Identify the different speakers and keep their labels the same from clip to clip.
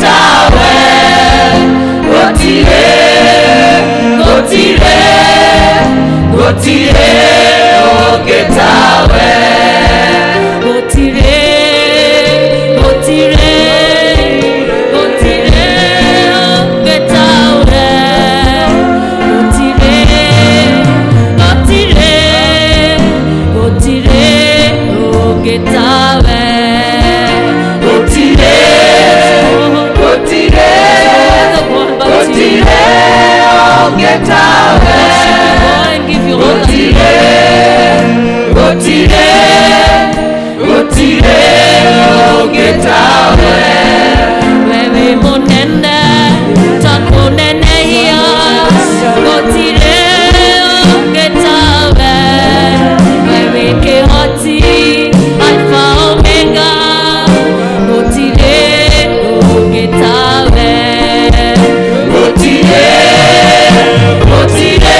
Speaker 1: Ũngĩtawe. Gũtirĩ, gũtirĩ, gũtirĩ ũngĩtawe.
Speaker 2: Gũtirĩ, gũtirĩ, gũtirĩ ũngĩtawe. Gũtirĩ, gũtirĩ, gũtirĩ ũngĩtawe.
Speaker 1: Gũtirĩ, gũtirĩ, gũtirĩ ũngĩtawe. Gũtirĩ, gũtirĩ, gũtirĩ ũngĩtawe.
Speaker 2: Wewe mũnene takũnenehia, gũtirĩ ũngĩtawe. Wewe kĩhoti, Alpha Omega, gũtirĩ ũngĩtawe.
Speaker 1: Gũtirĩ, gũtirĩ,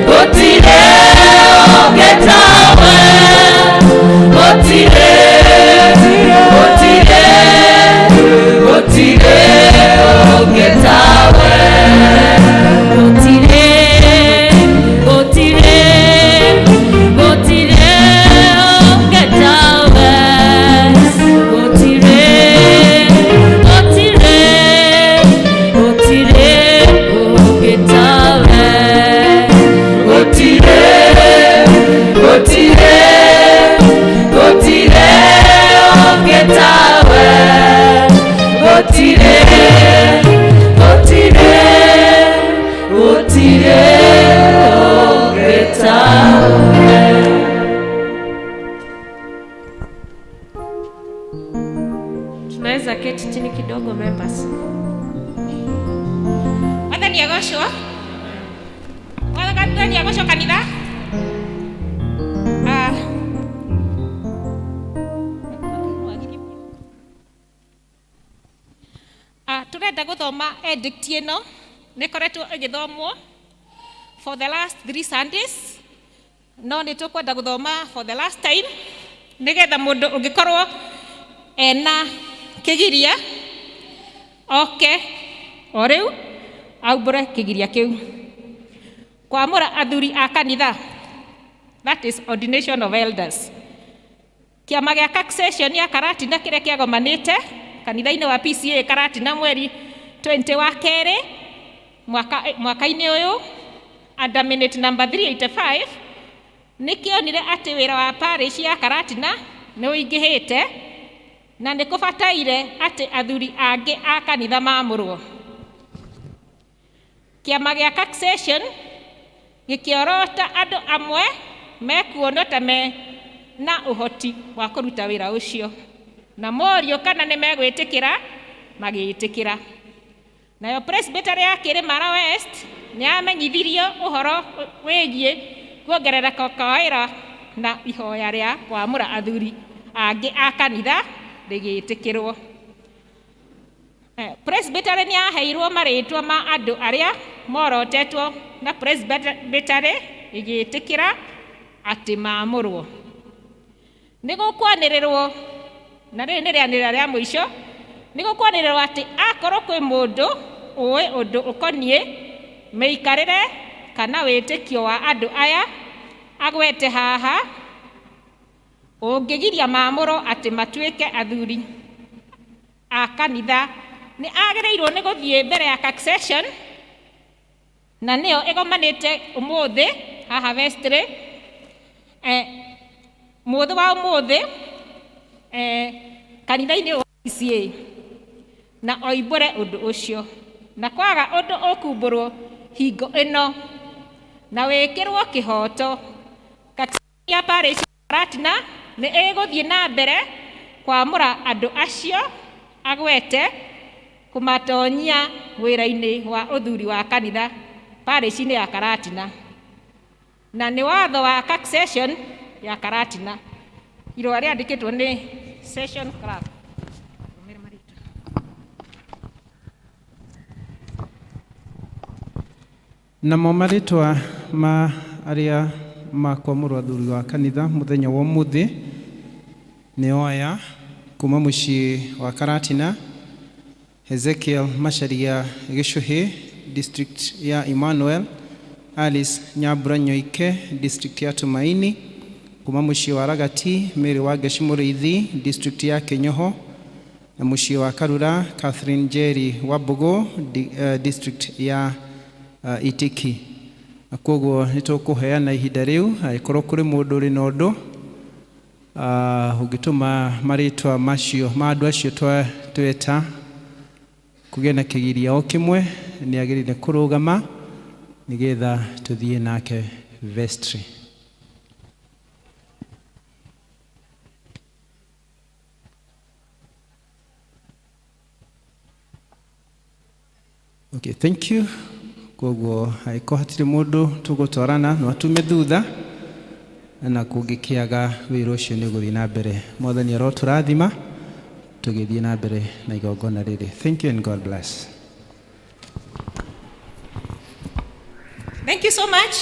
Speaker 1: gũtirĩ ũngĩtawe. Gũtirĩ, gũtirĩ, gũtirĩ ũngĩtawe.
Speaker 2: Gũtirĩ, gũtirĩ, gũtirĩ ũngĩtawe. Gũtirĩ, gũtirĩ, gũtirĩ ũngĩtawe.
Speaker 1: Gũtirĩ, gũtirĩ, gũtirĩ ũngĩtawe. Gũtirĩ, gũtirĩ, gũtirĩ ũngĩtawe.
Speaker 3: Tunaweza keti chini kidogo, members.
Speaker 4: Mwathani agocwo. Mwathani agocwo, kanitha. Ah. Ah, turenda guthoma edict ĩno nĩ ĩkoretwo ĩgĩthomwo for the last 3 Sundays, no nĩ tũkwenda gũthoma for the last time nĩgetha mũndũ ũngĩkorwo ena kĩgiria oke o rĩu aumbũre kĩgiria kĩu. Kwamũra athuri a kanitha, that is ordination of elders. Kĩama gĩa taxation ya Karatina kĩrĩa kĩagomanĩte kanitha-inĩ wa PCA Karatina mweri 20 wa kerĩ mwaka-inĩ ũyũ, under minute number 385, nĩ kĩonire atĩ wĩra wa parish ya Karatina nĩ ũingĩhĩte na nĩ kũbataire atĩ athuri angĩ a kanitha mamũrwo. Kĩama gĩa taxation gĩkĩorota andũ amwe mekuonwo ta me na ũhoti wa kũruta wĩra ũcio, na morio kana nĩ megwĩtĩkĩra, magĩĩtĩkĩra. Nayo presbytery ya Kĩrĩmara West nĩ yamenyithirio ũhoro wĩgiĩ kuongerereka kwa wĩra na ihoya rĩa kwamũra athuri angĩ a kanitha rĩgĩĩtĩkĩrwo. Presbytery nĩ yaheirwo marĩtwa ma andũ arĩa morotetwo na presbytery ĩgĩĩtĩkĩra atĩ maamũrwo. Nĩ gũkwanĩrĩrwo, na rĩrĩ nĩ rĩanĩrĩra rĩa mũico, nĩ gũkwanĩrĩrwo atĩ akorwo kwĩ mũndũ ũĩ ũndũ ũkoniĩ mĩikarĩre kana wĩtĩkio wa andũ aya agwete haha ũngĩgiria maamũrwo atĩ matuĩke athuri a kanitha, nĩ agĩrĩirwo nĩ gũthiĩ mbere ya taxation, na nĩyo ĩgomanĩte ũmũthĩ haha vestry, mũthĩ wa ũmũthĩ, kanitha-inĩ wa PCA, na oimbũre ũndũ ũcio. Na kwaga ũndũ ũkumbũrwo hingo ĩno na wĩkĩrwo kĩhoto, ya parish Karatina nĩ ĩgũthiĩ na mbere kwamũra andũ acio agwete kũmatonyia wĩra-inĩ wa ũthuri wa kanitha parish-inĩ ya Karatina, na nĩ watho wa taxation ya Karatina. Irũa rĩandĩkĩtwo nĩ session clerk. Thomere marĩtwa.
Speaker 5: Namo marĩtwa ma arĩa makwamũrwo athuri wa kanitha mũthenya wa ũmũthĩ nĩo aya: kuma mũciĩ wa Karatina. Ezekiel Macharia Gĩcũhĩ, district ya Emmanuel, Alice Nyambura Nyoike, district ya Tumaini, kuma mũciĩ wa Ragati, Mary Wangeci Mũrĩithi, district ya Kĩnyoho, na mũciĩ wa Karura, Catherine Njeri Wambũgũ, district ya Itiki. Na koguo nĩ tũkũheana ihinda rĩu angĩkorwo kũrĩ mũndũ ũrĩ na ũndũ ũngĩtũma marĩtwa macio ma andũ acio tweta kũgĩe na kĩgiria o kĩmwe, nĩ agĩrĩire kũrũgama nĩgetha tũthiĩ nake vestry. Okay, thank you. Koguo angĩkorwo hatirĩ mũndũ tũgũtwarana, no atume thutha, na kũngĩkĩaga wĩra ũcio nĩ ũgũthiĩ na mbere. Mwathani arotũrathima tũgĩthiĩ na mbere na igongona rĩrĩ. Thank you and God bless.
Speaker 4: Thank you so much.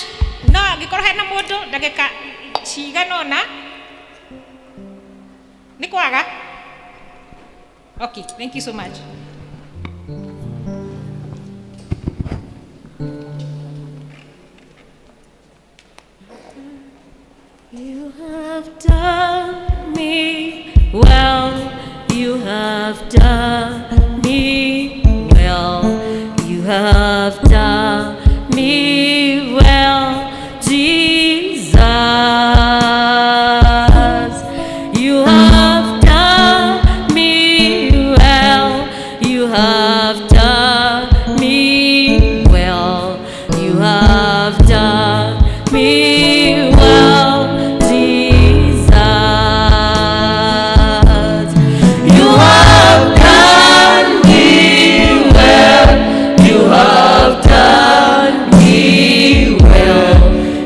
Speaker 4: No angĩkorwo hena mũndũ ndagĩka cigana ũna nĩ kwaga. Okay, thank you so much.
Speaker 2: You have done me well. You have done me well. You have done me well, Jesus. You have done me well. You have done me well. You have done me well, Jesus. You have done me well. You have done me well.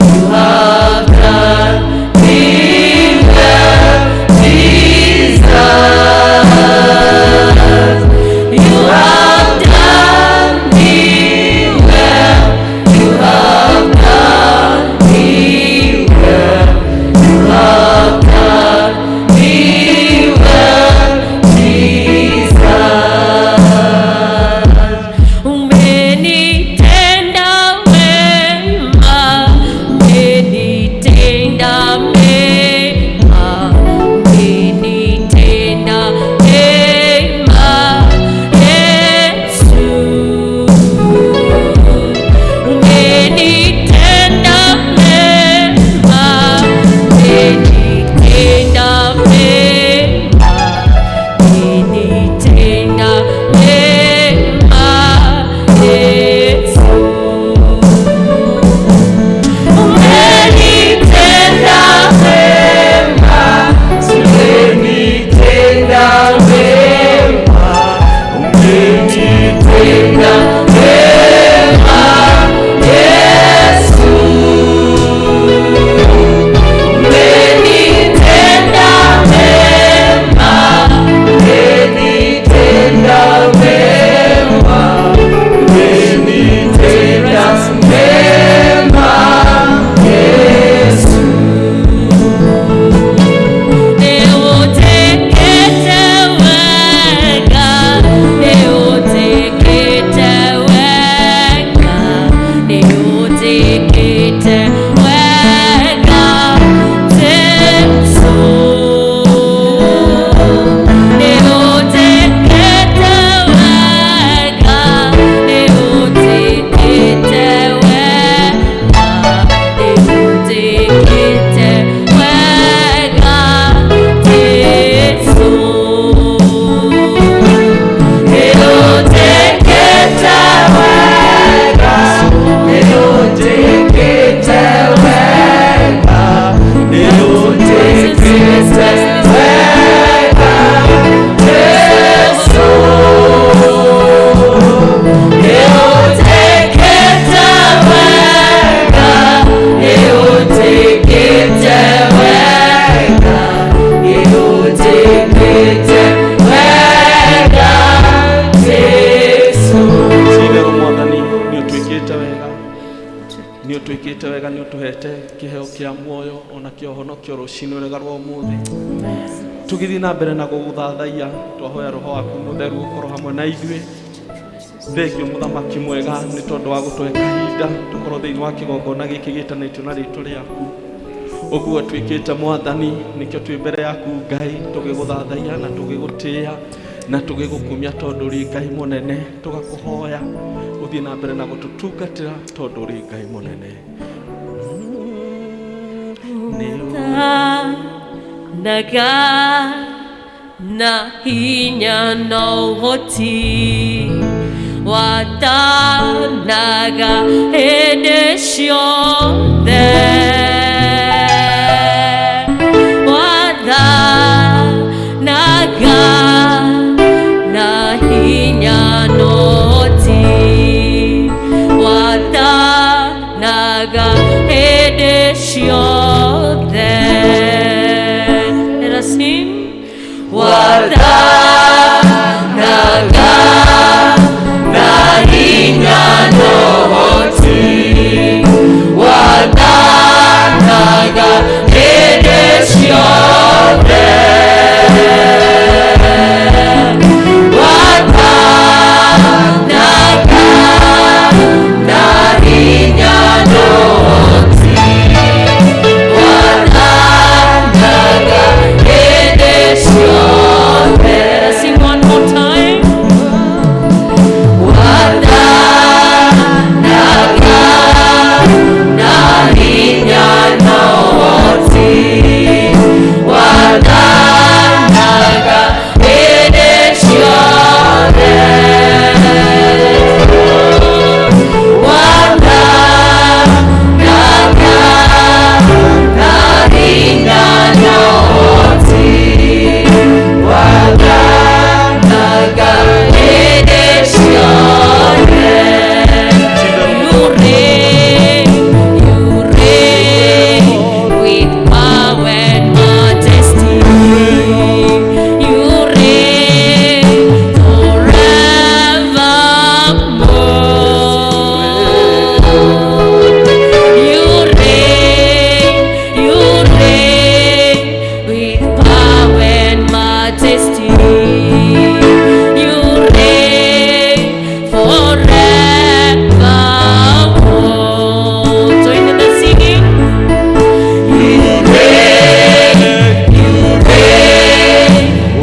Speaker 2: You have done me well, Jesus. You have done me well. You have done me well. You have done me well, Jesus. Umenitenda wema, umenitenda mema, umenitenda mema, Yesu. Umenitenda mema, umenitenda mema, umenitenda mema, Yesu. Umenitenda mema,
Speaker 1: Umenitenda wema, umenitenda wema, Yesu. Umenitenda wema, umenitenda wema, umenitenda wema, Yesu.
Speaker 2: Nĩũnjĩkĩte wega, nĩũnjĩkĩte wega, nĩũnjĩkĩte wega, Jesũ. Nĩũnjĩkĩte wega, nĩũnjĩkĩte wega, nĩũnjĩkĩte wega, Jesũ.
Speaker 1: Nĩũnjĩkĩte wega, nĩũnjĩkĩte wega, nĩũnjĩkĩte wega, Jesũ. Nĩũnjĩkĩte wega, nĩũnjĩkĩte wega, nĩũnjĩkĩte wega, Jesũ.
Speaker 6: Ti-itherũ Mwathani, nĩ ũtwĩkĩte wega, nĩ ũtwĩkĩte wega, nĩ ũtũhete kĩheo kĩa muoyo ona kĩa ũhonokio rũcinĩ rwega rwa ũmũthĩ. Tũgĩthiĩ na mbere na gũgũthathaiya, twahoya roho waku mũtheru ũkorwo hamwe na ithuĩ. Thengio mũthamaki mwega nĩ tondũ wa gũtũhe kahinda tũkorwo thĩinĩ wa kĩgongona gĩkĩ gĩtanĩtio na rĩtwa rĩaku. Ũguo twĩkĩte mwathani, nĩkĩo twĩ mbere yaku Ngai tũgĩgũthathaiya na tũgĩgũtĩĩa na tũgĩgũkumia tondũ ũrĩ Ngai mũnene. Tũgakũhoya ũthiĩ na mbere na gũtũtungatĩra tondũ ũrĩ Ngai mũnene.
Speaker 2: Naga na hinya na ũhoti watanaga hĩndĩ ciothe, wathanaga na hinya na ũhoti, wathanaga hĩndĩ ciothe. Let us sing. Wathanaga na hinya na ũhoti, wathanaga hĩndĩ ciothe, wathanaga na hinya na ũhoti, wathanaga hĩndĩ ciothe. Let us sing one more time. Wathanaga na hinya na ũhoti, wathanaga hĩndĩ ciothe, wathanaga na hinya na ũhoti, wathanaga hĩndĩ ciothe. You reign, you reign with power and majesty. You reign forevermore. You reign with power and majesty. You reign forevermore. Join in the singing. You reign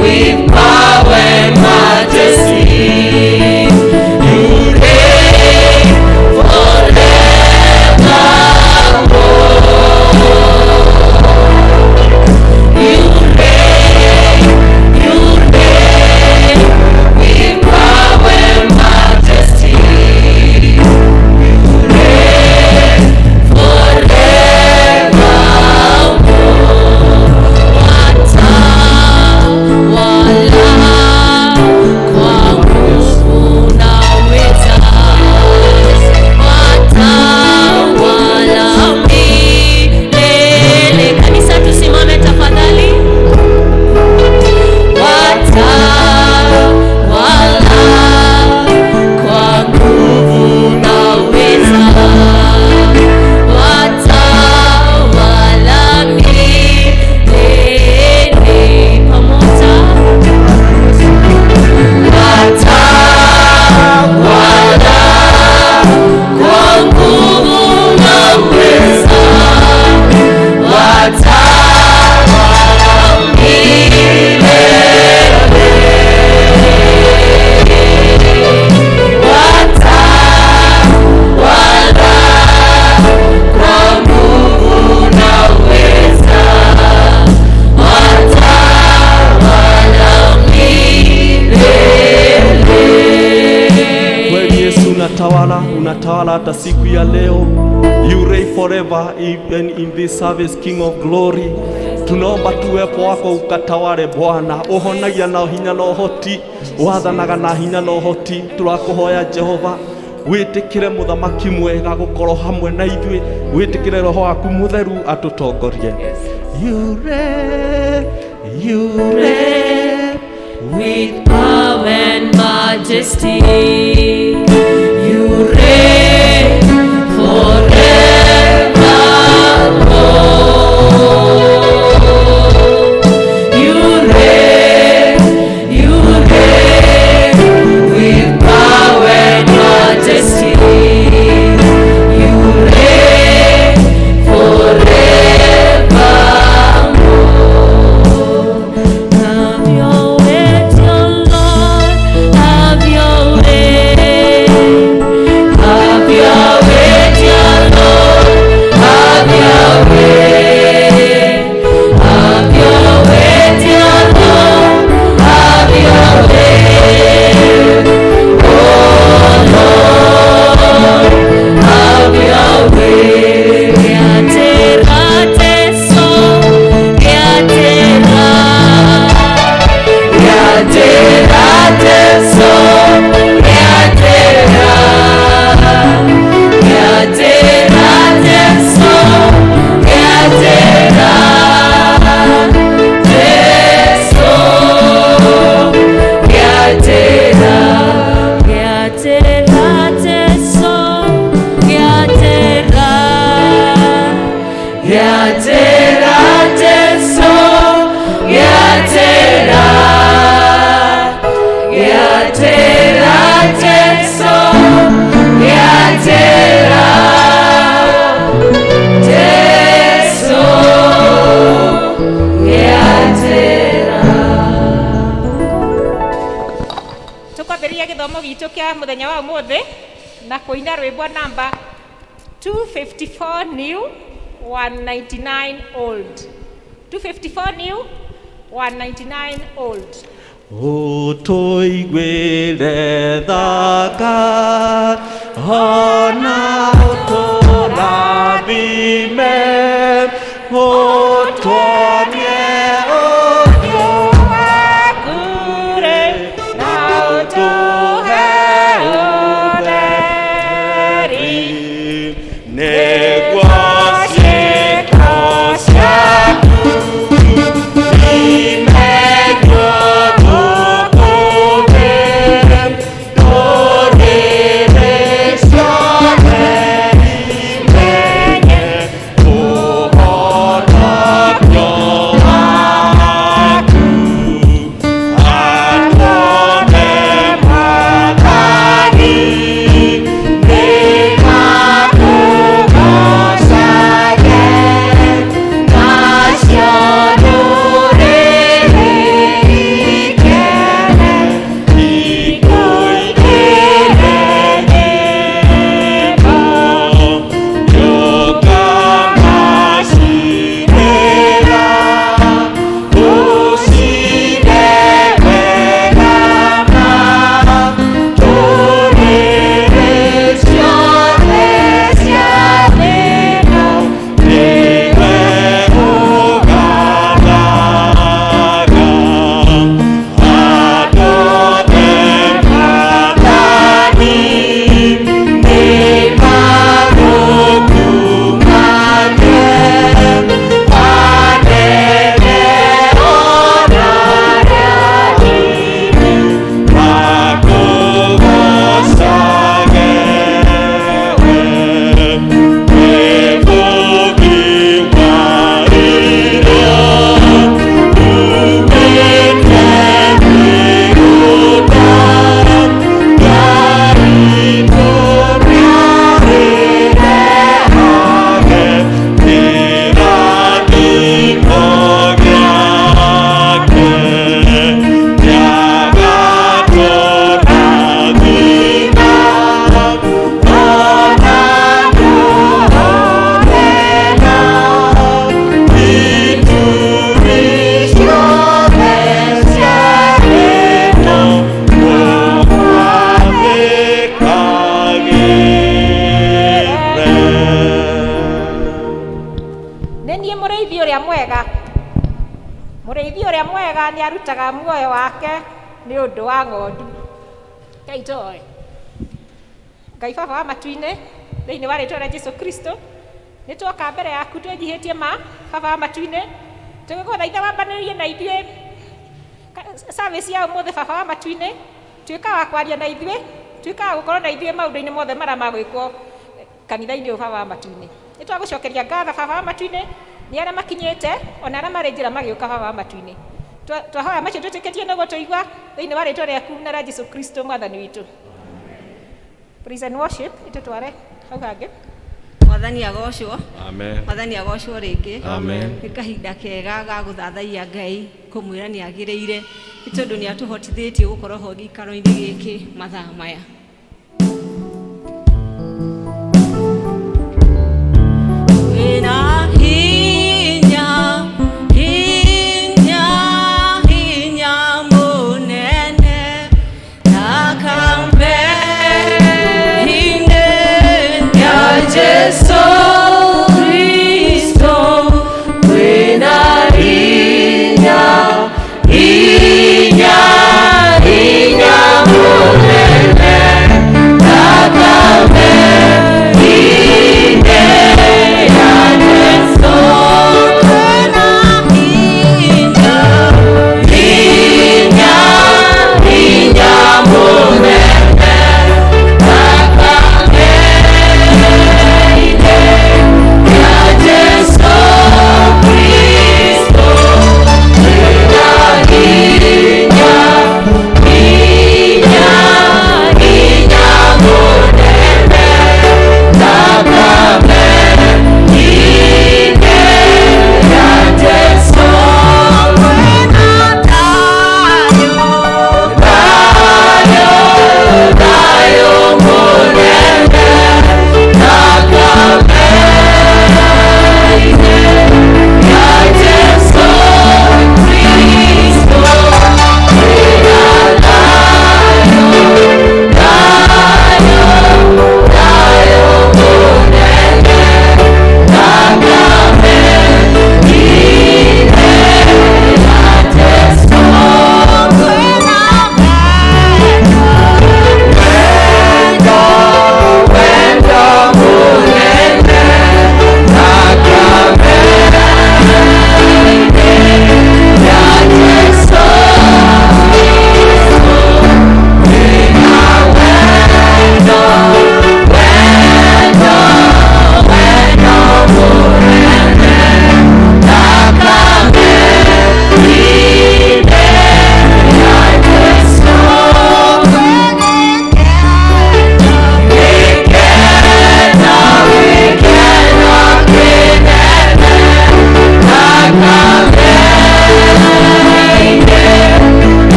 Speaker 2: with power and majesty. You reign forevermore. You reign with power and majesty. You reign forevermore. Watawala kwa nguvu na uweza, watawala milele. Kanisa, tusimame tafadhali. Watawala kwa nguvu na uweza, watawala milele. Pamoja. Watawala kwa nguvu na uweza, watawala milele. Watawala kwa nguvu na uweza, watawala milele.
Speaker 6: Kweli Yesu unatawala, unatawala hata siku ya leo. You reign forever even in this service, King of Glory. Tunaomba tu uwepo wako ukatawale Bwana, uhonagia na hinya na ũhoti, wathanaga na hinya na ũhoti. Tũrakũhoya Jehova, wĩtĩkĩre mũthamaki mwega gũkorwo hamwe na ithuĩ, wĩtĩkĩre roho waku mũtheru atũtongorie. You reign, you reign
Speaker 2: with power and majesty. You reign forevermore. You
Speaker 4: Mũthenya wa ũmũthĩ na kũina rwĩmbo namba 254 new, 199 old. 254 new, 199 old.
Speaker 6: Ũtũiguĩre thaka ona ũtũrathime, ũtuonie ũthiũ
Speaker 4: waku rĩ na ũtũhe ũtheri,
Speaker 6: nĩguo ciĩko ciaku imenywo gũkũ thĩ, ndũrĩrĩ ciothe imenye ũhonokio waku. Andũ nĩ Mwathani nĩmakũgoocage, nacio ndũrĩrĩ ikene ikũinĩre nyĩmbo. Nĩũkamaciirĩra ũcine wega ma ndũrĩrĩ ciothe cia thĩ ĩno, nĩwe ũgathaga. Andũ nĩ Mwathani nĩmagũkumanie, anene ona arĩa anini makũgoocage we. Wĩ bũthi wa irio uumĩte mĩgũnda, Ngai tũrĩrehage kĩrathimo gĩake. Nĩagatũrathima ona ndũhorera, ituri ciothe cia thĩ ĩno tũmwathĩkagĩre.
Speaker 4: Nĩ niĩ mũrĩithi ũrĩa mwega. Mũrĩithi ũrĩa mwega nĩ arutaga muoyo wake nĩ ũndũ wa ng'ondu. Ngai toe Ngai Baba wa matu-inĩ, thĩinĩ wa rĩtwa rĩa Jesu Kristo, nĩ twoka mbere yaku twĩnyihĩtie ma Baba wa matu-inĩ, tũgĩgũthaitha wambanĩrĩrie na ithuĩ service ya ũmũthĩ. Baba wa matu-inĩ, tuĩka wa kwaria na ithuĩ, tuĩka wa gũkorwo na ithuĩ maũndũ-inĩ mothe marĩa magwĩkwo kanitha-inĩ ũyũ. Baba wa matu-inĩ, nĩ twagũcokeria ngatho, Baba wa matu-inĩ, nĩ arĩa makinyĩte ona arĩa marĩ njĩra magĩũka. Baba wa matu-inĩ, twahoya macio twĩtĩkĩtie nĩguo tũigua, thĩinĩ wa rĩtwa rĩaku na rĩa Jesu Kristo Mwathani witũ. Praise and worship itũtware hau hangĩ.
Speaker 7: Mwathani agocwo.
Speaker 6: Amen.
Speaker 7: Mwathani agocwo rĩngĩ.
Speaker 6: Amen.
Speaker 7: Nĩ kahinda kega ga gũthathaiya Ngai, kũmwĩra nĩ agĩrĩire, nĩ tondũ nĩ atũhotithĩtie gũkorwo ho gĩikaro-inĩ gĩkĩ mathaa maya. Wĩna hinya, hinya, hinya mũnene thakame-inĩ
Speaker 2: ya Jesu Kristo, kwĩna hinya, hinya, hinya mũnene.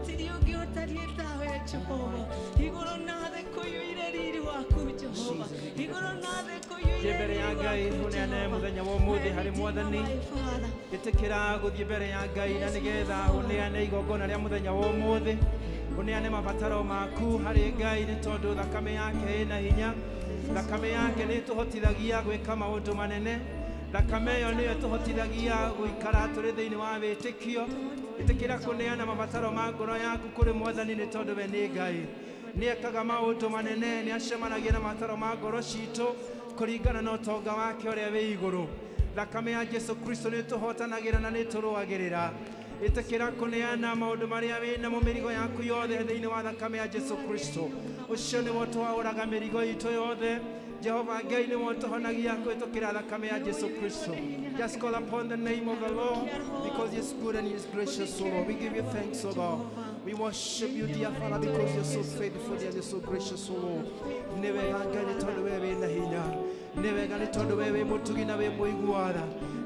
Speaker 2: Gũtirĩ ũngĩ ũtariĩ tawe Jehova. Igũrũ na thĩ kũiyũire riri waku Jehova. Igũrũ na thĩ kũiyũire
Speaker 5: Thiĩ mbere ya
Speaker 2: riri
Speaker 5: Ngai
Speaker 2: waku
Speaker 5: ũneane
Speaker 2: Jehova.
Speaker 5: mũthenya wa ũmũthĩ harĩ Mwathani.
Speaker 2: My Father.
Speaker 5: Ĩtĩkĩra gũthiĩ mbere ya Ngai na nĩgetha ũneane igongona rĩa mũthenya wa ũmũthĩ, ũneane mabataro maku harĩ Ngai, nĩ tondũ thakame yake ĩna hinya. Thakame yake nĩ ĩtũhotithagia gwĩka maũndũ manene. Thakame ĩyo nĩyo ĩtũhotithagia gũikara tũrĩ thĩinĩ wa wĩtĩkio. Ĩtĩkĩra kũneana mabataro ma ngoro yaku kũrĩ Mwathani, nĩ tondũ we nĩ Ngai, nĩ ekaga maũndũ manene, nĩ acemanagia na mabataro ma ngoro citũ kũringana na ũtonga wake ũrĩa wĩ igũrũ. Thakame ya Jesu Kristo nĩ tũhotanagĩra na nĩ tũrũagĩrĩra. Ĩtĩkĩra kũneana maũndũ marĩa wĩ namo, mĩrigo yaku yothe thĩinĩ wa thakame ya Jesu Kristo. Ũcio nĩwe ũtwaũraga mĩrigo itũ yothe. Jehova Ngai nĩwe ũtũhonagia kũhĩtũkĩra thakame ya Jesu Kristo. Just call upon the name of the Lord because he is good and he is gracious, O Lord. We give you thanks, O God. We worship you, dear Father, because you're so faithful and you're so gracious, O Lord. Nĩ wega Ngai, nĩ tondũ we wĩna hinya. Nĩ wega nĩ tondũ we wĩ mũtugi na wĩ mũigua tha.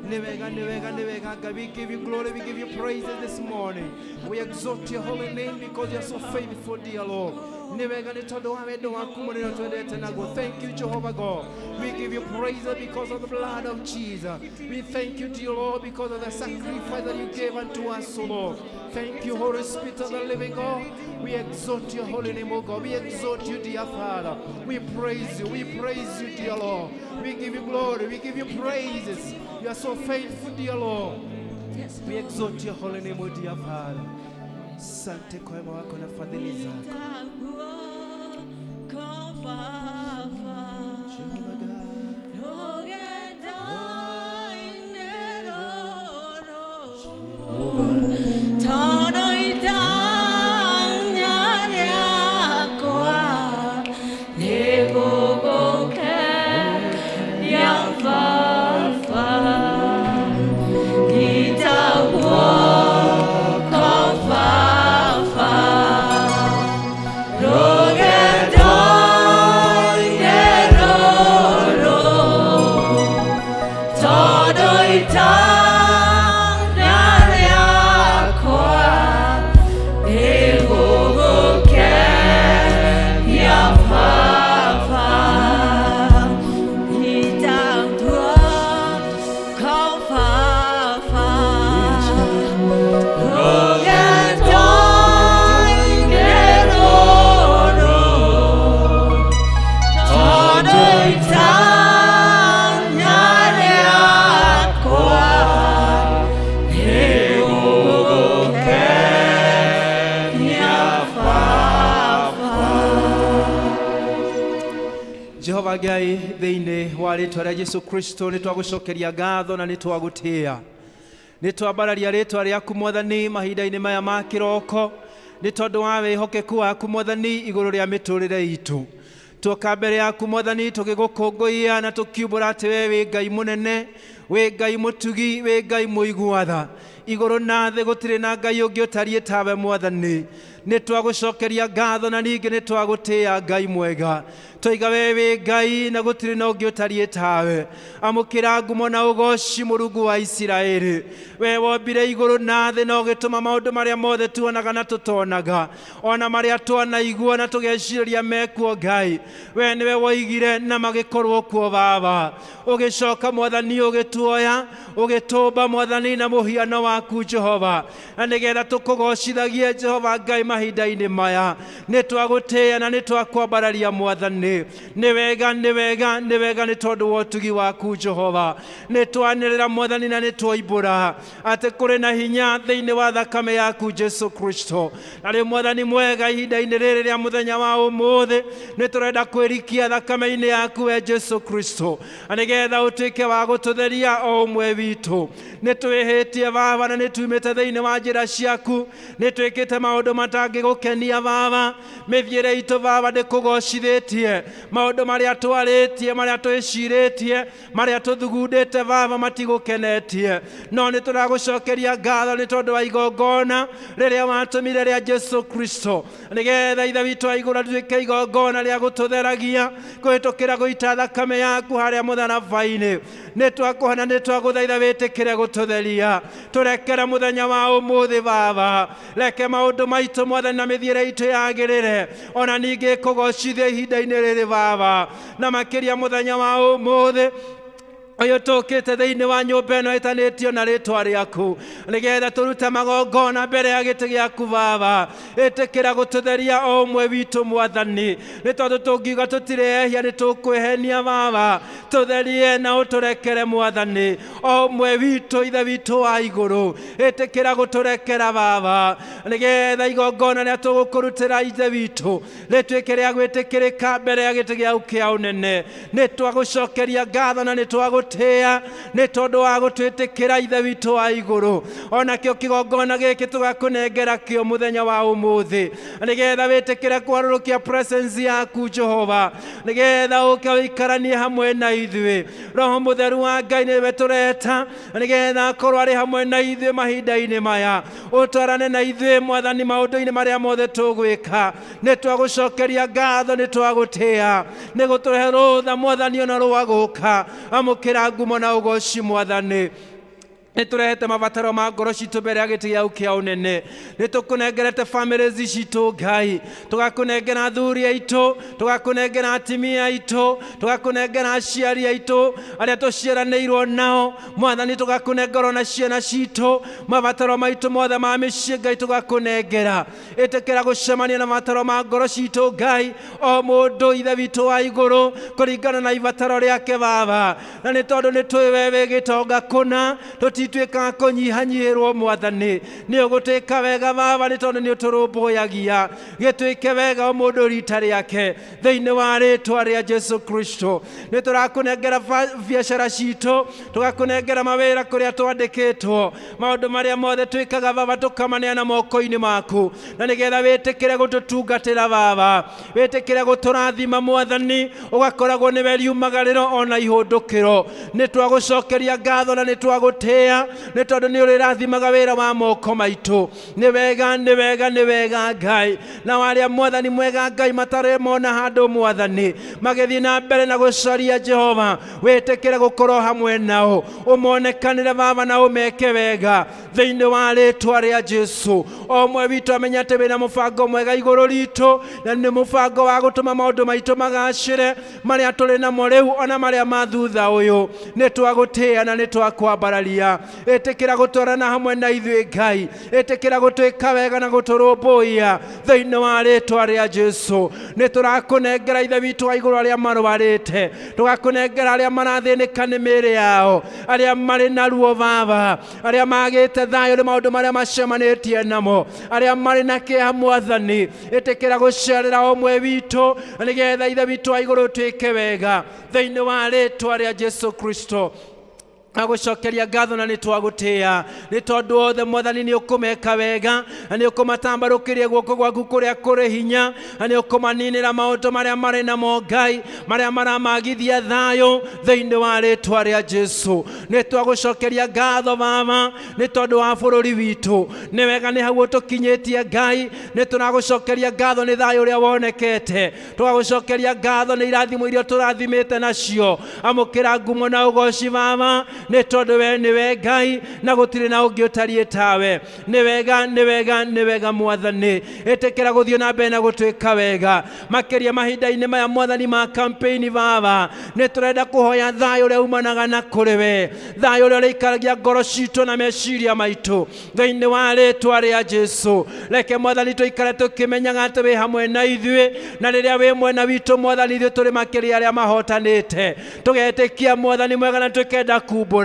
Speaker 5: Nĩ wega, nĩ wega, nĩ wega Ngai. We give you glory, we give you praises this morning. We exalt your holy name because you're so faithful, dear Lord. Nĩ wega nĩ tondũ wa wendo waku mũnene twendete naguo. Thank you, Jehovah God. We give you praise because of the blood of Jesus. We thank you, dear Lord, because of the sacrifice that you gave unto us, O Lord. Thank you, Holy Spirit of the living God. We exalt your holy name, O God. We exalt you, dear Father. We praise you. We praise you, dear Lord. We give you glory. We give you praises. You are so faithful, dear Lord. We exalt your holy name, O dear Father. Asante kwa wema wako na fadhili zako. Jehovah God. Jehova Ngai, thĩinĩ wa rĩtwa rĩa Jesu Kristo, nĩ twagũcokeria ngatho na nĩ twagũtĩĩa, nĩ twambararia rĩtwa rĩaku Mwathani mahinda-inĩ maya ma kĩroko, nĩ tondũ wa wĩhokeku waku Mwathani igũrũ rĩa mĩtũrĩre itũ. Tuoka mbere yaku Mwathani tũgĩgũkũngũiya na tũkiumbũra atĩ we wĩ Ngai mũnene, wĩ Ngai mũtugi, wĩ Ngai mũigua tha. Igũrũ na thĩ gũtirĩ na Ngai ũngĩ ũtariĩ tawe Mwathani. Nĩ twagũcokeria ngatho na ningĩ nĩ twagũtĩĩa Ngai mwega. Twaiga we wĩ Ngai na gũtirĩ na ũngĩ ũtariĩ tawe. Amũkĩra ngumo na ũgoci, Mũrungu wa Isiraeli. We wombire igũrũ na thĩ na ũgĩtũma maũndũ marĩa mothe tuonaga na tũtonaga, ona marĩa twanaigua na tũgecirĩria mekuo. Ngai, we nĩwe woigire na magĩkorwo kuo. Baba, ũgĩcoka Mwathani ũgĩtuoya, ũgĩtũmba Mwathani na mũhiano waku Jehova, na nĩgetha tũkũgocithagie Jehova Ngai mahinda-inĩ maya. Nĩ twagũtĩĩa na nĩ twakwambararia Mwathani. Nĩ wega, nĩ wega, nĩ wega, nĩ tondũ wa ũtugi waku Jehova. Nĩ twanĩrĩra Mwathani na nĩ twoimbũra atĩ kũrĩ na hinya thĩinĩ wa thakame yaku Jesu Kristo. Na rĩu Mwathani mwega, ihinda-inĩ rĩrĩ rĩa mũthenya wa ũmũthĩ, nĩ tũrenda kwĩrikia thakame-inĩ yaku we Jesu Kristo, na nĩgetha ũtuĩke wa gũtũtheria o ũmwe witũ. Nĩ twĩhĩtie Baba, na nĩ tumĩte thĩinĩ wa njĩra ciaku, nĩ twĩkĩte maũndũ matangĩgũkenia Baba. Mĩthiĩre itũ Baba ndĩkũgocithĩtie. Maũndũ marĩa twarĩtie, marĩa twĩcirĩtie, marĩa tũthugundĩte Baba, matigũkenetie. No nĩ tũragũcokeria ngatho nĩ tondũ wa igongona rĩrĩa watũmire rĩa Jesu Kristo, nĩgetha Ithe witũ wa igũrũ atuĩke igongona rĩa gũtũtheragia kũhĩtũkĩra gũita thakame yaku harĩa mũtharaba-inĩ.
Speaker 8: Nĩ twakũhana, nĩ twagũthaitha wĩtĩkĩre gũtũtheria, tũrekere mũthenya wa ũmũthĩ Baba. Reke maũndũ maitũ Mwathani na mĩthiĩre itũ yagĩrĩre, ona ningĩ kũgocithia ihinda-inĩ rĩrĩ Baba, na makĩria mũthenya wa ũmũthĩ ũyũ tũkĩte thĩinĩ wa nyũmba ĩno ĩtanĩtio na rĩtwa rĩaku, nĩgetha tũrute magongona mbere ya gĩtĩ gĩaku Baba. Ĩtĩkĩra gũtũtheria o ũmwe witũ Mwathani, nĩ tondũ tũngiuga tũtirĩ ehia nĩ tũkwĩhenia Baba. Tũtherie na ũtũrekere Mwathani, o ũmwe witũ Ithe witũ wa igũrũ. Ĩtĩkĩra gũtũrekera Baba, nĩgetha igongona rĩrĩa tũgũkũrutĩra Ithe witũ rĩtuĩke rĩa gwĩtĩkĩrĩka mbere ya gĩtĩ gĩaku kĩa ũnene. Nĩ twagũcokeria ngatho na nĩ twagũtĩĩa nĩ tondũ wa gũtwĩtĩkĩra Ithe witũ wa igũrũ. Onakĩo kĩgongona gĩkĩ tũgakũnengera kĩo mũthenya wa ũmũthĩ, nĩgetha wĩtĩkĩre kwarũrũkia presence yaku Jehova, nĩgetha ũke ũikaranie hamwe na ithuĩ. Roho Mũtheru wa Ngai nĩwe tũreta, nĩgetha akorwo arĩ hamwe na ithuĩ mahinda-inĩ maya, ũtwarane na ithuĩ Mwathani maũndũ-inĩ marĩa mothe tũgwĩka. Nĩ twagũcokeria ngatho, nĩ twagũtĩĩa, nĩ gũtũhe rũtha Mwathani ona rwa gũka. Amũkĩra ngumo na ũgoci Mwathani. Nĩ tũrehete mabataro ma ngoro citũ mbere ya gĩtĩ gĩaku kĩa ũnene. Nĩ tũkũnengerete families citũ Ngai, tũgakũnengera athuri aitũ, tũgakũnengera atimia aitũ, tũgakũnengera aciari aitũ arĩa tũciaranĩirwo nao Mwathani, tũgakũnengera ona ciana citũ, mabataro maitũ mothe ma mĩciĩ Ngai tũgakũnengera. Ĩtĩkĩra gũcemania na mabataro ma ngoro citũ Ngai, o mũndũ Ithe witũ wa igũrũ kũringana na ibataro rĩake Baba. Na nĩ tondũ nĩ tũĩ we wĩ gĩtonga kũna, tũtituĩkaga kũnyihanyihĩrwo Mwathani. Nĩ ũgũtwĩka wega Baba, nĩ tondũ nĩ ũtũrũmbũyagia. Gĩtwĩke wega o mũndũ rita rĩake thĩinĩ wa rĩtwa rĩa Jesu Kristo. Nĩ tũrakũnengera biacara citũ, tũgakũnengera mawĩra kũrĩa twandĩkĩtwo, maũndũ marĩa mothe twĩkaga Baba tũkamaneana moko-inĩ maku, na nĩgetha wĩtĩkĩre gũtũtungatĩra Baba, wĩtĩkĩre gũtũrathima Mwathani, ũgakoragwo nĩwe riumagarĩro ona ihũndũkĩro. Nĩ twagũcokeria ngatho na nĩ twagũtĩĩa, nĩ tondũ nĩ ũrĩrathimaga wĩra wa moko maitũ. Nĩ wega, nĩ wega, nĩ wega Ngai. Na arĩa Mwathani mwega Ngai matarĩ mona handũ Mwathani, magĩthiĩ na mbere na gũcaria Jehova, wĩtĩkĩre gũkorwo hamwe nao, ũmonekanĩre Baba na ũmeke wega thĩinĩ wa rĩtwa rĩa Jesu. O ũmwe witũ amenye atĩ wĩna mũbango mwega igũrũ ritũ, na nĩ mũbango wa gũtũma maũndũ maitũ magacĩre, marĩa tũrĩ namo rĩu ona marĩa ma thutha ũyũ. Nĩ twagũtĩĩa na nĩ twakwambararia. Ĩtĩkĩra gũtwarana hamwe na ithuĩ Ngai, ĩtĩkĩra gũtwĩka wega na gũtũrũmbũiya thĩinĩ wa rĩtwa rĩa Jesu. Nĩ tũrakũnengera Ithe witũ wa igũrũ arĩa marwarĩte, tũgakũnengera arĩa marathĩnĩka nĩ mĩĩrĩ yao, arĩa marĩ na ruo Baba, arĩa magĩte thayũ nĩ maũndũ marĩa macemanĩtie namo, arĩa marĩ na kĩeha Mwathani. Ĩtĩkĩra gũcerera o ũmwe witũ, nĩgetha Ithe witũ wa igũrũ twĩke wega thĩinĩ wa rĩtwa rĩa Jesu Kristo. Agũcokeria ngatho na nĩ twagũtĩĩa, nĩ tondũ othe Mwathani nĩ ũkũmeka wega, na nĩ ũkũmatambarũkĩria guoko gwaku kũrĩa kũrĩ hinya, na nĩ ũkũmaninĩra maũndũ marĩa marĩ namo Ngai, marĩa maramagithia thayũ thĩinĩ wa rĩtwa rĩa Jesu. Nĩ twagũcokeria ngatho Baba, nĩ tondũ wa bũrũri witũ. Nĩ wega nĩ hau ũtũkinyĩtie Ngai. Nĩ tũragũcokeria ngatho nĩ thayũ ũrĩa wonekete, tũgagũcokeria ngatho nĩ irathimo iria tũrathimĩte nacio. Amũkĩra ngumo na ũgoci Baba, nĩ tondũ we nĩwe Ngai na gũtirĩ na ũngĩ ũtariĩ tawe. Nĩ wega, nĩ wega, nĩ wega Mwathani. Ĩtĩkĩra gũthiĩ na mbere na gũtwĩka wega makĩria mahinda-inĩ maya Mwathani ma campaign Baba. Nĩ tũrenda kũhoya thayũ ũrĩa umanaga na kũrĩ we, thayũ ũrĩa ũrĩikaragia ngoro citũ na meciria maitũ thĩinĩ wa rĩtwa rĩa Jesu. Reke Mwathani tũikare tũkĩmenyaga atĩ wĩ hamwe na ithuĩ, na rĩrĩa wĩ mwena witũ Mwathani ithuĩ tũrĩ makĩria arĩa mahotanĩte. Tũgetĩkia Mwathani mwega na tũkenda kumbũra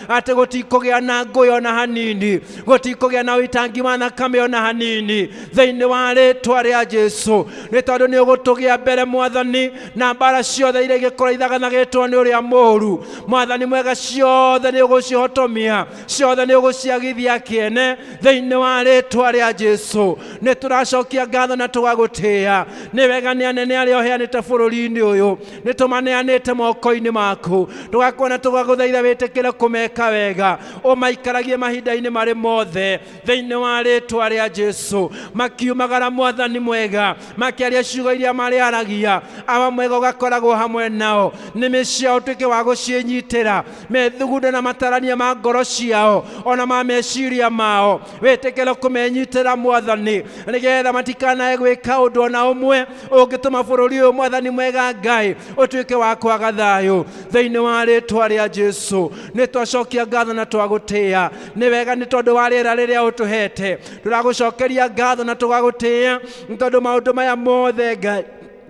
Speaker 8: atĩ gũtikũgĩa na ngũĩ ona hanini, gũtikũgĩa na ũitangi wa thakame ona hanini thĩinĩ wa rĩtwa rĩa Jesu, nĩ tondũ nĩ ũgũtũgĩa mbere Mwathani, na mbara ciothe iria ingĩkorwo ithaganagĩtwo nĩ ũrĩa mũũru Mwathani mwega, ciothe nĩ ũgũcihotomia, ciothe nĩ ũgũciagithia kĩene thĩinĩ wa rĩtwa rĩa Jesu. Nĩ tũracokia ngatho na tũgagũtĩĩa. Nĩ wega nĩ anene arĩa ũheanĩte bũrũri-inĩ ũyũ, nĩ tũmaneanĩte moko-inĩ maku, tũgakuona tũgagũthaitha wĩtĩkĩre Wĩtĩkĩre kũmeka wega, ũmaikaragie mahinda-inĩ marĩ mothe thĩinĩ wa rĩtwa rĩa Jesu. Makiumagara mwathani mwega, makĩaria ciugo iria marĩaragia, awa mwega ũgakoragwo hamwe nao, nĩmĩ ciao ũtuĩke wa gũciĩnyitĩra, methugundo na matarania ma ngoro ciao ona ma meciria mao, wĩtĩkĩre kũmenyitĩra mwathani, nĩgetha matikanae gwĩka ũndũ ona ũmwe ũngĩtũma bũrũri ũyũ mwathani mwega Ngai ũtuĩke wa kwaga thayũ thĩinĩ wa rĩtwa rĩa Jesu. Nĩ twacokia ngatho na twagũtĩĩa, nĩ wega nĩ tondũ wa rĩera rĩrĩa ũtũhete. Tũragũcokeria ngatho na tũgagũtĩĩa nĩ tondũ maũndũ maya mothe Ngai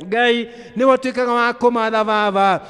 Speaker 8: Ngai nĩwe ũtuĩkaga wa kũmatha baba.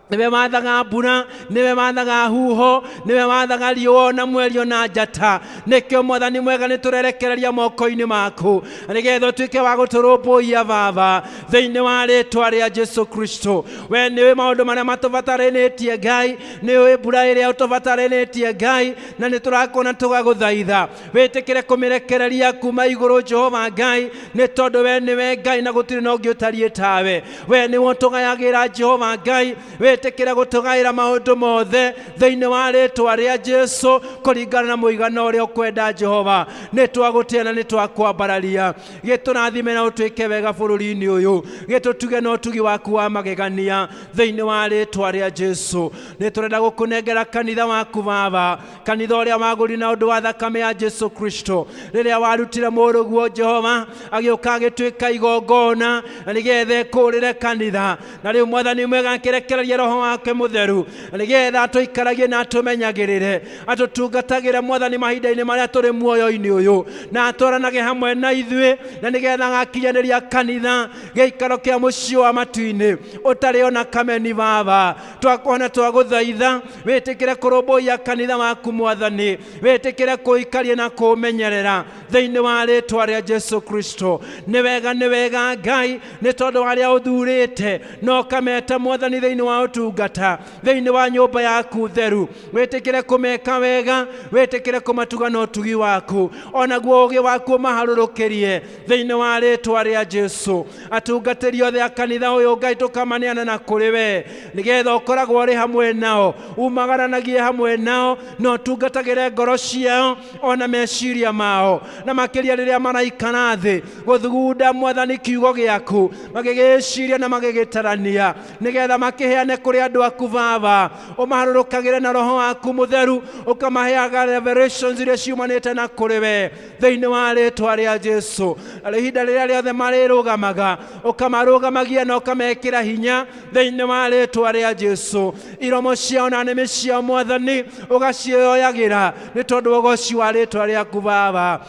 Speaker 8: Nĩwe wathaga mbura, nĩwe wathaga huho, nĩwe wathaga riũa na mweri ona njata. Nĩkĩo mwathani mwega nĩ tũrerekereria moko-inĩ maku, nĩgetha ũtuĩke wa gũtũrũmbũiya baba thĩinĩ wa rĩtwa rĩa Jesu Kristo. We nĩũĩ maũndũ marĩa matũbataranĩtie Ngai, nĩũĩ mbura ĩrĩa ũtũbataranĩtie Ngai, na nĩ tũrakuona tũgagũthaitha wĩtĩkĩre kũmĩrekereria kuma igũrũ Jehova Ngai, nĩ tondũ we nĩwe Ngai na gũtirĩ na ũngĩ ũtariĩ tawe. We nĩwe ũtũgayagĩra Jehova Ngai, wĩtĩkĩre gũtũgaĩra maũndũ mothe thĩinĩ wa rĩtwa rĩa Jesu kũringana na mũigana ũrĩa ũkwenda Jehova. Nĩ twagũtĩa na nĩ twakwambararia, gĩtũrathime na ũtwĩke wega bũrũri-inĩ ũyũ, gĩtũtuge na ũtugi waku wa magegania thĩinĩ wa rĩtwa rĩa Jesu. Nĩ tũrenda gũkũnengera kanitha waku baba, kanitha ũrĩa wagũri na ũndũ wa thakame ya Jesu Kristo, rĩrĩa warutire mũrũguo Jehova agĩũka agĩtuĩka igongona na nĩgetha ĩkũũrĩre kanitha. Na rĩu mwathani mwega akĩrekereria roho wake mũtheru na nĩgetha atũikaragie na atũmenyagĩrĩre, atũtungatagĩre mwathani mahinda-inĩ marĩa tũrĩ muoyo-inĩ ũyũ, na atwaranage hamwe na ithuĩ, na nĩgetha agakinyanĩria kanitha gĩikaro kĩa mũciĩ wa matu-inĩ ũtarĩ ona kameni baba. Twakuona twagũthaitha wĩtĩkĩre kũrũmbũiya kanitha waku mwathani, wĩtĩkĩre kũikaria na kũũmenyerera thĩinĩ wa rĩtwa rĩa Jesu Kristo. Nĩ wega, nĩ wega Ngai, nĩ tondũ arĩa ũthurĩte na ũkameta mwathani thĩinĩ wa ũtungata thĩinĩ wa nyũmba yaku theru, wĩtĩkĩre kũmeka wega, wĩtĩkĩre kũmatuga na ũtugi waku, onaguo ũgĩ waku ũmaharũrũkĩrie thĩinĩ wa rĩtwa rĩa Jesu. Atungatĩri othe a kanitha ũyũ Ngai tũkamaneana na kũrĩ we, nĩgetha ũkoragwo ũrĩ hamwe nao, umagaranagie hamwe nao, na ũtungatagĩre ngoro ciao ona meciria mao, na makĩria rĩrĩa maraikara thĩ gũthugunda mwathani kiugo gĩaku, magĩgĩciria na magĩgĩtarania, nĩgetha makĩheane kũrĩ andũ aku baba. Ũmaharũrũkagĩre na roho waku mũtheru, ũkamaheaga revelations iria ciumanĩte na kũrĩ we thĩinĩ wa rĩtwa rĩa Jesu. Na ihinda rĩrĩa rĩothe marĩrũgamaga, ũkamarũgamagia na ũkamekĩra hinya thĩinĩ wa rĩtwa rĩa Jesu. Iromo ciao na nĩmĩ ciao mwathani ũgacioyagĩra nĩ tondũ wa ũgoci wa rĩtwa rĩaku baba.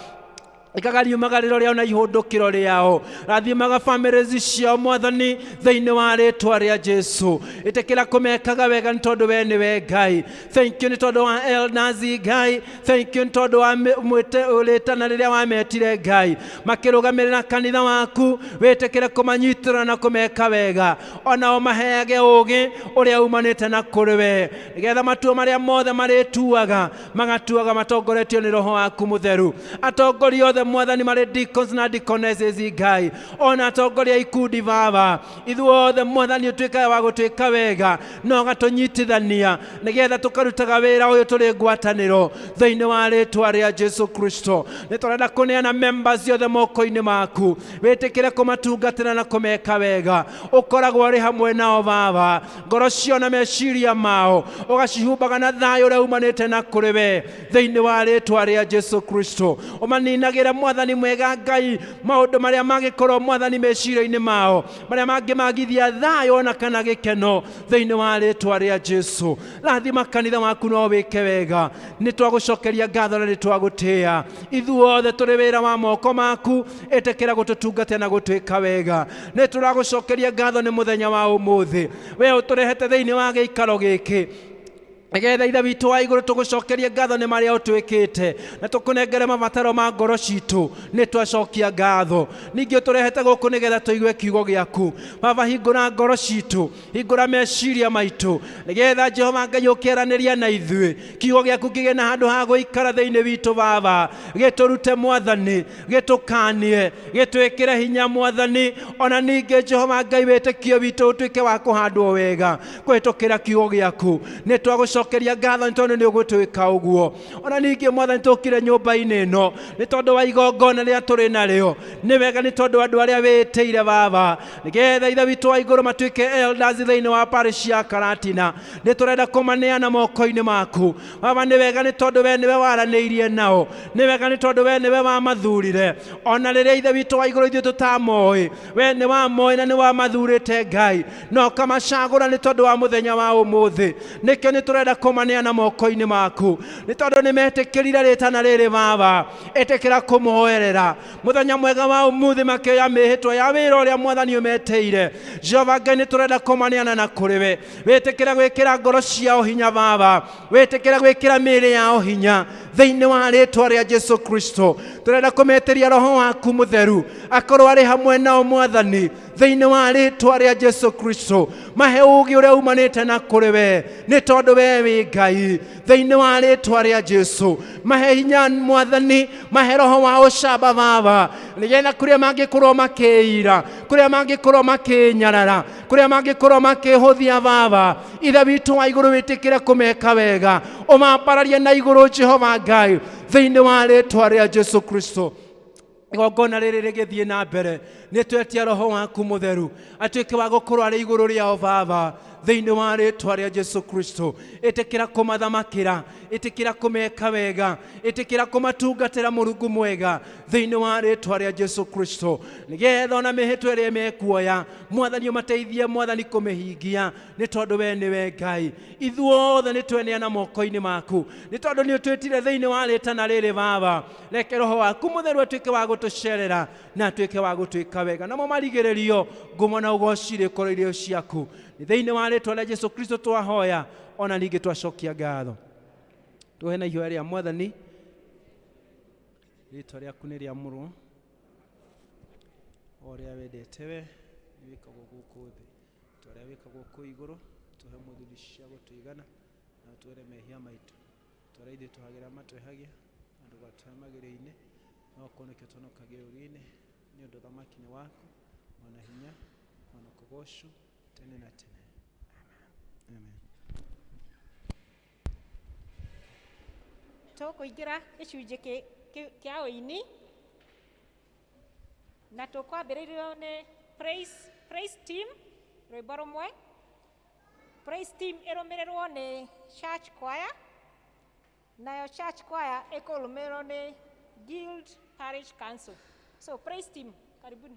Speaker 8: Ikaga riumagarĩro rĩao na ihũndũkĩro rĩao, rathimaga families ciao mwathani thĩinĩ wa rĩtwa rĩa Jesu. Ĩtĩkĩra kũmekaga wega nĩ tondũ we nĩwe Ngai. Thank you nĩ tondũ wa elders Ngai, thank you nĩ tondũ wa rĩtana rĩrĩa wametire Ngai makĩrũgamĩrĩra kanitha waku, wĩtĩkĩre kũmanyitĩra na kũmeka wega, onao maheage ũgĩ ũrĩa umanĩte na kũrĩ we, nĩgetha matua marĩa mothe marĩtuaga magatuaga matongoretio nĩ roho waku mũtheru. Atongoria othe mwathani marĩ deacons na deaconesses Ngai, ona atongoria ikundi baba, ithuothe mwathani ũtuĩkaga wa gũtwĩka wega na ũgatũnyitithania nĩgetha tũkarutaga wĩra ũyũ tũrĩ ngwatanĩro thĩinĩ wa rĩtwa rĩa Jesu Kristo. Nĩ tũrenda kũneana members othe moko-inĩ maku, wĩtĩkĩre kũmatungatĩra na kũmeka wega, ũkoragwo ũrĩ hamwe nao baba, ngoro ciao na meciria mao ũgacihumbaga na thayũ ũrĩa umanĩte na kũrĩ we thĩinĩ wa rĩtwa rĩa Jesu Kristo. Ũmaninagĩre mwathani mwega Ngai maũndũ marĩa mangĩkorwo mwathani meciria-inĩ mao, marĩa mangĩmagithia thayũ ona kana gĩkeno thĩinĩ wa rĩtwa rĩa Jesu. Rathima kanitha waku no wĩke wega, nĩ twagũcokeria ngatho na nĩ twagũtĩĩa. Ithuothe tũrĩ wĩra wa moko maku, ĩtĩkĩra gũtũtungatĩra na gũtwĩka wega. Nĩ tũragũcokeria ngatho nĩ mũthenya wa ũmũthĩ, we ũtũrehete thĩinĩ wa gĩikaro gĩkĩ, nĩgetha ithe witũ wa igũrũ tũgũcokerie ngatho nĩ marĩa ũtwĩkĩte, na tũkũnengere mabataro ma ngoro citũ. Nĩ twacokia ngatho. Ningĩ ũtũrehete gũkũ nĩgetha tũigue kiugo gĩaku baba. Hingũra ngoro citũ, hingũra meciria maitũ, nĩgetha Jehova Ngai ũkĩaranĩria na ithuĩ, kiugo gĩaku kĩgĩe na handũ ha gũikara thĩinĩ witũ baba. Gĩtũrute mwathani, gĩtũkanie, gĩtwĩkĩre hinya mwathani, ona ningĩ Jehova Ngai wĩtĩkio witũ ũtuĩke wa kũhandwo wega kũhĩtũkĩra kiugo gĩaku. Nĩ twagũcokeria Tũgũcokeria ngatho nĩ tondũ nĩ ũgũtwĩka ũguo. Ona ningĩ Mwathani tũkire nyũmba-inĩ ĩno nĩ tondũ wa igongona rĩrĩa tũrĩ narĩo. Nĩ wega nĩ tondũ andũ arĩa wĩtĩire Baba nĩgetha Ithe witũ wa igũrũ matuĩke elders thĩinĩ wa parish ya Karatina. Nĩ tũrenda kũmaneana moko-inĩ maku Baba. Nĩ wega nĩ tondũ we nĩwe waranĩirie nao, nĩ wega nĩ tondũ we nĩwe wamathurire. Ona rĩrĩa Ithe witũ wa igũrũ ithuĩ tũtamoĩ, we nĩ wamoĩ na nĩ wamathurĩte Ngai, na ũkamacagũra nĩ tondũ wa mũthenya wa ũmũthĩ. Nĩkĩo nĩ tũrenda kũmaneana moko-inĩ maku nĩ tondũ nĩ metĩkĩrire rĩtana rĩrĩ Baba. Ĩtĩkĩra kũmoerera mũthenya mwega wa ũmũthĩ, makĩoya mĩhĩtwa ya wĩra ũrĩa Mwathani ũmetĩire. Jehova Ngai, nĩ tũrenda kũmaneana na kũrĩ we. Wĩtĩkĩra gwĩkĩra ngoro ciao hinya Baba, wĩtĩkĩra gwĩkĩra mĩĩrĩ yao hinya thĩinĩ wa rĩtwa rĩa Jesu Kristo. Tũrenda kũmetĩria Roho waku Mũtheru akorwo arĩ hamwe nao Mwathani thĩinĩ wa rĩtwa rĩa Jesu Kristo. Mahe ũũgĩ ũrĩa umanĩte na kũrĩ we nĩ tondũ we wĩ Ngai thĩinĩ wa rĩtwa rĩa Jesu. Mahe hinya Mwathani, mahe roho wa ũcamba Baba, nĩgetha kũrĩa mangĩkorwo makĩira, kũrĩa mangĩkorwo makĩnyarara, kũrĩa mangĩkorwo makĩhũthia Baba, Ithe witũ wa igũrũ wĩtĩkĩre kũmeka wega, ũmambararie na igũrũ Jehova Ngai thĩinĩ wa rĩtwa rĩa Jesu Kristo. Igongona rĩrĩ rĩgĩthiĩ na mbere, nĩ twetia Roho waku Mũtheru atuĩke wa gũkorwo arĩ igũrũ rĩao Baba thĩinĩ wa rĩtwa rĩa Jesu Kristo. Ĩtĩkĩra kũmathamakĩra, ĩtĩkĩra kũmeka wega, ĩtĩkĩra kũmatungatĩra Mũrungu mwega thĩinĩ wa rĩtwa rĩa Jesu Kristo, nĩgetha ona mĩhĩtwa ĩrĩa mekuoya Mwathani ũmateithie Mwathani kũmĩhingia nĩ tondũ we nĩwe Ngai. Ithuothe nĩ tweneana moko-inĩ maku nĩ tondũ nĩ ũtwĩtire thĩinĩ wa rĩtana rĩrĩ Baba. Reke Roho waku Mũtheru atuĩke wa gũtũcerera na atuĩke wa gũtwĩka wega, namo marigĩrĩrio ngumo na ũgoci rĩkorwo irĩ ciaku. Nĩ thĩinĩ wa rĩtwa rĩa Jesu Kristo twahoya, ona ningĩ twacokia ngatho. Tuhe na ihoya rĩa Mwathani, rĩtwa rĩaku nĩ rĩamũrwo, o ũrĩa wendete we nĩ wĩkagwo gũkũ thĩ ta ũrĩa wĩkagwo kũu igũrũ. Tũhe mũthuri cia gũtũigana na ũtwĩre mehia maitũ ta ũrĩa ithuĩ tũhagĩra matwehagia, na ndũgatũhe magerio-inĩ, no kũhonokia tũhonokagie ũũru-inĩ, nĩ ũndũ ũthamaki nĩ waku, ona hinya, ona kũgocwo tene na tene. Amen.
Speaker 4: Tũkũingĩra gĩcunjĩ kĩa ũini na tũkwambĩrĩrio nĩ praise team rwĩmbo rũmwe. Praise team ĩrũmĩrĩrwo nĩ church choir, nayo church choir ĩkũrũmĩrĩrwo nĩ guild parish council. So praise team, karibuni.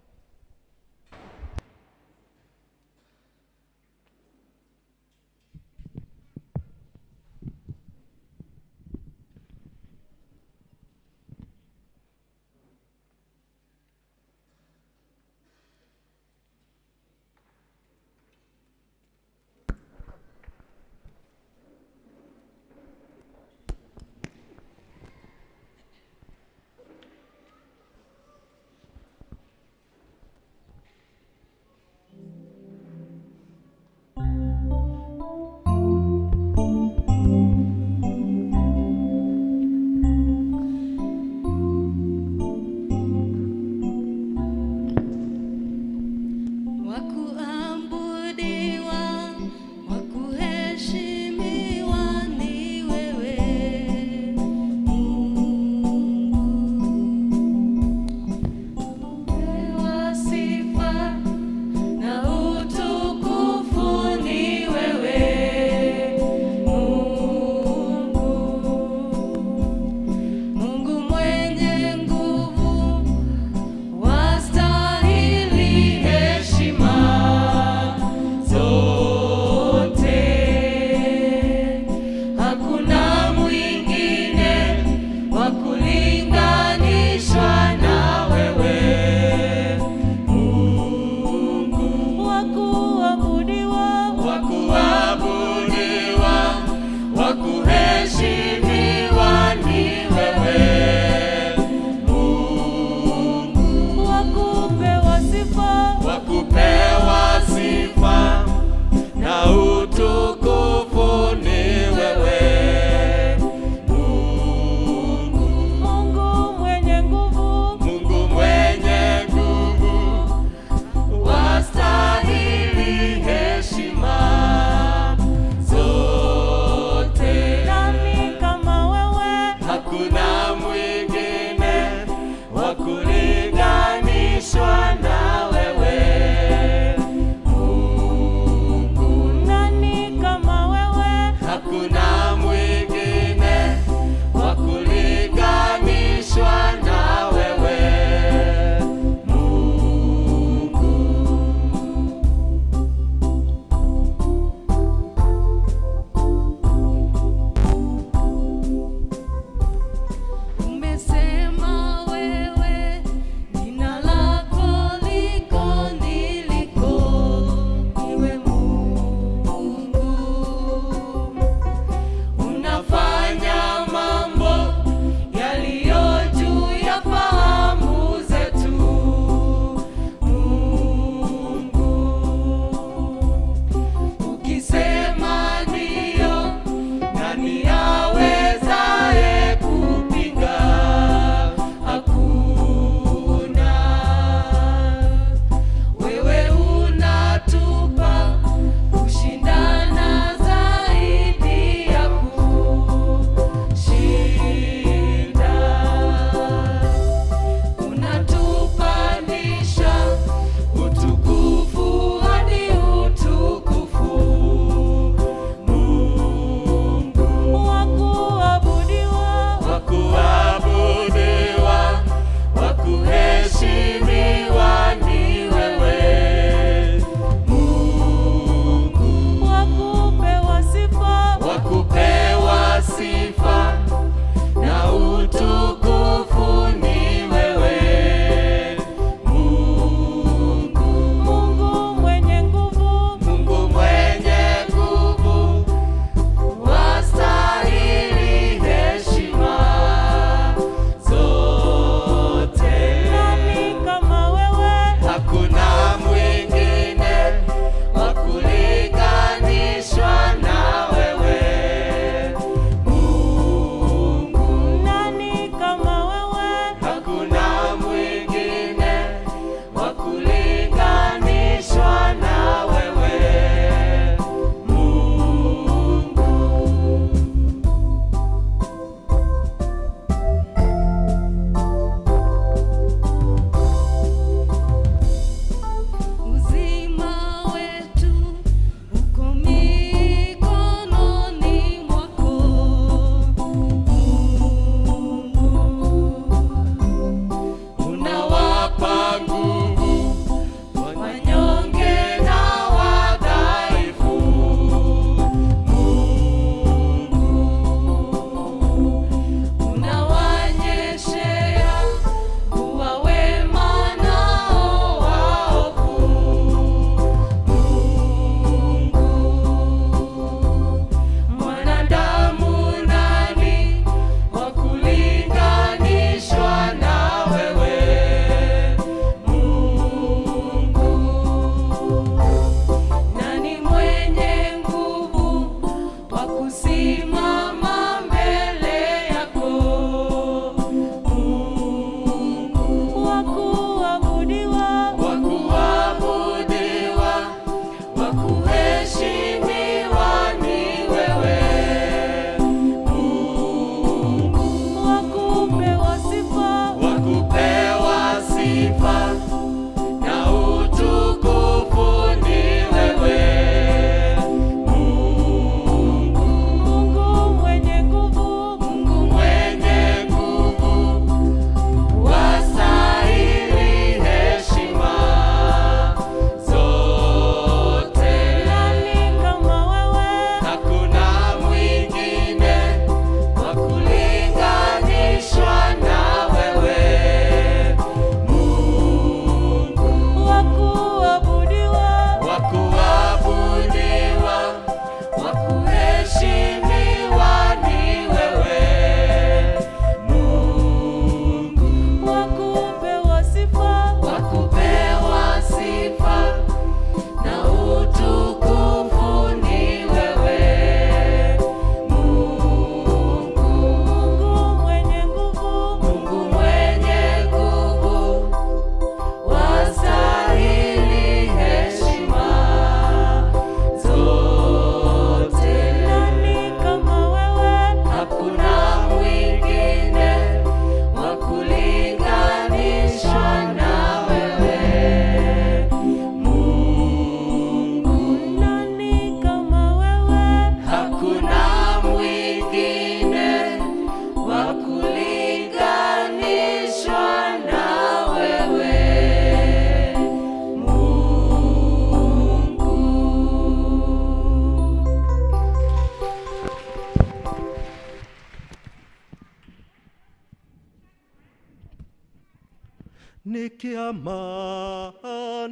Speaker 6: Kĩama,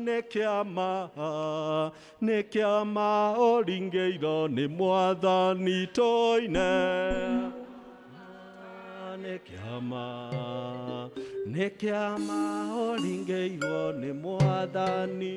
Speaker 6: nĩ kĩama, nĩ kĩama ũringĩirwo nĩ Mwathani tũine. Nĩ kĩama, nĩ kĩama ũringĩirwo nĩ Mwathani.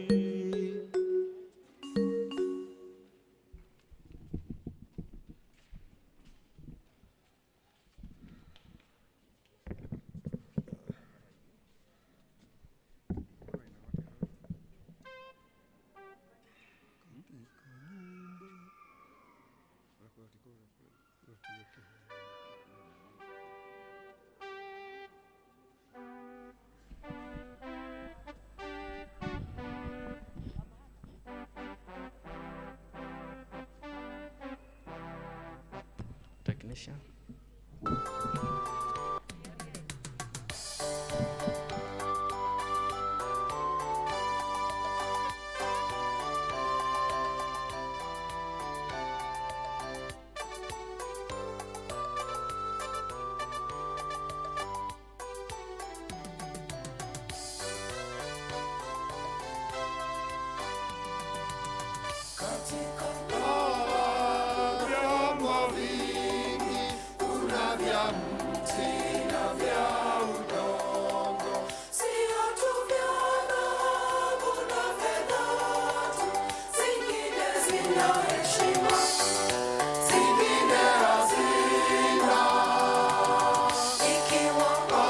Speaker 9: Technician.
Speaker 10: Vyombo vingi, kuna vya mti na vya udongo. Sio tu vya dhahabu na fedha tu, zingine zina heshima, zingine hazina. Ikiwa mtu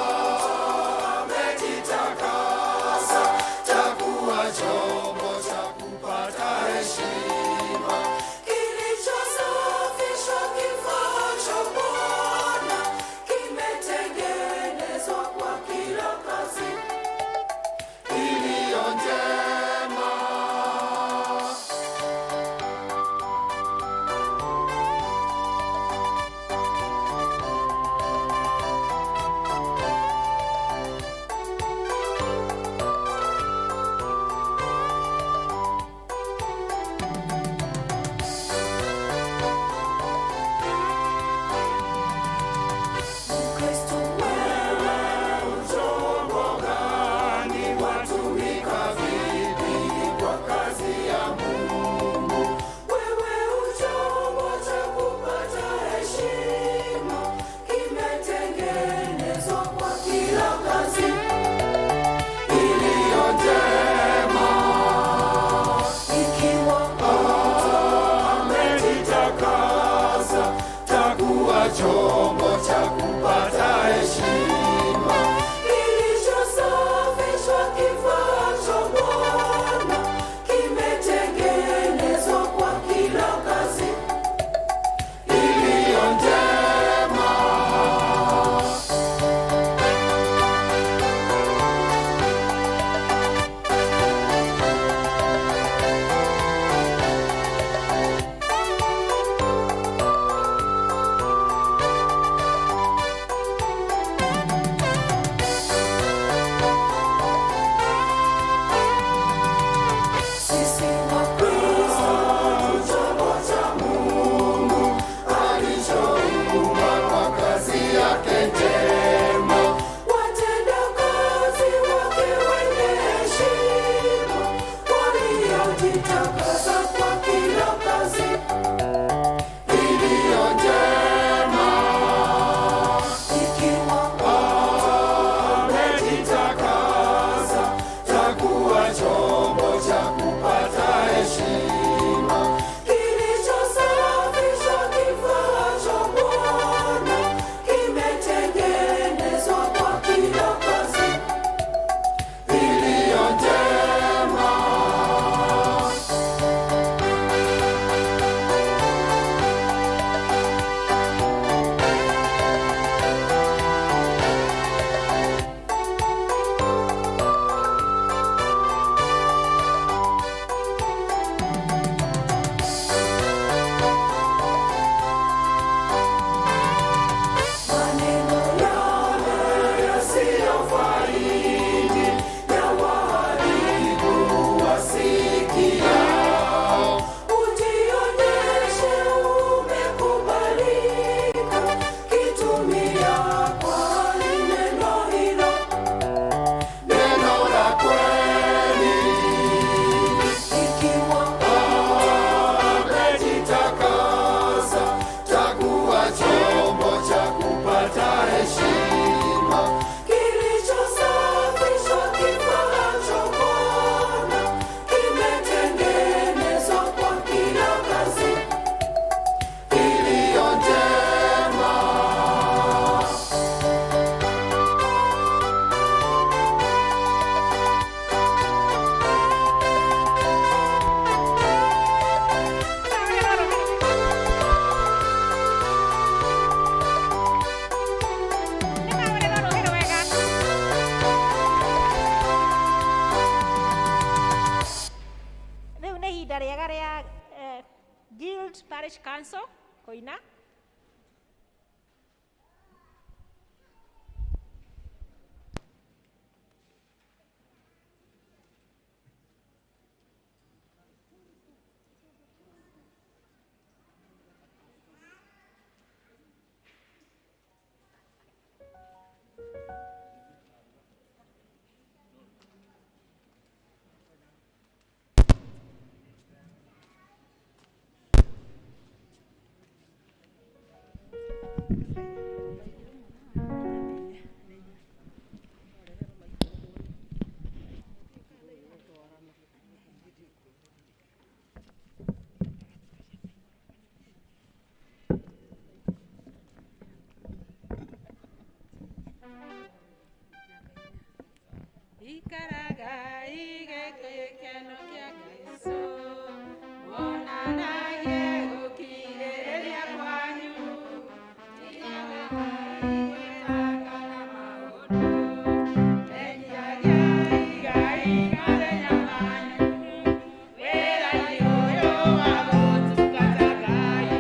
Speaker 10: amejitakasa, takuwa chombo cha kupata heshima.
Speaker 4: Guild Parish Council kũina.
Speaker 1: Ikaraga igekeno kĩa Kristo, wonanagie gũkirĩrĩria kwanyu, igwetaga na maũndũ, menyagia igai mathenya manyu, wĩra-inĩ ũyũ wa gũtungata Ngai,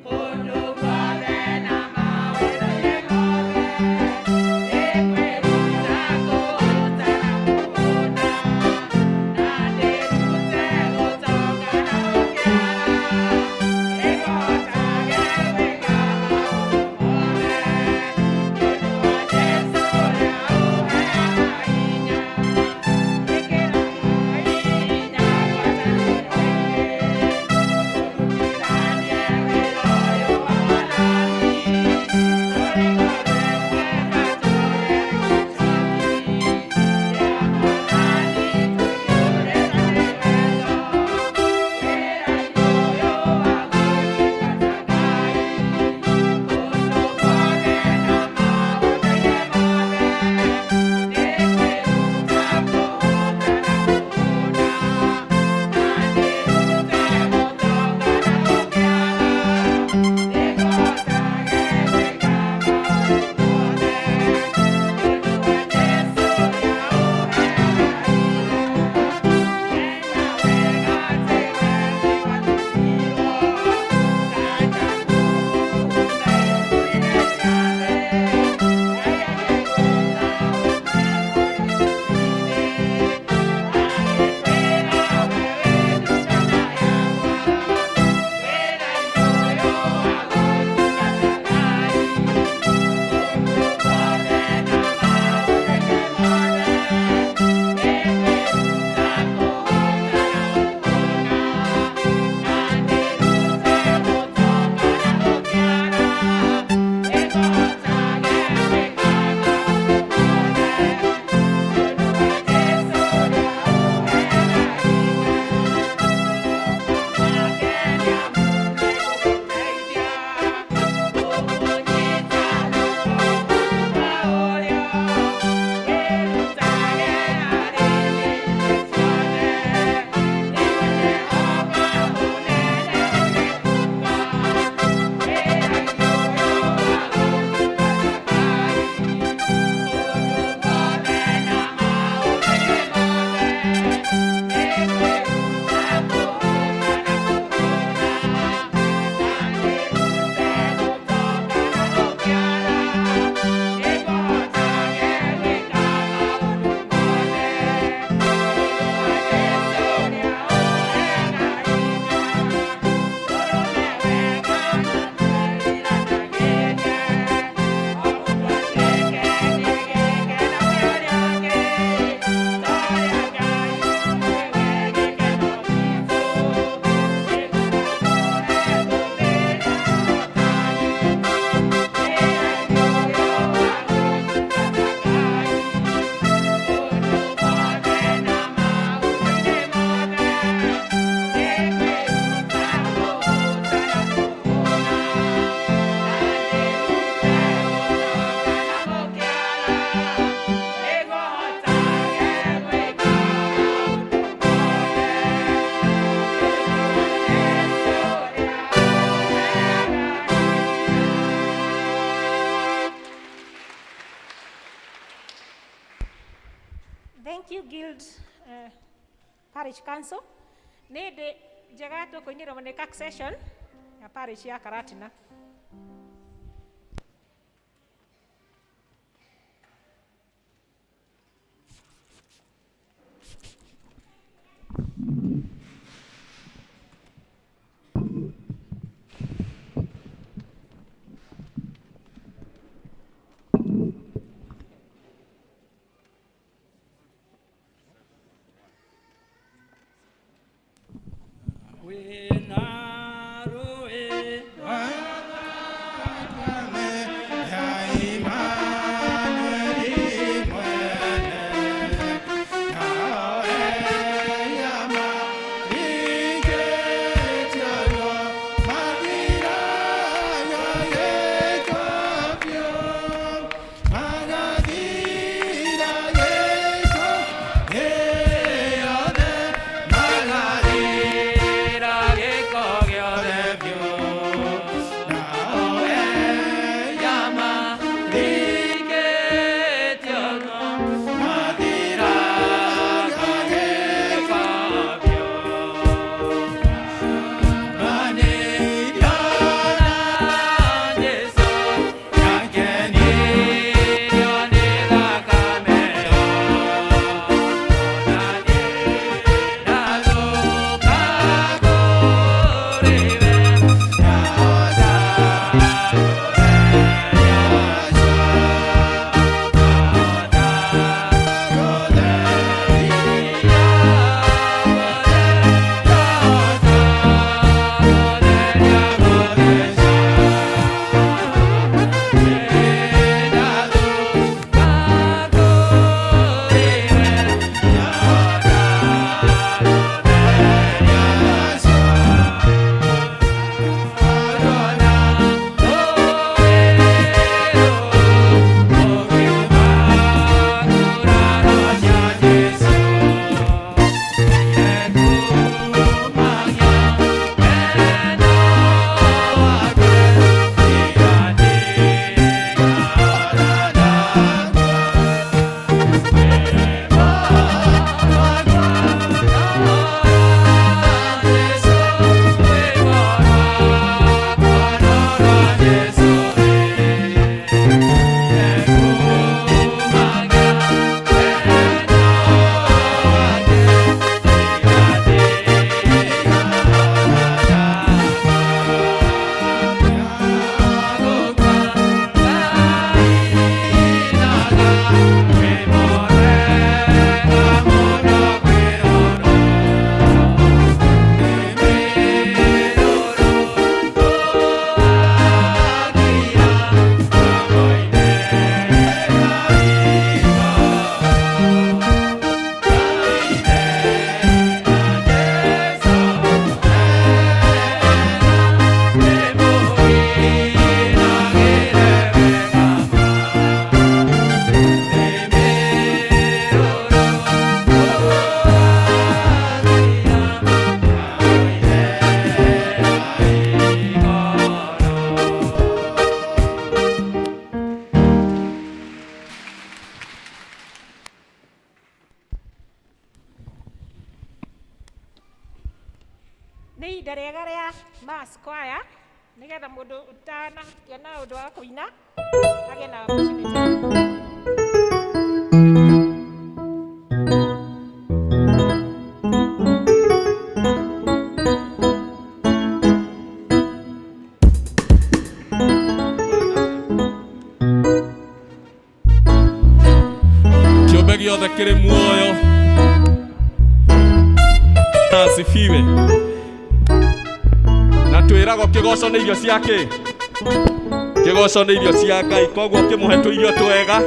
Speaker 1: kũndũ guothe na maũndũ-inĩ mothe, nĩngwĩruta kũhũta na kũhũna, na ndĩrute gũtonga na gũkĩara, nĩngũhotage gwĩka maũndũ mothe, nĩ ũndũ wa Jesũ ũrĩa ũheaga hinya. Ĩkĩragai hinya ngwatanĩro-inĩ, mũrutithanie wĩra ũyũ wa Mwathani, tũrĩ othe mwega tũrĩ icoki rĩa Mwathani tũiyũrĩtwo nĩ wendo, wĩra-inĩ ũyũ wa gũtungata Ngai, kũndũ guothe na maũndũ-inĩ mothe, nĩngwĩruta kũhũta na kũhũna, na ndĩrute gũtonga na gũkĩara, nĩngũhotage gwĩka maũndũ mothe, nĩ ũndũ wa Jesũ ũrĩa ũheaga hinya. Menya wega atĩ we nĩwatuirwo ta Jakubu uume ciathe, Ngai agĩgũta uume mũtitũ-inĩ, agĩkwĩra we wĩ ndungata yakwa, wĩra-inĩ ũyũ wa gũtungata Ngai, kũndũ guothe na maũndũ-inĩ mothe, nĩngwĩruta kũhũta na kũhũna, na ndĩrute gũtonga na gũkĩara, nĩngũhotage gwĩka maũndũ mothe, nĩ ũndũ wa Jesũ ũrĩa ũheaga hinya. Wake nĩamũre gũgũteithia, gũkũnyita guoko kwa ũrĩo, wĩrutage harĩ hĩndĩ ciothe, nĩguo Jehova ũnene ũgĩkuga, wĩra-inĩ ũyũ wa gũtungata Ngai, kũndũ guothe na maũndũ-inĩ mothe, nĩngwĩruta kũhũta na kũhũna, na ndĩrute gũtonga na gũkĩara, nĩngũhotage gwĩka maũndũ mothe, nĩ ũndũ wa Jesũ ũrĩa ũheaga hinya. Tũrũme wega na twĩriranagĩrie, o mũndũ atuĩke nĩ gĩkeno kĩa ũrĩa ũngĩ, ta ũrĩa Ngai nĩwe gĩkeno giitũ, nĩguo tũtũũre tũthĩre ũhotani, wĩra-inĩ ũyũ wa gũtungata Ngai, kũndũ guothe na maũndũ-inĩ mothe, nĩngwĩruta kũhũta na kũhũna, na ndĩrute gũtonga na gũkĩara, nĩngũhotage gwĩka maũndũ mothe, nĩ ũndũ wa Jesũ ũrĩa ũheaga hinya.
Speaker 4: Thank you, Guild Parish Council. Nĩ ndĩ Njega tũkũinĩrwo nĩ Succession ya parish ya Karatina. Nĩ ihinda rĩega rĩa mass choir nĩgetha mũndũ ũtanagĩa na ũndũ wa kũina agĩe na opportunity.
Speaker 6: Kĩũmbe gĩothe kĩrĩ muoyo na asifiwe. Na twĩragwo kĩgoco nĩ irio ciake, kĩgoco nĩ irio cia Ngai, koguo kĩmũhe tũirio twega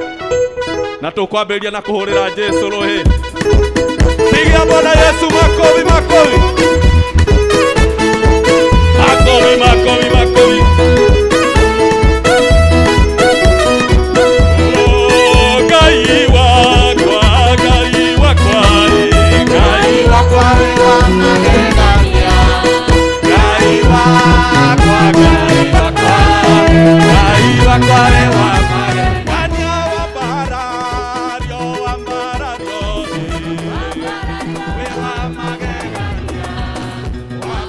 Speaker 6: na tũkwambĩrĩria na kũhũrĩra Jesũ rũhĩ. Pigia Bwana Yesu makofi, makofi, makofi, makofi, makofi. Oh, Ngai wakwa, Ngai wakwa, Ngai wakwa wa magegania, Ngai wakwa, Ngai wakwa, Ngai wakwa wa magegania, wambarario, wambarario, we wa magegania, wa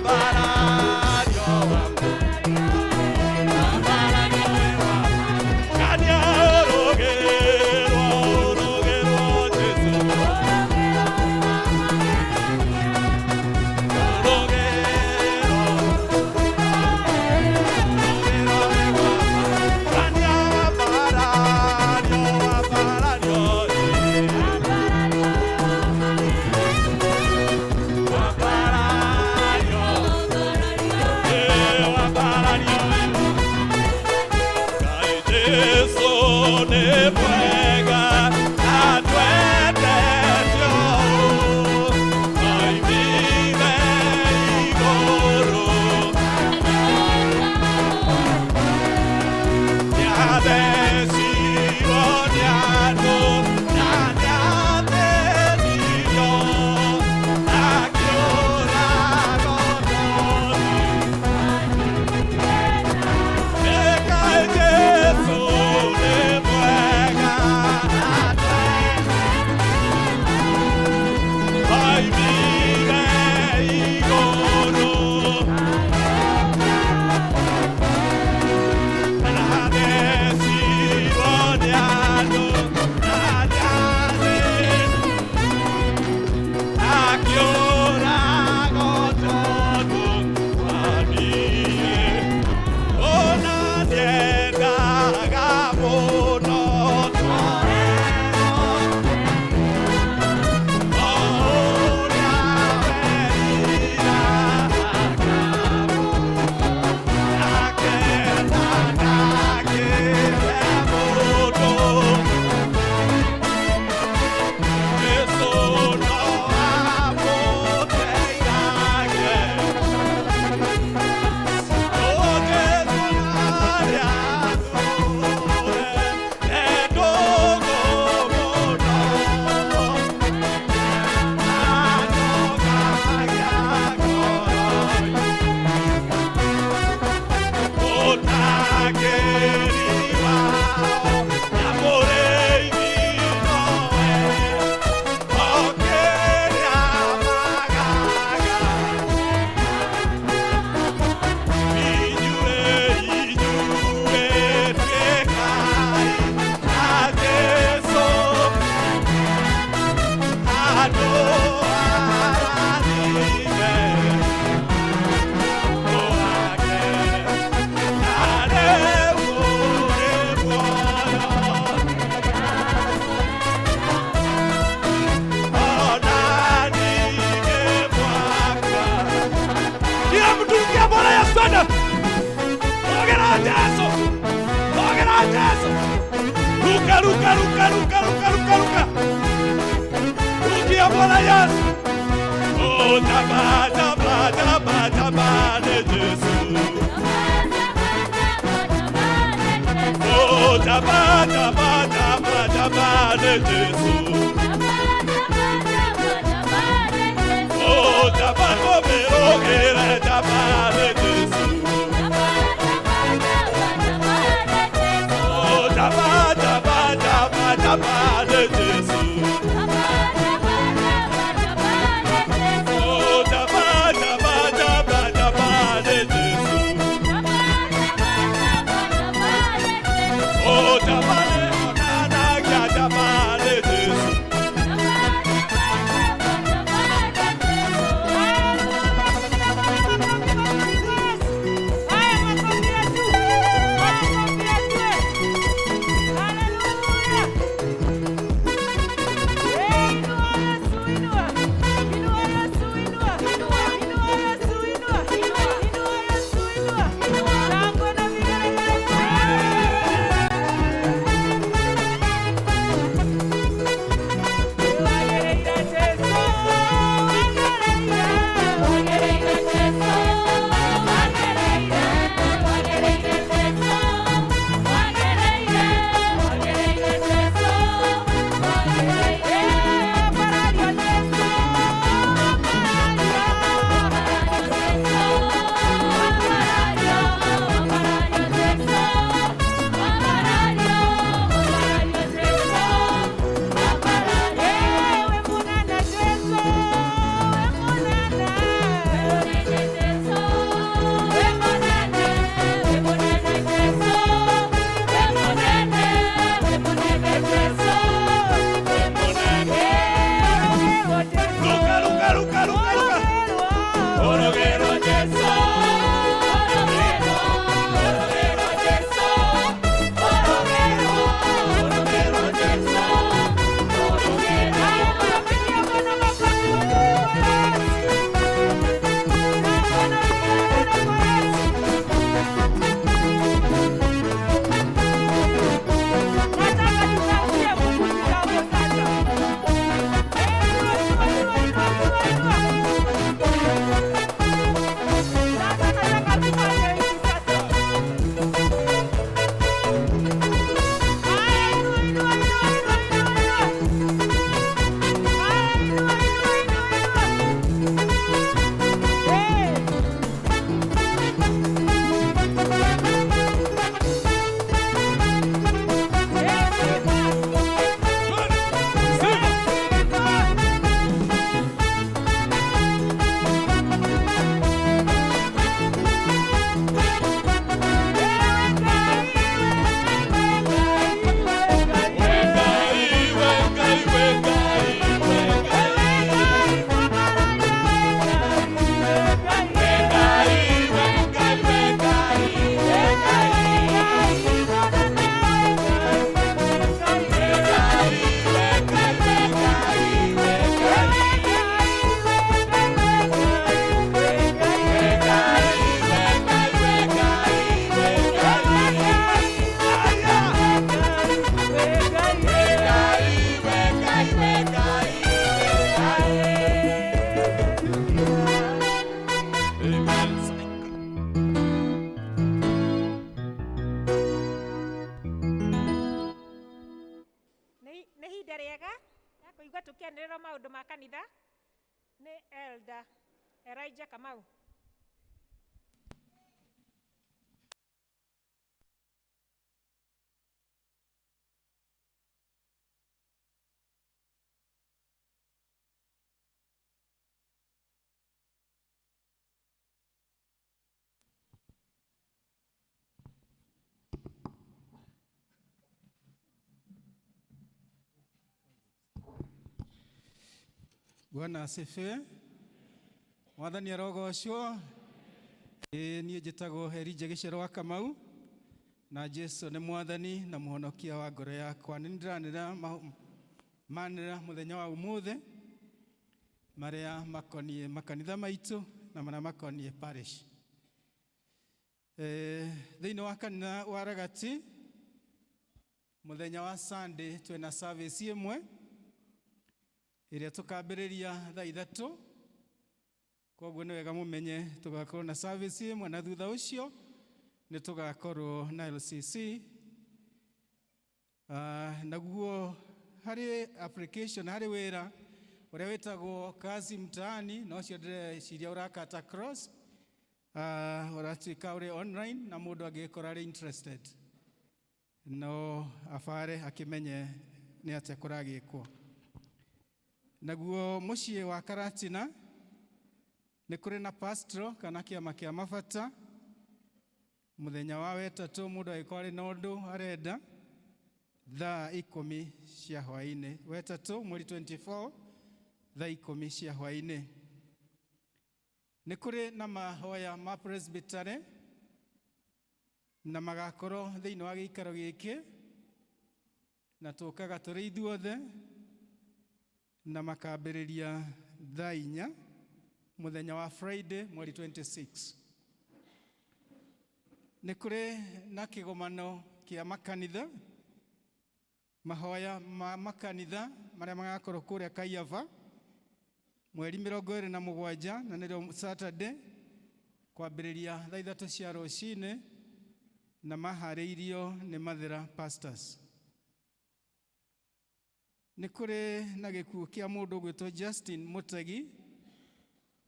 Speaker 10: Kila mtu mkia Bwana Yesu ana. Ongera Yesu. Ongera Yesu. Ruka ruka ruka ruka ruka ruka ruka. Rukia Bwana Yesu. Oh taba taba taba taba de Yesu. Oh taba taba taba taba de Yesu. Oh taba komero kera taba de Yesu. Oh taba taba taba taba de Yesu. Oh taba taba taba taba de Yesu. Oh taba le onana kya taba de Yesu.
Speaker 4: Makanitha nĩ Elder Elijah Kamau.
Speaker 5: Bwana asifiwe. Mwathani arogocwo. Ĩĩ niĩ njĩtagwo Elijah Gĩcero wa Kamau na Jesu nĩ mwathani na mũhonokia wa ngoro yakwa. Nĩ ndĩranĩra manĩra mũthenya wa ũmũthĩ marĩa makoniĩ makanitha maitũ na marĩa makoniĩ parish. Thĩinĩ wa kanitha wa Ragati mũthenya wa Sunday twĩna service ĩmwe ĩrĩa tũkambĩrĩria thaa 3. Koguo nĩ wega mũmenye tũgakorwo na service ĩmwe na thutha ũcio nĩ tũgakorwo na LCC. Naguo harĩ application harĩ wĩra ũrĩa wĩtagwo kazi mtaani na ũcio ndĩreciria ũrakata cross, ũratuĩka ũrĩ online na mũndũ angĩgĩkorwo arĩ interested no abare akĩmenye nĩ atĩa kũragĩkwo. Naguo mũciĩ wa Karatina nĩ kũrĩ na pastoral kana kĩama kĩa mabata mũthenya wa wetatũ mũndũ angĩkorwo arĩ na ũndũ arenda thaa 10 cia hwaĩ-inĩ, wetatũ mweri 24 thaa 10 cia hwaĩ-inĩ. Nĩ kũrĩ na mahoya ma presbytery na magakorwo thĩinĩ wa gĩikaro gĩkĩ na tũkaga tũrĩ ithuothe na makambĩrĩria thaa 4 mũthenya wa Friday mweri 26. Nĩ kũrĩ na kĩgomano kĩa makanitha, mahoya ma makanitha marĩa magakorwo kũrĩa Kaiaba mweri 27 na nĩrĩo Saturday kwambĩrĩria thaa 3 cia rũcinĩ na maharĩirio nĩ Mathĩra Pastors. Nĩ kũrĩ na gĩkuũ kĩa mũndũ ũgwĩtwo Justin Mutegi,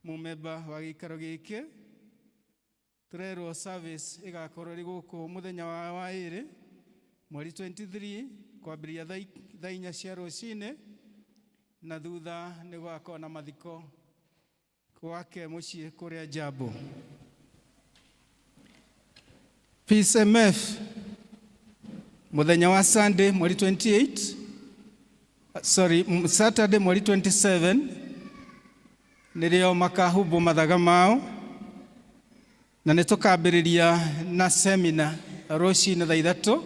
Speaker 5: mũmemba wa gĩikaro gĩkĩ. Tũrerwo service ĩgakorwo ĩrĩ gũkũ mũthenya wa ĩrĩ mweri 23 kwambĩrĩria thaa 4 cia rũcinĩ na thutha nĩ gũgakorwo na mathiko gwake mũciĩ kũrĩa Njambo. Peace MF mũthenya wa Sunday mweri 28, sorry, Saturday mweri 27 nĩrĩo makahumbwo mathaga mao na nĩ tũkambĩrĩria na semina rũcinĩ thaa 3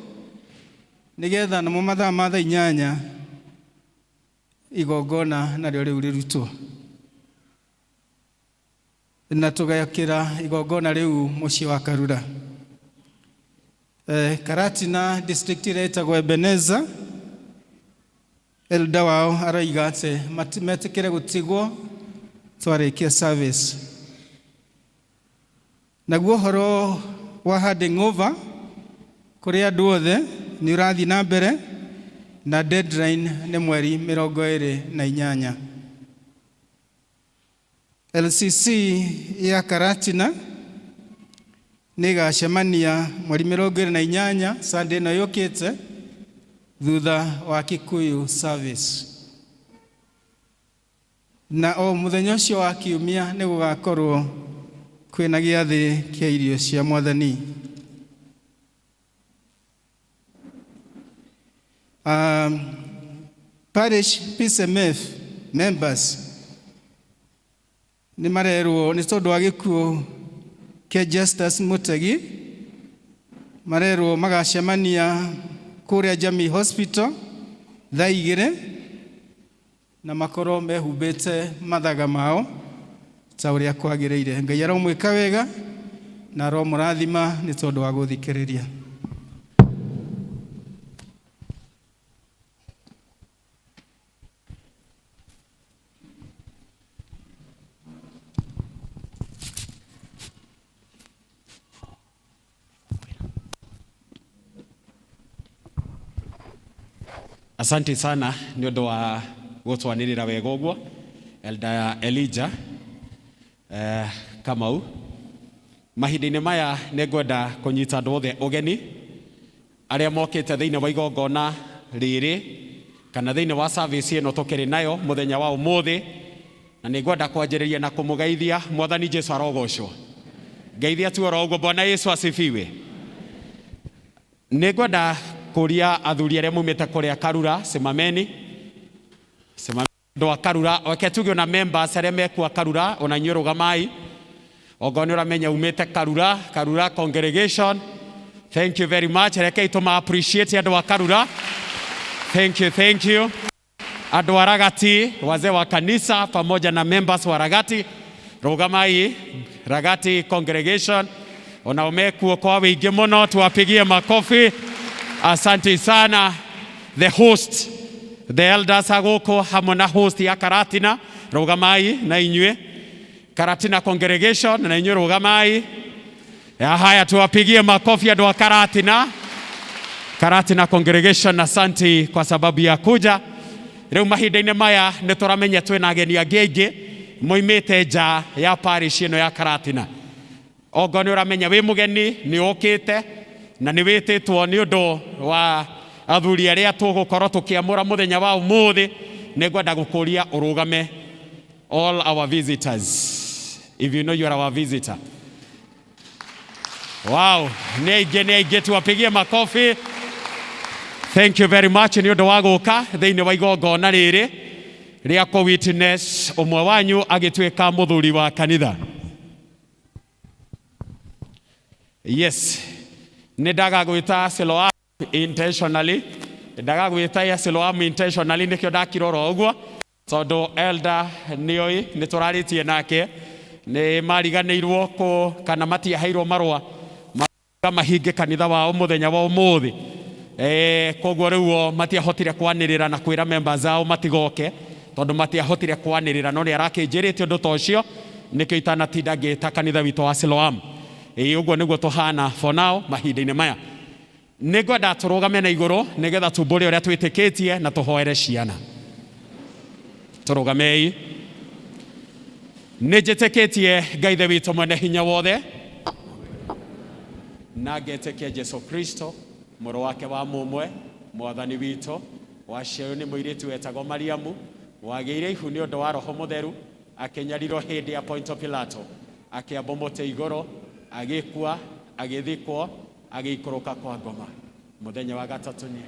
Speaker 5: nĩgetha namo mathaa ma thaa 8 igongona narĩo rĩu rĩrutwo na tũgekĩra igongona rĩu mũciĩ wa Karura. Karatina district ĩrĩa ĩtagwo Ebeneza, elder wao aroiga atĩ metĩkĩre gũtigwo twarĩkia service. Naguo ũhoro wa handing over kũrĩ andũ othe nĩ ũrathiĩ na mbere na deadline nĩ mweri 28. LCC ya Karatina nĩ ĩgacemania mweri 28 Sunday ĩno yũkĩte thutha wa Kikuyu service. Na o mũthenya ũcio wa kiumia nĩ gũgakorwo kwĩna gĩathĩ kĩa irio cia mwathani. Parish PCMF members nĩ marerwo nĩ tondũ wa gĩkuũ kĩa Justus Mutegi, marerwo magacemania kũrĩa Jamii Hospital thaa 2 na makorwo mehumbĩte mathaga mao ta ũrĩa kwagĩrĩire. Ngai aromwĩka wega na aromũrathima nĩ tondũ wa gũthikĩrĩria.
Speaker 9: Asante sana nĩ ũndũ wa gũtwanĩrĩra wega ũguo. Elder Elijah Kamau. Mahinda-inĩ maya nĩ ngwenda kũnyita andũ othe ũgeni arĩa mokĩte thĩinĩ wa igongona rĩrĩ kana thĩinĩ wa service ĩno tũkĩrĩ nayo mũthenya wa ũmũthĩ, na nĩ ngwenda kwanjĩrĩria na kũmũgeithia. Mwathani Jesu arogocwo. Ngeithia tu oro ũguo. Bwana Yesu asifiwe. Nĩ ngwenda kũria athuri arĩa mumĩte kũrĩa Karura, simameni, simameni andũ a Karura. Reke tuge ona members arĩa mekua Karura, ona inyuĩ rũgamai. Ongorwo nĩ ũramenya umĩte Karura, Karura congregation, thank you very much. Rekei tũma appreciate andũ a Karura. Thank you, thank you. Andũ a Ragati, wazee wa kanisa pamoja na members wa Ragati, rũgamai. Ragati congregation onao mekuo kwa wĩingĩ mũno, tuwapigie makofi. Asante sana. The host, the elders agũkũ hamwe na host ya Karatina, rũgamai na inyuĩ. Karatina congregation na inyuĩ rũgamai. Ya haya, tuwapigie makofi andũ a Karatina. Karatina congregation, asante kwa sababu ya kuja. Rĩu mahinda-inĩ maya nĩ tũramenya twĩna ageni angĩ aingĩ moimĩte nja ya parish ĩno ya Karatina. Ongorwo nĩ ũramenya wĩ mũgeni, nĩ ũkĩte na nĩ wĩtĩtwo nĩ ũndũ wa athuri arĩa tũgũkorwo tũkĩamũra mũthenya wa ũmũthĩ, nĩ ngwenda gũkũria ũrũgame. All our visitors, if you know you are our visitor. Wow, nĩ aingĩ, nĩ aingĩ, tuwapigie makofi. Thank you very much nĩ ũndũ wa gũka thĩinĩ wa igongona rĩrĩ rĩa kũ witness ũmwe wanyu agĩtuĩka mũthuri wa kanitha. Yes, nĩ ndaga gwĩta Siloam intentionally, ndaga gwĩta ya Siloam intentionally, nĩkĩo ndakira oro ũguo, tondũ elder nĩoĩ nĩ tũrarĩtie nake, nĩ mariganĩirwo kũ kana matiaheirwo marũa mahinge kanitha wao mũthenya wa ũmũthĩ. Koguo rĩu o matiahotire kwanĩrĩra na kwĩra members ao matigoke, tondũ matiahotire kwanĩrĩra, no nĩ arakĩnjĩrĩte ũndũ ta ũcio, nĩkĩo itanatinda ngĩta kanitha witũ wa Siloam. Ĩĩ, ũguo nĩguo tũhana for now. Mahinda-inĩ maya nĩ ngwenda tũrũgame na igũrũ nĩgetha tumbũre ũrĩa twĩtĩkĩtie na tũhoere ciana. Tũrũgamei. Nĩ njĩtĩkĩtie Ngai Ithe witũ mwene hinya wothe, na ngetĩkia Jesu Kristo mũrũ wake wa mũmwe, mwathani witũ, waciarirwo nĩ mũirĩtu wetagwo Mariamu, wagĩire ihu nĩ ũndũ wa Roho Mũtheru, akĩnyarirwo hĩndĩ ya Ponto Pilato, akĩambwo mũtĩ igũrũ, agĩkua, agĩthikwo, agĩikũrũka kwa ngoma. Mũthenya wa gatatũ nĩ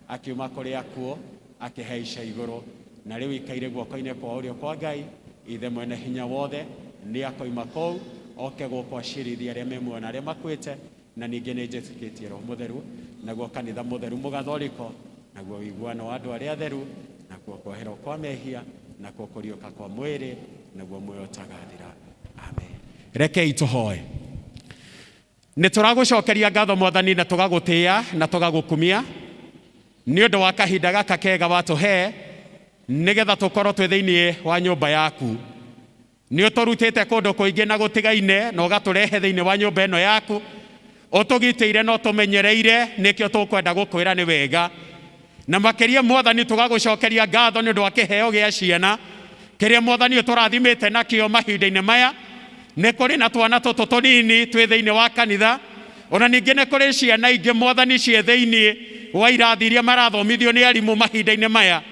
Speaker 9: akiuma kũrĩ akuũ, akĩhaica igũrũ, na rĩu ikaire guoko-inĩ kwa ũrĩo kwa Ngai Ithe mwene hinya wothe. Nĩ akoima kũu oke gũkũ acirithie arĩa me muoyo na arĩa makuĩte. Na ningĩ nĩ njĩtĩkĩtie Roho Mũtheru, naguo kanitha mũtheru mũgathoriko, naguo ũiguano wa andũ arĩa atheru, nakuo kuoherwo kwa mehia, nakuo kũriũka kwa mwĩrĩ, naguo muoyo ũtagathira. Amen. Rekei tũhoe. Nĩ tũragũcokeria ngatho Mwathani, na tũgagũtĩĩa na tũgagũkumia nĩ ũndũ wa kahinda gaka kega watũhe nĩgetha tũkorwo twĩ thĩinĩ wa nyũmba yaku. Nĩ ũtũrutĩte kũndũ kũingĩ na gũtigaine na ũgatũrehe thĩinĩ wa nyũmba ĩno yaku, ũtũgitĩire na ũtũmenyereire, nĩkĩo tũkwenda gũkwĩra nĩ wega. Na makĩria Mwathani, tũgagũcokeria ngatho nĩ ũndũ wa kĩheo gĩa ciana kĩrĩa Mwathani ũtũrathimĩte nakĩo mahinda-inĩ maya. Nĩ kũrĩ na twana tũtũ tũnini twĩ thĩinĩ wa kanitha, ona ningĩ nĩ kũrĩ ciana ingĩ Mwathani ciĩ thĩinĩ wa irathi iria marathomithio nĩ arimũ mahinda-inĩ maya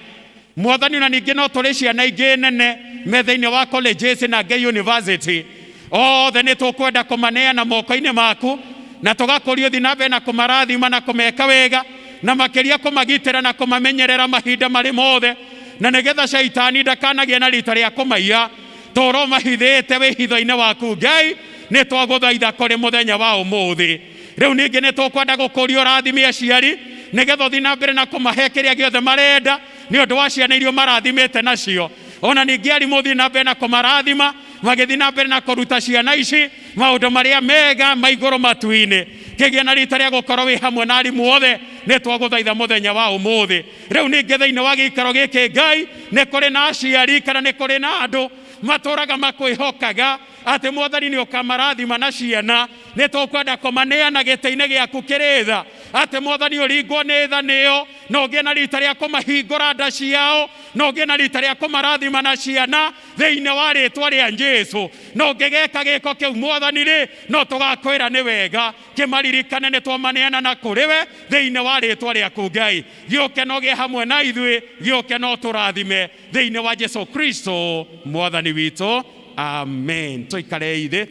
Speaker 9: Mwathani, ona ningĩ no tũrĩ ciana ingĩ nene me thĩinĩ wa colleges na ngĩ university. Othe nĩ tũkwenda kũmaneana moko-inĩ maku, na tũgakũria ũthiĩ na mbere na kũmarathima na kũmeka wega, na makĩria kũmagitĩra na kũmamenyerera mahinda marĩ mothe, na nĩgetha caitani ndakanagĩe na rita rĩa kũmaiya. Tũrwo mahithĩte wĩhitho-inĩ waku Ngai, nĩ twagũthaitha kũrĩ mũthenya wa ũmũthĩ. Rĩu ningĩ nĩ tũkwenda gũkũria ũrathime aciari, nĩgetha ũthiĩ na mbere na kũmahe kĩrĩa gĩothe marenda nĩ ũndũ wa ciana iria ũmarathimĩte nacio. Ona ningĩ arimũ, ũthiĩ na mbere na kũmarathima magĩthiĩ na mbere na kũruta ciana ici maũndũ marĩa mega ma igũrũ matu-inĩ. Kĩgĩa na rita rĩa gũkorwo wĩ hamwe na arimũ othe, nĩ twagũthaitha mũthenya wa ũmũthĩ. Rĩu ningĩ thĩinĩ wa gĩikaro gĩkĩ Ngai, nĩ kũrĩ na aciari kana nĩ kũrĩ na andũ matũraga makwĩhokaga atĩ Mwathani nĩ ũkamarathima na ciana. Nĩ tũkwenda kũmaneana gĩtĩ-inĩ gĩaku kĩrĩ tha. Atĩ Mwathani ũringwo nĩ tha nĩo, na ũgĩe na rita rĩa kũmahingũra nda ciao, na ũgĩe na rita rĩa kũmarathima na ciana thĩinĩ wa rĩtwa rĩa Jesu. Na ũngĩgeka gĩko kĩu Mwathani rĩ, no tũgakwĩra nĩ wega. Kĩmaririkane nĩ twamaneana na kũrĩ we thĩinĩ wa rĩtwa rĩaku Ngai. Gĩũke na ũgĩe hamwe na ithuĩ, gĩũke na ũtũrathime thĩinĩ wa Jesu Kristo Mwathani witũ, amen. Tũikarei thĩ.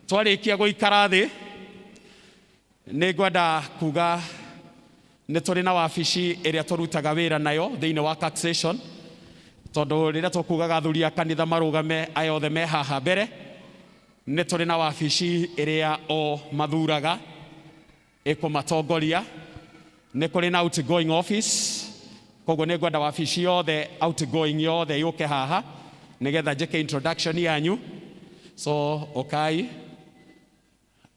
Speaker 9: Twarĩkia gũikara thĩ, nĩ ngwenda kuga nĩ tũrĩ na wabici ĩrĩa tũrutaga wĩra nayo thĩinĩ wa taxation, tondũ rĩrĩa tũkugaga athuri a kanitha marũgame aya othe me haha mbere, nĩ tũrĩ na wabici ĩrĩa o mathuraga ĩkũmatongoria. Nĩ kũrĩ na outgoing office, koguo nĩ ngwenda wabici yothe outgoing yothe yũke haha nĩgetha njĩke introduction yanyu. So ũkai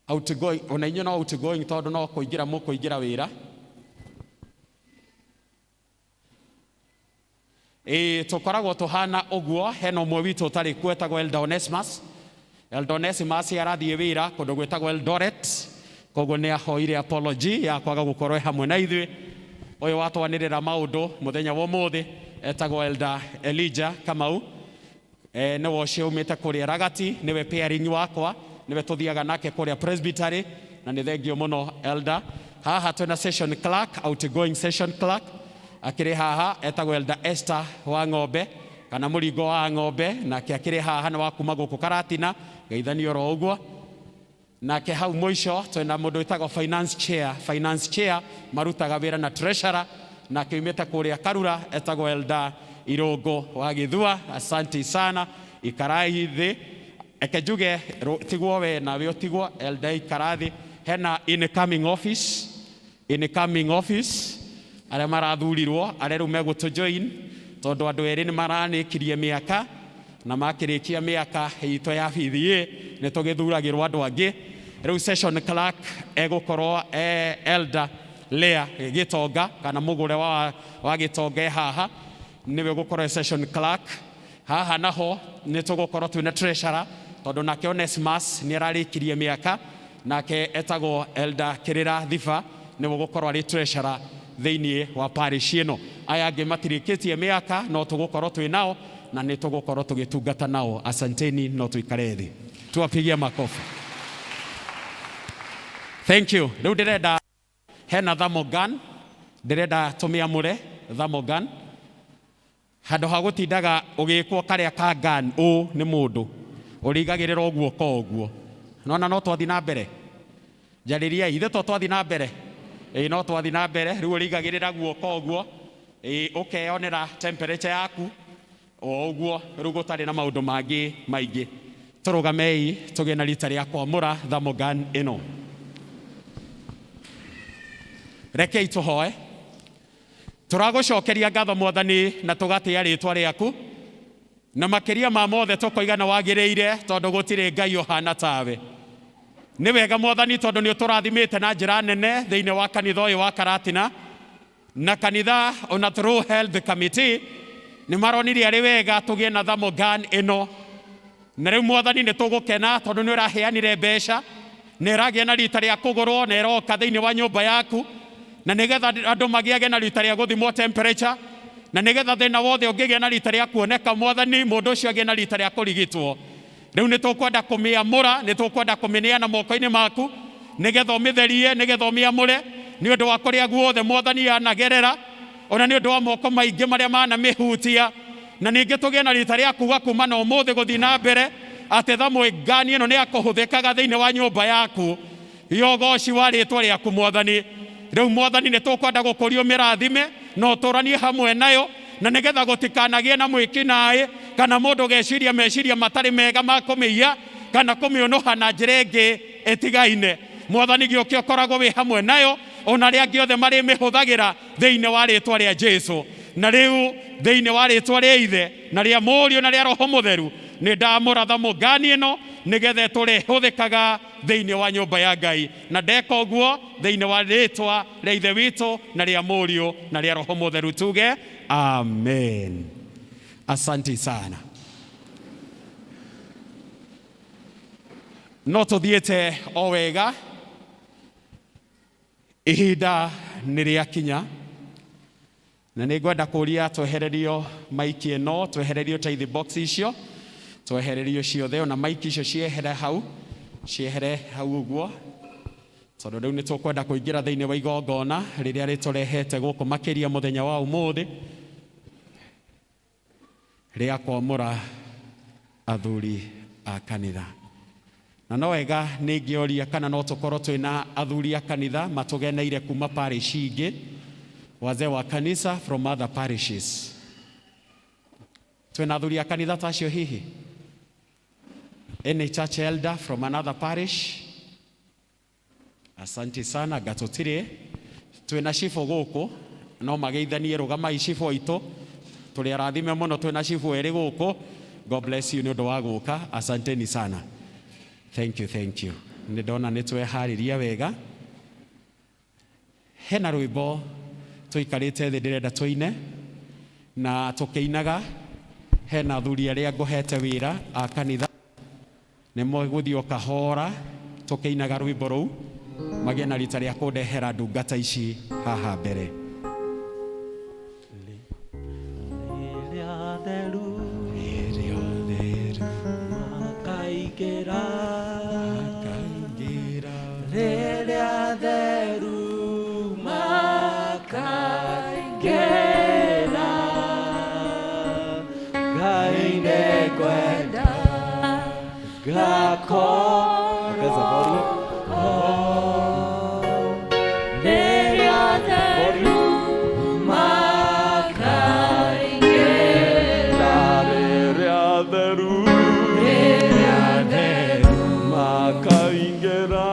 Speaker 9: outgoing, ona inyuĩ no outgoing tondũ no kũingĩra mũkũingĩra wĩra. Ĩĩ, tũkoragwo tũhana ũguo. Hena ũmwe witũ ũtarĩ kuo etagwo Elder Onesmus. Elder Onesmus arathiĩ wĩra kũndũ gwĩtagwo Eldoret, koguo nĩ ahoire apology ya kwaga gũkorwo e hamwe na ithuĩ. Ũyũ watwanĩrĩra maũndũ mũthenya wa ũmũthĩ etagwo Elder Elijah Kamau. Nĩwe ũcio umĩte kũrĩa Ragati, nĩwe pairing wakwa, nĩwe tũthiaga nake kũrĩa presbytery, na nĩ thengio mũno Elder. Haha twĩna session clerk, outgoing session clerk akĩrĩ haha etagwo Elder Esther wa Ng'ombe kana Mũringo wa Ng'ombe, nake akĩrĩ haha nĩ wa kuma gũkũ Karatina, geithanio oro ũguo. Nake hau mũico twĩna mũndũ wĩtagwo finance chair. Finance chair marutaga wĩra na treasurer, nake umĩte kũrĩa Karura etagwo Elder Irũngũ wa Gĩthua. Asante sana, ikarai thĩ. Eke njuge tigwo we nawe ũtigwo Elder, ikara thĩ. Hena incoming office, incoming office arĩa marathurirwo, arĩa rĩu megũtũ join, tondũ andũ erĩ nĩ maranĩkirie mĩaka, na makĩrĩkia mĩaka itũ ya BBA nĩ tũgĩthuragĩrwo andũ angĩ. Rĩu session clerk egũkorwo e Elder Lea Gĩtonga kana mũgũre wa Gĩtonga e haha, nĩwe ũgũkorwo e session clerk. Haha naho nĩ tũgũkorwo twĩna treasurer, tondũ nake Onesmus nĩ ararĩkirie mĩaka, nake etagwo Elder Kĩrĩra Thiba, nĩwe ũgũkorwo arĩ treasurer thĩinĩ wa parish ĩno. Aya angĩ matirĩkĩtie mĩaka, no tũgũkorwo twĩ nao na nĩ tũgũkorwo tũgĩtungata nao. Asanteni, no tũikare thĩ. Tuwapigie makofi. Thank you. Rĩu ndĩrenda hena thermogun, ndĩrenda tũmĩamũre thermogun. Handũ ha gũtindaga ũgĩkwo karĩa ka gun ũ nĩ mũndũ ũrigagĩrĩra ũguo ko ũguo. Nona no twathiĩ na mbere, njarĩriai, ithe to twathiĩ na mbere? Ĩĩ, no twathiĩ na mbere. Rĩu ũrigagĩrĩra guoko ũguo, ĩĩ, ũkeyonera temperature yaku o ũguo. Rĩu gũtarĩ na maũndũ mangĩ maingĩ, tũrũgamei tũgĩe na rita rĩa kwamũra thermogun ĩno. Rekei tũhoe. Tũragũcokeria ngatho Mwathani, na tũgatĩa rĩtwa rĩaku, na makĩria ma mothe tũkoiga nĩ wagĩrĩire, tondũ gũtirĩ Ngai ũhana tawe. Nĩ wega Mwathani, tondũ nĩ ũtũrathimĩte na njĩra nene thĩinĩ wa kanitha ũyũ wa Karatina, na kanitha ona through health committee nĩ maronire arĩ wega tũgĩe na thermogun ĩno. Na rĩu Mwathani nĩ tũgũkena tondũ nĩ ũraheanire mbeca, na ĩragĩa na rita rĩa kũgũrwo, na ĩroka thĩinĩ wa nyũmba yaku, na nĩgetha andũ magĩage na rita rĩa gũthimwo temperature, na nĩgetha thĩna wothe ũngĩgĩa na rita rĩa kuoneka Mwathani, mũndũ ũcio agĩe na rita rĩa kũrigitwo. Rĩu nĩ tũkwenda kũmĩamũra, nĩ tũkwenda kũmĩneana moko-inĩ maku, nĩgetha ũmĩtherie, nĩgetha ũmĩamũre nĩ ũndũ wa kũrĩa guothe Mwathani yanagerera, ona nĩ ũndũ wa moko maingĩ marĩa manamĩhutia. Na ningĩ tũgĩe na rita rĩa kuga kuma na ũmũthĩ gũthiĩ na mbere atĩ thermogun ĩno nĩ yakũhũthĩkaga thĩinĩ wa nyũmba yaku ya ũgoci wa rĩtwa rĩaku Mwathani. Rĩu Mwathani nĩ tũkwenda gũkũria ũmĩrathime na ũtũranie hamwe nayo, na nĩgetha gũtikanagĩe na mwĩkinaĩ kana mũndũ ũgeciria meciria matarĩ mega ma kũmĩiya kana kũmĩũnũha na njĩra ĩngĩ ĩtigaine. Mwathani, gĩũke ũkoragwo wĩ hamwe nayo ona arĩa angĩ othe marĩmĩhũthagĩra thĩinĩ wa rĩtwa rĩa Jesu. Na rĩu thĩinĩ wa rĩtwa rĩa Ithe na rĩa Mũriũ na rĩa Roho Mũtheru, nĩ ndamũra thermogun ĩno nĩgetha ĩtũre ĩhũthĩkaga thĩinĩ wa nyũmba ya Ngai. Na ndeka ũguo thĩinĩ wa rĩtwa rĩa Ithe witũ na rĩa Mũriũ na rĩa Roho Mũtheru, tuge amen. Asante sana. No tũthiĩte o wega, ihinda nĩ rĩakinya na nĩ ngwenda kũria twehererio maiki ĩno, twehererio tithe box icio, twehererio ciothe, ona maiki icio ciehere hau, ciehere hau ũguo, tondũ rĩu nĩ tũkwenda kũingĩra thĩinĩ wa igongona rĩrĩa rĩtũrehete gũkũ makĩria mũthenya wa ũmũthĩ rĩa kwamũra athuri a kanitha. Na no wega nĩ ngĩoria kana no tũkorwo twĩna athuri a kanitha matũgeneire kuma parish ingĩ, wazee wa kanisa from other parishes. Twĩna athuri a kanitha ta acio hihi? Any church elder from another parish? Asante sana gatũtirĩ. Twĩna cibũ gũkũ, no mageithanie, rũgamai cibũ aitũ, tũrĩ arathime mũno, twĩna cibũ erĩ gũkũ. God bless you nĩ ũndũ wa gũka, asanteni sana. Thank you, thank you. Nĩ ndona nĩ tweharĩria wega. Hena rwĩmbo tũikarĩte thĩ ndĩrenda tũine na tũkĩinaga, hena athuri arĩa ngũhete wĩra a kanitha, nĩ megũthiĩ o kahora tũkĩinaga rwĩmbo rũu, magĩe na rita rĩa kũndehera ndungata ici haha mbere.
Speaker 6: Rĩrĩa theru makaingĩra, rĩrĩa theru makaingĩra, Ngai nĩngwenda ngakorwo
Speaker 2: Rĩrĩa theru makaingĩra,
Speaker 6: rĩrĩa theru makaingĩra,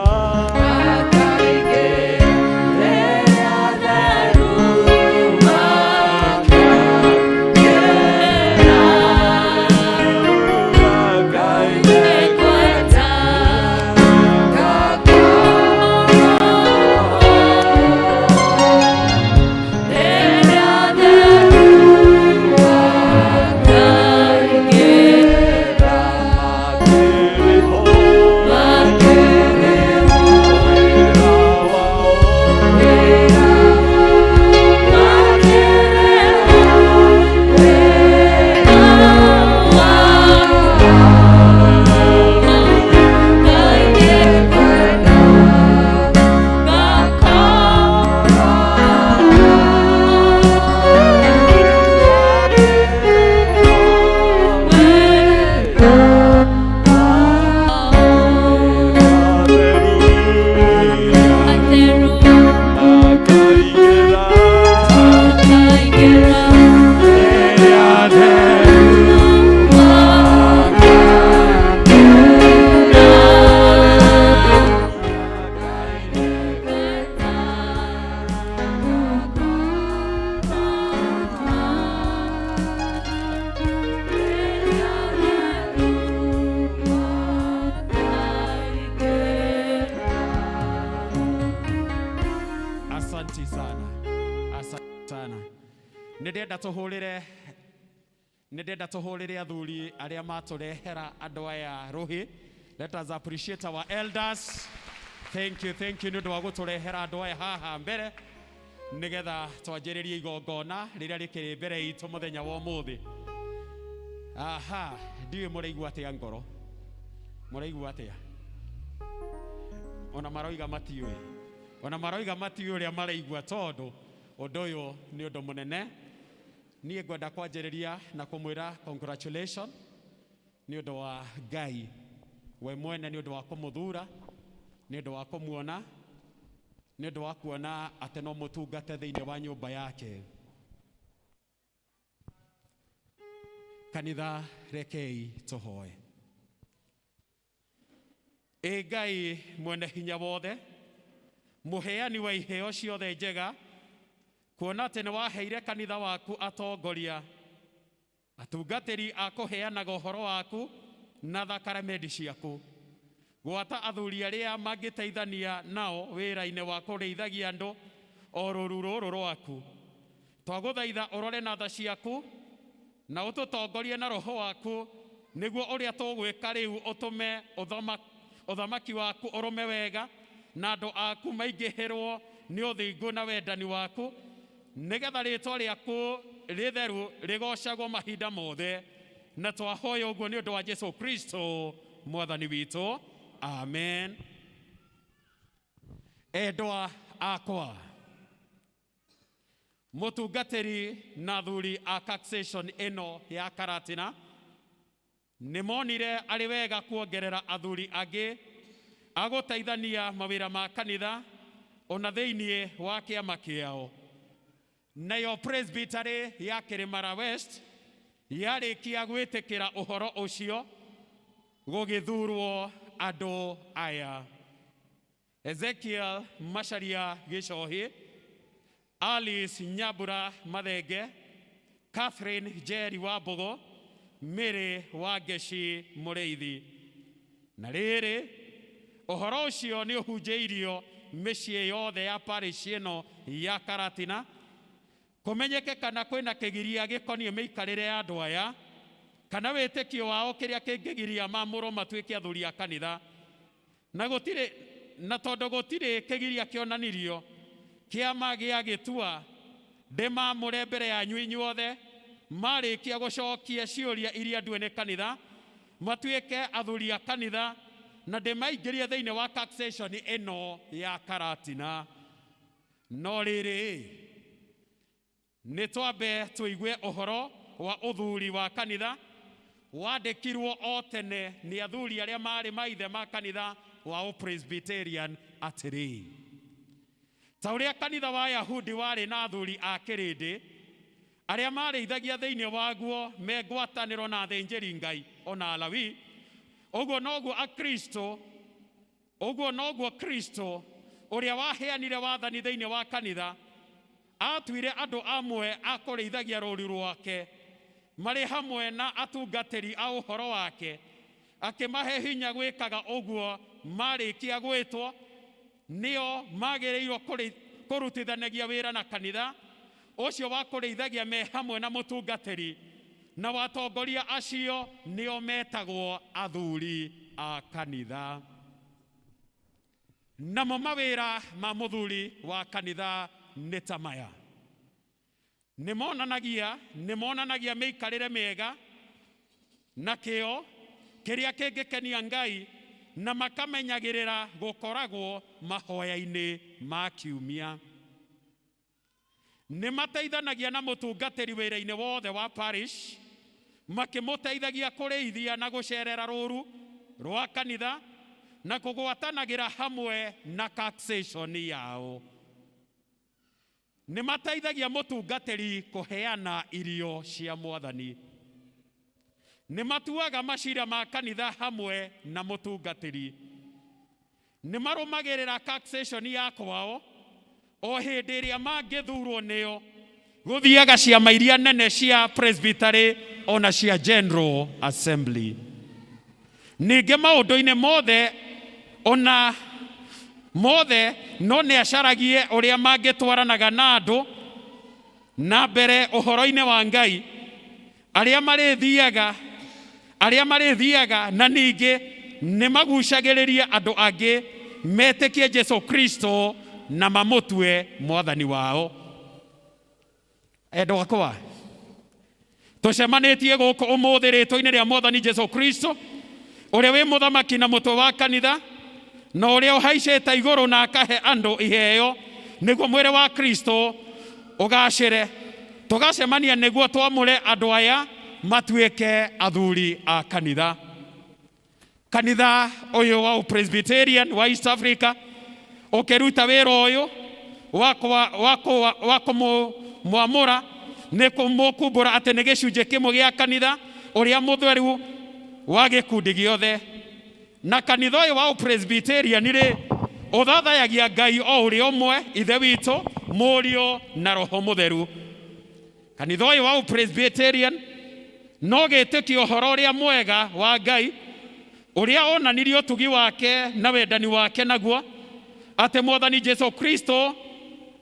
Speaker 2: rĩrĩa theru makaingĩra,
Speaker 6: Ngai
Speaker 2: nĩngwenda ngakorwo rĩrĩa theru makaingĩra,
Speaker 9: Asante sana, asante sana. Nĩ ndĩrenda tũhũrĩre, nĩ ndĩrenda tũhũrĩre athuri arĩa matũrehera andũ aya rũhĩ. Let us appreciate our elders. Thank you, thank you nĩ ũndũ wa gũtũrehera andũ aya haha mbere nĩgetha twanjĩrĩrie igongona rĩrĩa rĩkĩrĩ mbere itũ mũthenya wa ũmũthĩ. Aha, ndiũĩ mũraigua atĩa ngoro, mũraigua atĩa? Ona maroiga matiũĩ, ona maroiga matiũĩ ũrĩa maraigua, tondũ ũndũ ũyũ nĩ ũndũ mũnene. Niĩ ngwenda kwanjĩrĩria na kũmwĩra congratulation nĩ ũndũ wa Ngai we mwene, nĩ ũndũ wa kũmũthura, nĩ ũndũ wa kũmuona, nĩ ũndũ wa kuona atĩ no mũtungate thĩinĩ wa nyũmba yake. Kanitha, rekei tũhoe. Ĩ Ngai mwene hinya wothe, mũheani wa iheo ciothe njega, kuona atĩ nĩ waheire kanitha waku atongoria, atungatĩri a kũheanaga ũhoro waku na thakaramenti ciaku, gwata athuri arĩa mangĩteithania nao wĩra-inĩ wa kũrĩithagia andũ o rũru rũrũ rwaku. Twagũthaitha ũrore na tha ciaku na ũtũtongorie na roho waku, nĩguo ũrĩa tũgwĩka rĩu ũtũme Ũthamaki waku ũrũme wega na andũ aku maingĩhĩrwo nĩ ũthingu na wendani waku, nĩgetha rĩtwa rĩaku rĩtheru rĩgocagwo mahinda mothe. Na twahoya ũguo nĩ ũndũ wa Jesu Kristo mwathani witũ, amen. Endwa akwa, mũtungatĩri na athuri a taxation ĩno ya Karatina nĩ monire arĩ wega kuongerera athuri angĩ a gũteithania mawĩra ma kanitha ona thĩinĩ wa kĩama kĩao. Nayo presbytery ya Kĩrĩmara West yarĩkia gwĩtĩkĩra ũhoro ũcio, gũgĩthurwo andũ aya: Ezekiel Macharia Gĩcohi, Alice Nyambura Mathenge, Catherine Njeri Wambugu, Mary Wangeci Mũrĩithi. Na rĩrĩ, ũhoro ũcio nĩ ũhunjĩirio mĩciĩ yothe ya parish ĩno ya Karatina, kũmenyeke kana kwĩna kĩgiria gĩkoniĩ mĩikarĩre ya andũ aya kana wĩtĩkio wao kĩrĩa kĩngĩgiria maamũrwo matuĩke athuri a kanitha. Na gũtirĩ, na tondũ gũtirĩ kĩgiria kĩonanirio, kĩama gĩa gĩtua ndĩmamũre mbere yanyu inyuothe marĩkia gũcokia ciũria iria ndue nĩ kanitha, matuĩke athuri a kanitha, na ndĩmaingĩrie thĩinĩ wa taxation ĩno ya Karatina. No rĩrĩ, nĩ twambe tũigue ũhoro wa ũthuri wa kanitha wandĩkirwo o tene nĩ athuri arĩa marĩ maithe ma kanitha wa Presbyterian atĩrĩ: ta ũrĩa kanitha wa Yahudi warĩ na athuri a kĩrĩndĩ arĩa marĩithagia thĩinĩ waguo me ngwatanĩro na athĩnjĩri Ngai ona Alawi, ũguo noguo Akristo, ũguo noguo Kristo ũrĩa waheanire wathani thĩinĩ wa kanitha atuire andũ amwe a kũrĩithagia rũũru rwake marĩ hamwe na atungatĩri a ũhoro wake, akĩmahe hinya gwĩkaga ũguo marĩkia gwĩtwo. Nĩo magĩrĩirwo kũrutithanagia wĩra na kanitha ũcio wa kũrĩithagia me hamwe na mũtungatĩri, na watongoria acio nĩo metagwo athuri a kanitha. Namo mawĩra ma mũthuri wa kanitha nĩ ta maya: nĩ monanagia mĩikarĩre mĩega na kĩo kĩrĩa kĩngĩkenia Ngai, na makamenyagĩrĩra gũkoragwo mahoya-inĩ ma kiumia. Nĩ mateithanagia na mũtungatĩri wĩra-inĩ wothe wa parish, makĩmũteithagia kũrĩithia na gũcerera rũũru rwa kanitha na kũgwatanagĩra hamwe na taxation yao. Nĩ mateithagia mũtungatĩri kũheana irio cia mwathani. Nĩ matuaga macira ma kanitha hamwe na mũtungatĩri. Nĩ marũmagĩrĩra taxation ya kwao o hĩndĩ ĩrĩa mangĩthurwo nĩo gũthiaga ciama iria nene cia presbytery ona cia General Assembly. Ningĩ maũndũ-inĩ mothe ona mothe no nĩ acaragie ũrĩa mangĩtwaranaga na andũ na mbere ũhoro-inĩ wa Ngai arĩa marĩthiaga, na ningĩ nĩ magucagĩrĩrie andũ angĩ metĩkie Jesu Kristo na mamũtue mwathani wao. Endwa akwa, tũcemanĩtie gũkũ ũmũthĩ rĩtwa-inĩ rĩa mwathani Jesu Kristo ũrĩa wĩ mũthamaki na mũtwe wa kanitha, na ũrĩa ũhaicĩte igũrũ na akahe andũ iheo nĩguo mwĩrĩ wa Kristo ũgacĩre. Tũgacemania nĩguo twamũre andũ aya matuĩke athuri a kanitha. Kanitha ũyũ wa Presbyterian wa East Africa ũkĩruta wĩra ũyũ wa kũmwamũra nĩ kũmũkumbũra atĩ nĩ gĩcunjĩ kĩmwe gĩa kanitha ũrĩa mũtheru wa gĩkundi gĩothe. Na kanitha ũyũ wa Presbyterian rĩ, ũthathayagia Ngai o ũrĩa ũmwe, Ithe witũ, Mũriũ na Roho Mũtheru. Kanitha ũyũ wa Presbyterian no gĩtĩkio ũhoro ũrĩa mwega wa Ngai ũrĩa onanirie ũtugi wake na wendani wake naguo, atĩ mwathani Jesu Kristo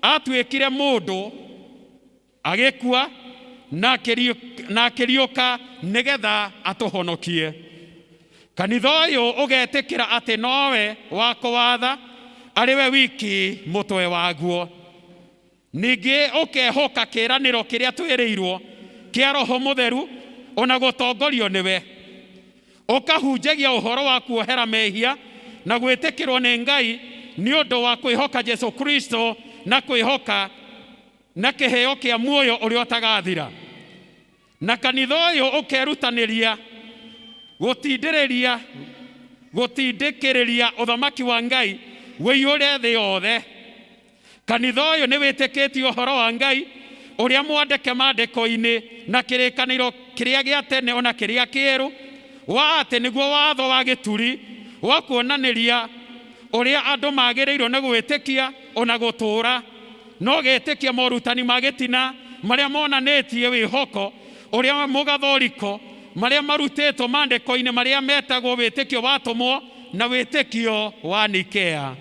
Speaker 9: atuĩkire mũndũ agĩkua na akĩriũka nĩgetha atũhonokie. Kanitha ũyũ ũgetĩkĩra atĩ nowe wa kũwatha arĩ we wiki mũtwe waguo. Ningĩ ũkehoka kĩĩranĩro kĩrĩa twĩrĩirwo kĩa Roho Mũtheru ona gũtongorio nĩwe. Ũkahunjagia ũhoro wa kuohera mehia na gwĩtĩkĩrwo nĩ Ngai nĩ ũndũ wa kwĩhoka Jesu Kristo na kwĩhoka na kĩheo kĩa muoyo ũrĩa ũtagathira. Na kanitha ũyũ ũkerutanĩria gũtindĩrĩria gũtindĩkĩrĩria ũthamaki wa Ngai wĩiyũre thĩ yothe. Kanitha ũyũ nĩ wĩtĩkĩtie ũhoro wa Ngai ũrĩa mwandĩke maandĩko-inĩ na kĩrĩkanĩro kĩrĩa gĩa tene ona kĩrĩa kĩerũ, wa atĩ nĩguo watho wa gĩturi wa kuonanĩria ũrĩa andũ magĩrĩirwo nĩ gwĩtĩkia ona gũtũũra, no getĩkia morutani ma gĩtina marĩa monanĩtie wĩhoko ũrĩa mũgathoriko marĩa marutĩtwo maandĩko-inĩ marĩa metagwo wĩtĩkio wa atũmwo na wĩtĩkio wa Nikea.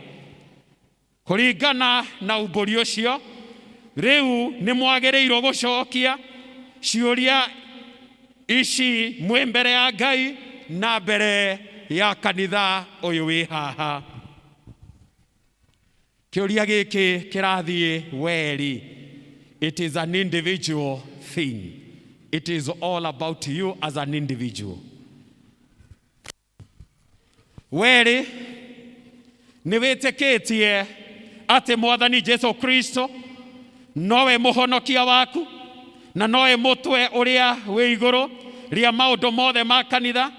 Speaker 9: Kũringana na umbũri ũcio, rĩu nĩ mwagĩrĩirwo gũcokia ciũria ici mwĩ mbere ya Ngai na mbere ya kanitha ũyũ wĩ haha. Kĩũria gĩkĩ kĩrathiĩ weri. It is an individual thing. It is all about you as an individual. Werĩ, nĩ wĩtĩkĩtie atĩ Mwathani Jesu Kristo nowe mũhonokia waku na nowe mũtwe ũrĩa wĩ igũrũ rĩa maũndũ mothe ma kanitha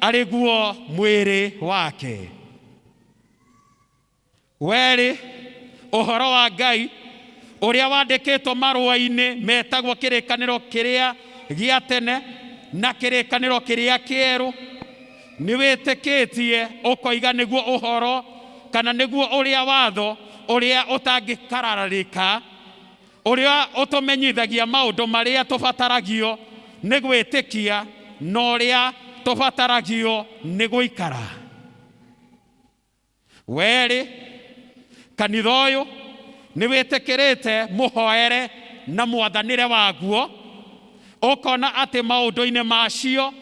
Speaker 9: arĩ guo mwĩrĩ wake. Werĩ, ũhoro wa Ngai ũrĩa wandĩkĩtwo marũa-inĩ metagwo kĩrĩkanĩro kĩrĩa gĩa tene na kĩrĩkanĩro kĩrĩa kĩerũ nĩ wĩtĩkĩtie ũkoiga nĩguo ũhoro kana nĩguo ũrĩa watho ũrĩa ũtangĩkararĩka ũrĩa ũtũmenyithagia maũndũ marĩa tũbataragio nĩ gwĩtĩkia na ũrĩa tũbataragio nĩ gũikara. Werĩ, kanitha ũyũ nĩ wĩtĩkĩrĩte mũhoere na mwathanĩre waguo, ũkona atĩ maũndũ-inĩ macio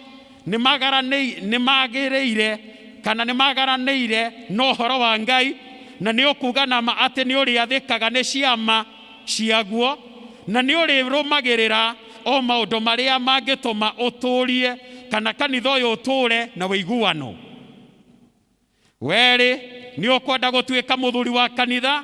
Speaker 9: nĩ magĩrĩire kana nĩ magaranĩire na ũhoro wa Ngai, na nĩ ũkuga na ma atĩ nĩ ũrĩathĩkaga nĩ ciama ciaguo, na nĩ ũrĩrũmagĩrĩra o maũndũ marĩa mangĩtũma ũtũũrie kana kanitha ũyũ ũtũũre na ũiguano. Werĩ, nĩ ũkwenda gũtuĩka mũthuri wa kanitha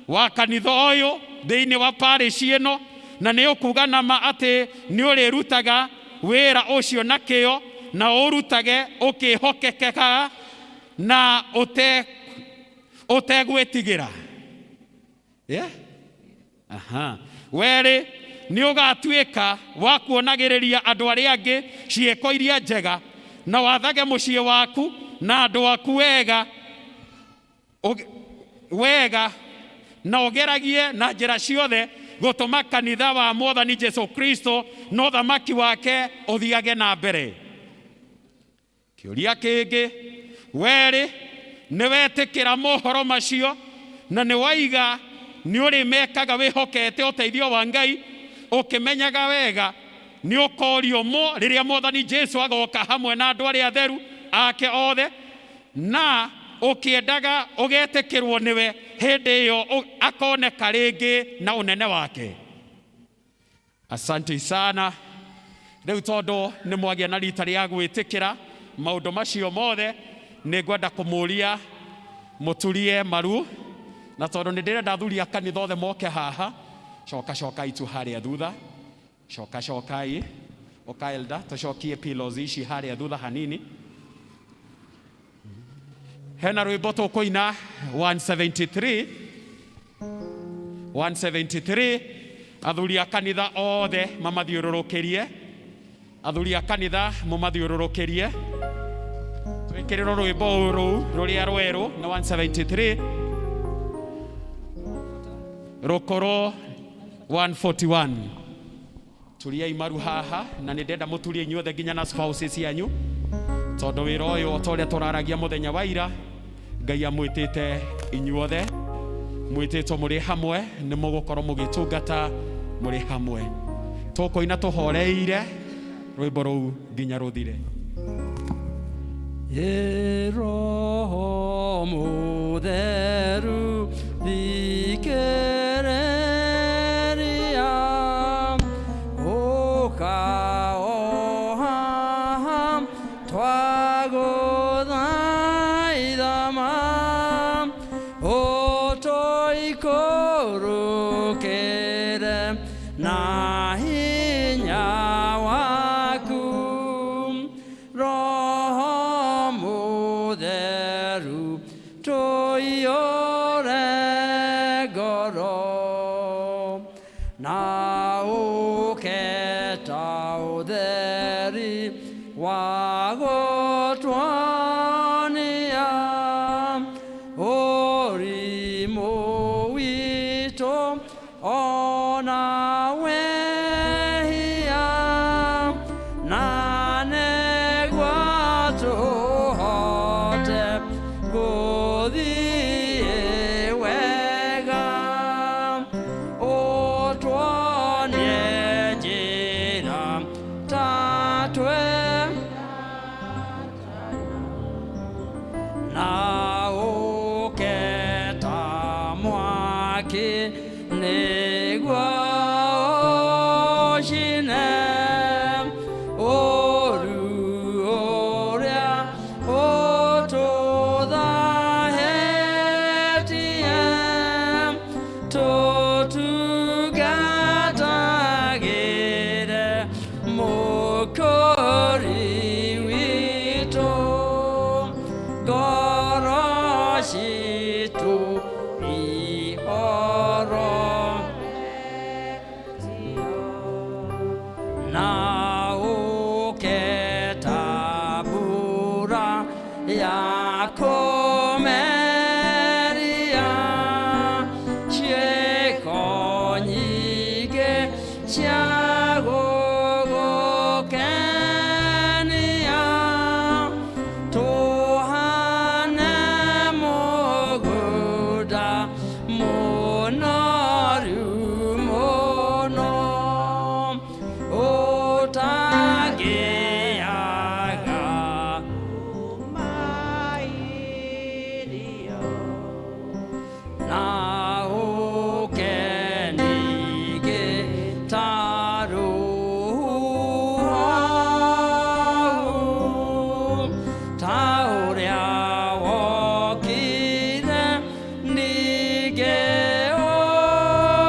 Speaker 9: wa kanitha ũyũ thĩinĩ wa parish ĩno, na nĩ ũkuga na ma atĩ nĩ ũrĩrutaga wĩra ũcio na kĩyo na ũrutage ũkĩhokekeka na ũtegwĩtigĩra. Yeah? Aha. Werĩ, nĩ ũgatuĩka wa kuonagĩrĩria andũ arĩa angĩ ciĩko iria njega na wathage mũciĩ waku na andũ aku wega, wega na ũgeragie na njĩra ciothe gũtũma kanitha wa Mwathani Jesu Kristo na ũthamaki wake ũthiage na mbere. Kĩũria kĩngĩ, werĩ, nĩ wetĩkĩra mohoro macio na nĩ waiga nĩ ũrĩmekaga wĩhokete ũteithio wa Ngai, ũkĩmenyaga wega nĩ ũkorio mo rĩrĩa Mwathani Jesu agoka hamwe na andũ arĩa atheru ake othe, na ũkĩendaga ũgetĩkĩrwo nĩwe hĩndĩ ĩyo akoneka rĩngĩ na ũnene wake. Asante sana. Rĩu tondũ nĩ mwagĩa na rita rĩa gwĩtĩkĩra maũndũ macio mothe, nĩ ngwenda kũmũria mũturie maru, na tondũ nĩ ndĩrenda athuri a kanitha othe moke haha, coka cokai tu harĩa thutha, coka cokai, ũka elder, tũcokie pillows ici harĩa thutha hanini. Hena rwĩmbo tũkũina 173 173 athuri a kanitha othe mamathiũrũrũkĩrie, athuri a kanitha mũmathiũrũrũkĩrie, twĩkĩrĩrwo rwĩmbo rũu rũrĩa rwerũ na 173 rũkũrũ 141. Turiai maru haha na nĩ ndenda mũturie inyuothe nginya na spouses cianyu, tondũ wĩra ũyũ o ta ũrĩa tũraragia mũthenya wa ira, Ngai amwĩtĩte inyuothe, mwĩtĩtwo mũrĩ hamwe, nĩ mũgũkorwo mũgĩtungata mũrĩ hamwe. Tũkũina tũhoreire rwĩmbo rũu nginya rũthire.
Speaker 11: Ĩ Roho Mũtheru thikĩrĩria, ũka o haha twagũthaitha ma, ũtũikũrũkĩre na hinya waku. Roho Mũtheru tũiyũre ngoro na ũke ta ũtheri wa gũtuonia ũrimũ witũ ona wĩhia, na nĩguo tũhote gũthiĩ wega, ũtuonie njĩra ta twĩ na ũke ta mwaki nĩguo ũcine ũru ũrĩa ũtũthahĩtie, tũtungatagĩre Mũkũũri witũ, ngoro citũ ihoro na ũke ta mbura ya kũmeria ciĩko nyingĩ cia gũgũkenia, tũhane mũgũnda mũnoru mũno ũtangĩaga na ũke ningĩ ta rũhuho, ta ũrĩa wokire ningĩ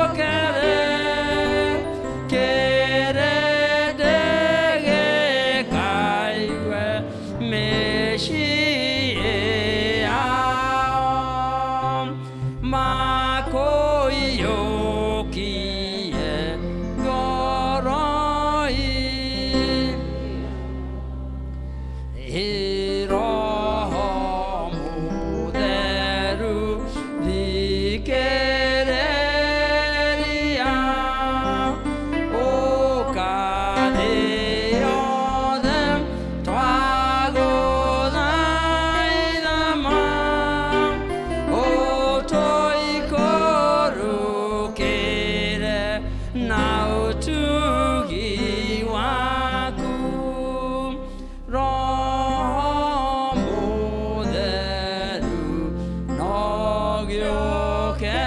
Speaker 11: ũkere kĩrĩndĩ gĩkaigue mĩciĩ yao makũiyũkie ngoro-inĩ. Ĩ Roho Mũtheru thikĩrĩria, ũka thĩ yothe twagũthaitha ma, ũtũikũrũkĩre na ũtugi waku. Roho Mũtheru no gĩũke.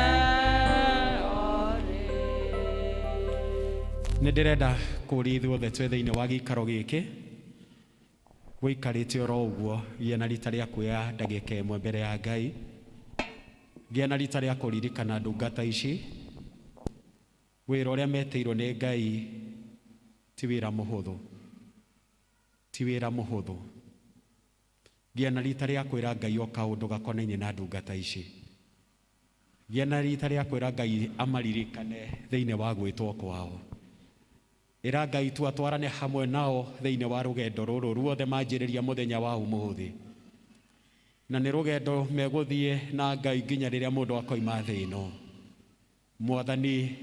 Speaker 9: Nä ndä renda kå ria ithuothe twä thä inä wa gä ikaro gä kä wå ikarä te oro å guo gä na rita rä a kuoya ndagä ka ĩmwe mbere ya Ngai, gä na rita rä a kå ririkana ndungata ici, wä ra å rä a metä irwo nä Ngai ti wä ra må hå thå, ti wä ra må hå thå. Gä na rita rä a kwä ra Ngai o kaå ndå gakonainie na ndungata ici, gä na rita rä a kwä ra Ngai amaririkane thä inä wa gwä two kwao. Ĩra Ngai tu atwarane hamwe nao thĩinĩ wa rũgendo rũrũ ruothe manjĩrĩria mũthenya wa ũmũthĩ, na nĩ rũgendo megũthiĩ na Ngai nginya rĩrĩa mũndũ akoima thĩ ĩno. Mwathani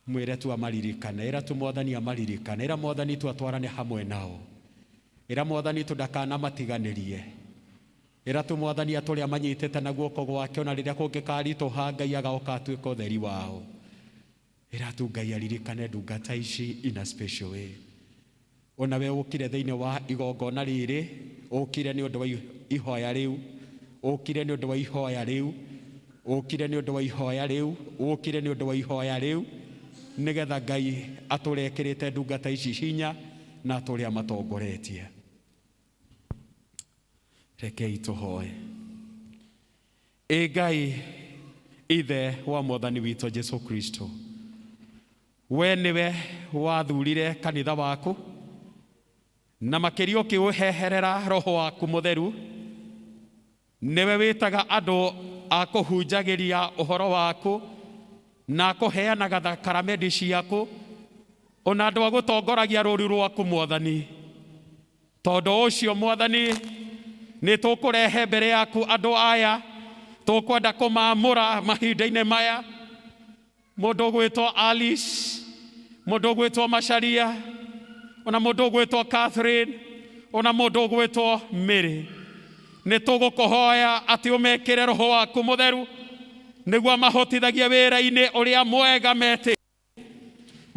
Speaker 9: mwĩre tu amaririkane, ĩra tu Mwathani amaririkane, ĩra Mwathani tu atwarane hamwe nao, ĩra Mwathani tu ndakanamatiganĩrie, ĩra tu Mwathani atũrĩa manyitĩte na guoko gwake ona rĩrĩa kũngĩkaritũha Ngai agoka atuĩke ũtheri wao. Ĩra tu Ngai aririkane ndungata ici in a special way. Onawe ũkire thĩinĩ wa igongona rĩrĩ, ũkire nĩ ũndũ wa ihoya rĩu, ũkire nĩ ũndũ wa ihoya rĩu, ũkire nĩ ũndũ wa ihoya rĩu, ũkire nĩ ũndũ wa ihoya rĩu, nĩgetha Ngai atũre ekĩrĩte ndungata ici hinya na atũre amatongoretie. Rekei tũhoe. Ĩ Ngai ithe wa mwathani witũ Jesu Kristo, we nĩwe wathurire kanitha waku na makĩria ũkĩũheherera roho waku mũtheru. Nĩwe wĩtaga andũ a kũhunjagĩria ũhoro waku na kũheanaga thakaramenti ciaku, ona andũ a gũtongoragia rũũru rwaku mwathani. Tondũ ũcio mwathani, nĩ tũkũrehe mbere yaku andũ aya, tũkwenda kũmaamũra mahinda-inĩ maya. Mũndũ ũgwĩtwo Alice, mũndũ ũgwĩtwo Macharia, ona mũndũ ũgwĩtwo Catherine, ona mũndũ ũgwĩtwo Mary. Nĩ tũgũkũhoya atĩ ũmekĩre roho waku mũtheru nĩguo mahotithagie wĩra-inĩ ũrĩa mwega metĩ.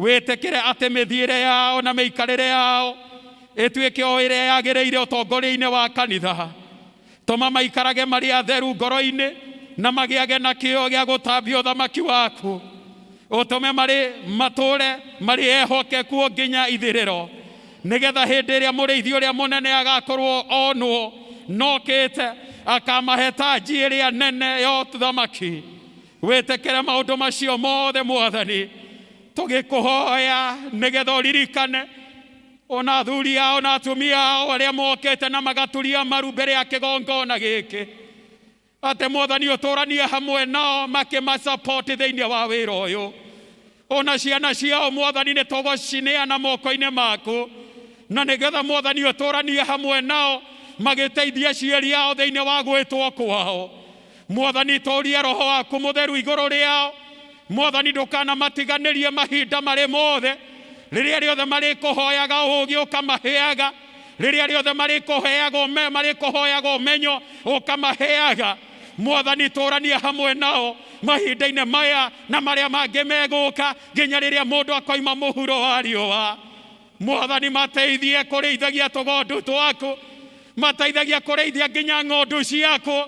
Speaker 9: Wĩtĩkĩre atĩ mĩthiĩre yao na mĩikarĩre yao ĩtuĩke o ĩrĩa yagĩrĩire ũtongoria-inĩ wa kanitha. Tũma maikarage marĩ atheru ngoro-inĩ na magĩage na kĩyo gĩa gũtambia ũthamaki waku. Ũtũme marĩ matũre marĩ ehokeku nginya ithirĩro, nĩgetha hĩndĩ ĩrĩa mũrĩithi ũrĩa mũnene agakorwo onwo nokĩte akamahe tanji ĩrĩa nene ya ũthamaki. Wĩtĩkĩre maũndũ macio mothe mwathani, tũgĩkũhoya nĩgetha ũririkane ona athuri ao na atumia ao arĩa mokĩte na magaturia maru mbere ya kĩgongona gĩkĩ, atĩ mwathani ũtũranie hamwe nao makĩmasupport thĩinĩ wa wĩra ũyũ. Ona ciana ciao mwathani nĩ tũgũcineana moko-inĩ maku, na nĩgetha mwathani ũtũranie hamwe nao magĩteithia aciari ao thĩinĩ wa gwĩtwo kwao. Mwathani tũrie roho waku mũtheru igũrũ rĩao. Mwathani ndũkanamatiganĩrie mahinda marĩ mothe, rĩrĩa rĩothe marĩkũhoyaga ũũgĩ ũkamaheaga, rĩrĩa rĩothe marĩkũhoyaga ũmenyo ũkamaheaga. Mwathani tũranie hamwe nao mahinda-inĩ maya na marĩa mangĩ megũka nginya rĩrĩa mũndũ akoima mũhuro wa riũa. Mwathani mateithie kũrĩithagia tũgondu twaku, mateithagia kũrĩithia nginya ng'ondu ciaku.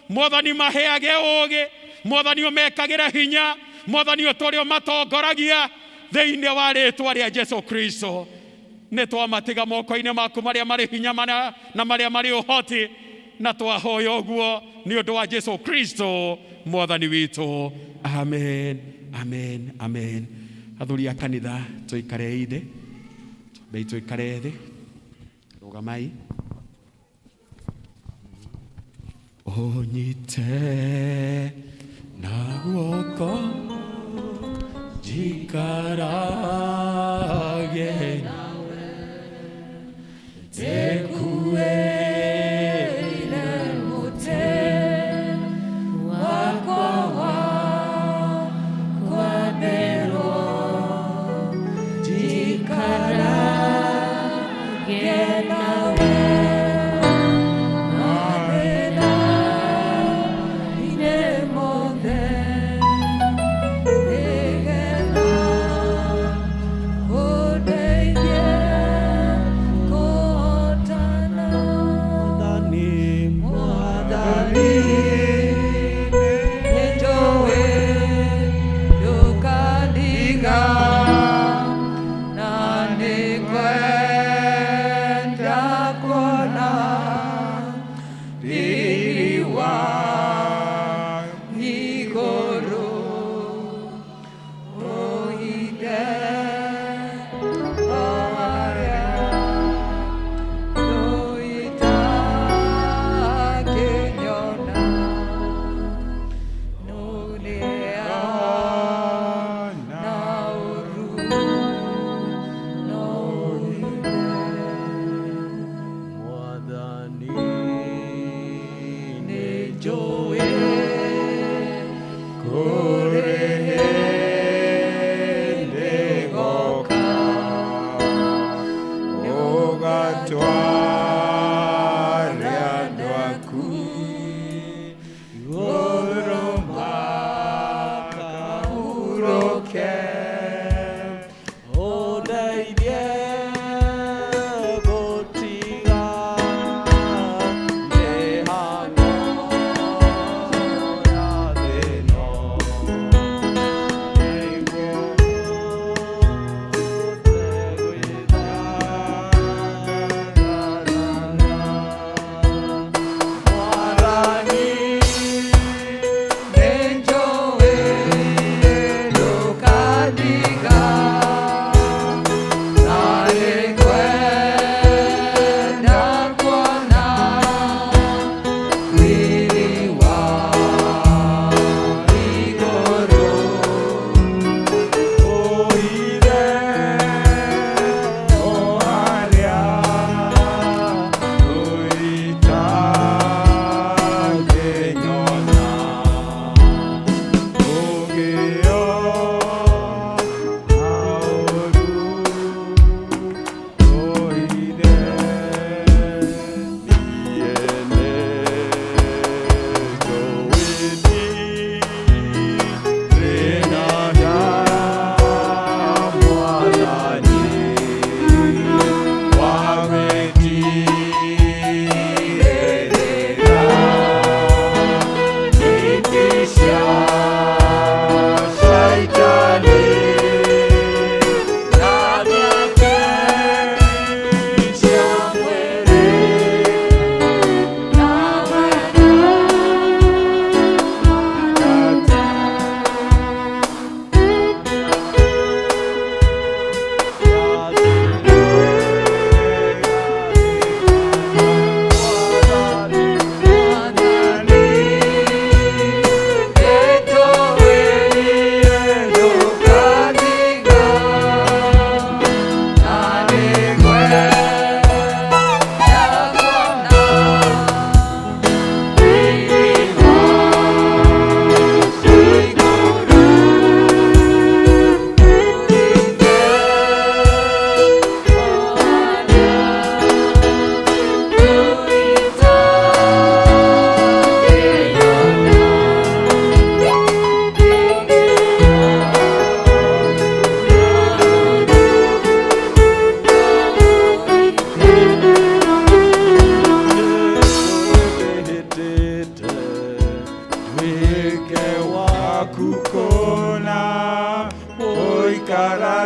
Speaker 9: Mwathani maheage ũũgĩ, mwathani ũmekagĩre hinya, mwathani ũtũre ũmatongoragia thĩinĩ wa rĩtwa rĩa Jesu Kristo. Nĩ twamatiga moko-inĩ maku marĩa marĩ hinya na marĩa marĩ ũhoti, na twahoya ũguo nĩ ũndũ wa Jesu Kristo mwathani witũ. Amen, amen, amen. Athuri a kanitha, tũikare thĩ, twambei tũikare thĩ, rũgamai. Ũnyite na guoko njikarage nawe, ndĩkuĩire mũtĩ wakwa wa kwambĩrwo, njikarage nawe mathĩna-inĩ mothe, nĩgetha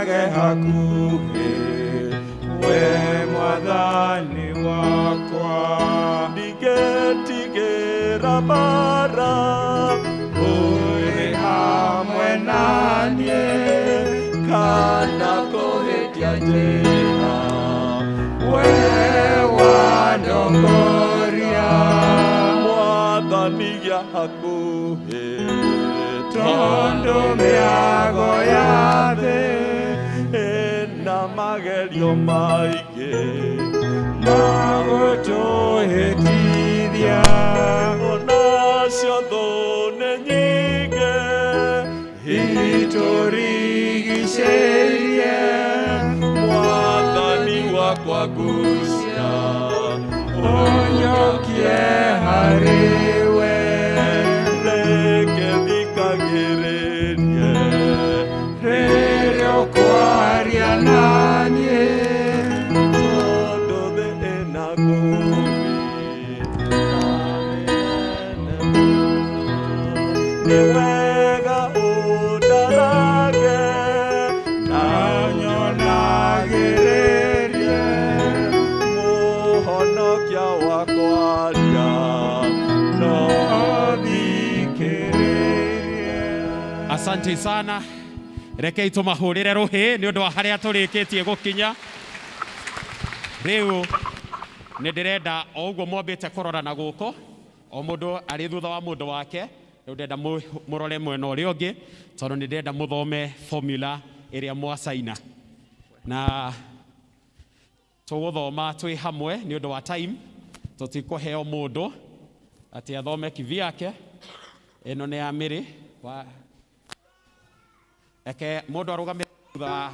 Speaker 8: Njikarage hakuhĩ we mwathani wakwa
Speaker 6: Ndigetigĩra mbaara
Speaker 8: ũrĩ hamwe naniĩ
Speaker 6: kana kũhĩtia njĩra
Speaker 8: we wandongoria
Speaker 6: Mwathani gĩa hakuhĩ
Speaker 8: tondũ mĩago ya thĩ
Speaker 6: ĩna magerio maingĩ
Speaker 8: magũtũhĩtithia
Speaker 6: onacio thũ nĩ nyingĩ
Speaker 8: itũrigicĩirie
Speaker 6: Mwathani wakwa ngucia
Speaker 8: ũnjokie harĩ we
Speaker 6: reke thikagĩrĩrie
Speaker 8: rĩrĩa ũkwaria naniĩ
Speaker 6: tondũ thĩ ĩna ngũĩ nĩ wega ũndarage
Speaker 8: na ũnyonagĩrĩrie
Speaker 6: mũhonokia wakwa aria no
Speaker 8: thikĩrĩrie.
Speaker 9: Asante sana, rekei tũmahũrĩre rũhĩ nĩ ũndũ wa harĩa tũrĩkĩtie gũkinya. Rĩu nĩ ndĩrenda o ũguo mwambĩte kũrora na gũkũ, o mũndũ arĩ thutha wa mũndũ wake. Rĩu ndĩrenda mũrore mwena ũrĩa ũngĩ tondũ nĩ ndĩrenda mũthome formula ĩrĩa mwacaina na tũgũthoma twĩ hamwe nĩ ũndũ wa time. Tũtikũheo mũndũ atĩ athome kivyake. Ĩno nĩ ya Mĩrĩ wa eke mũndũ arũgame thutha wa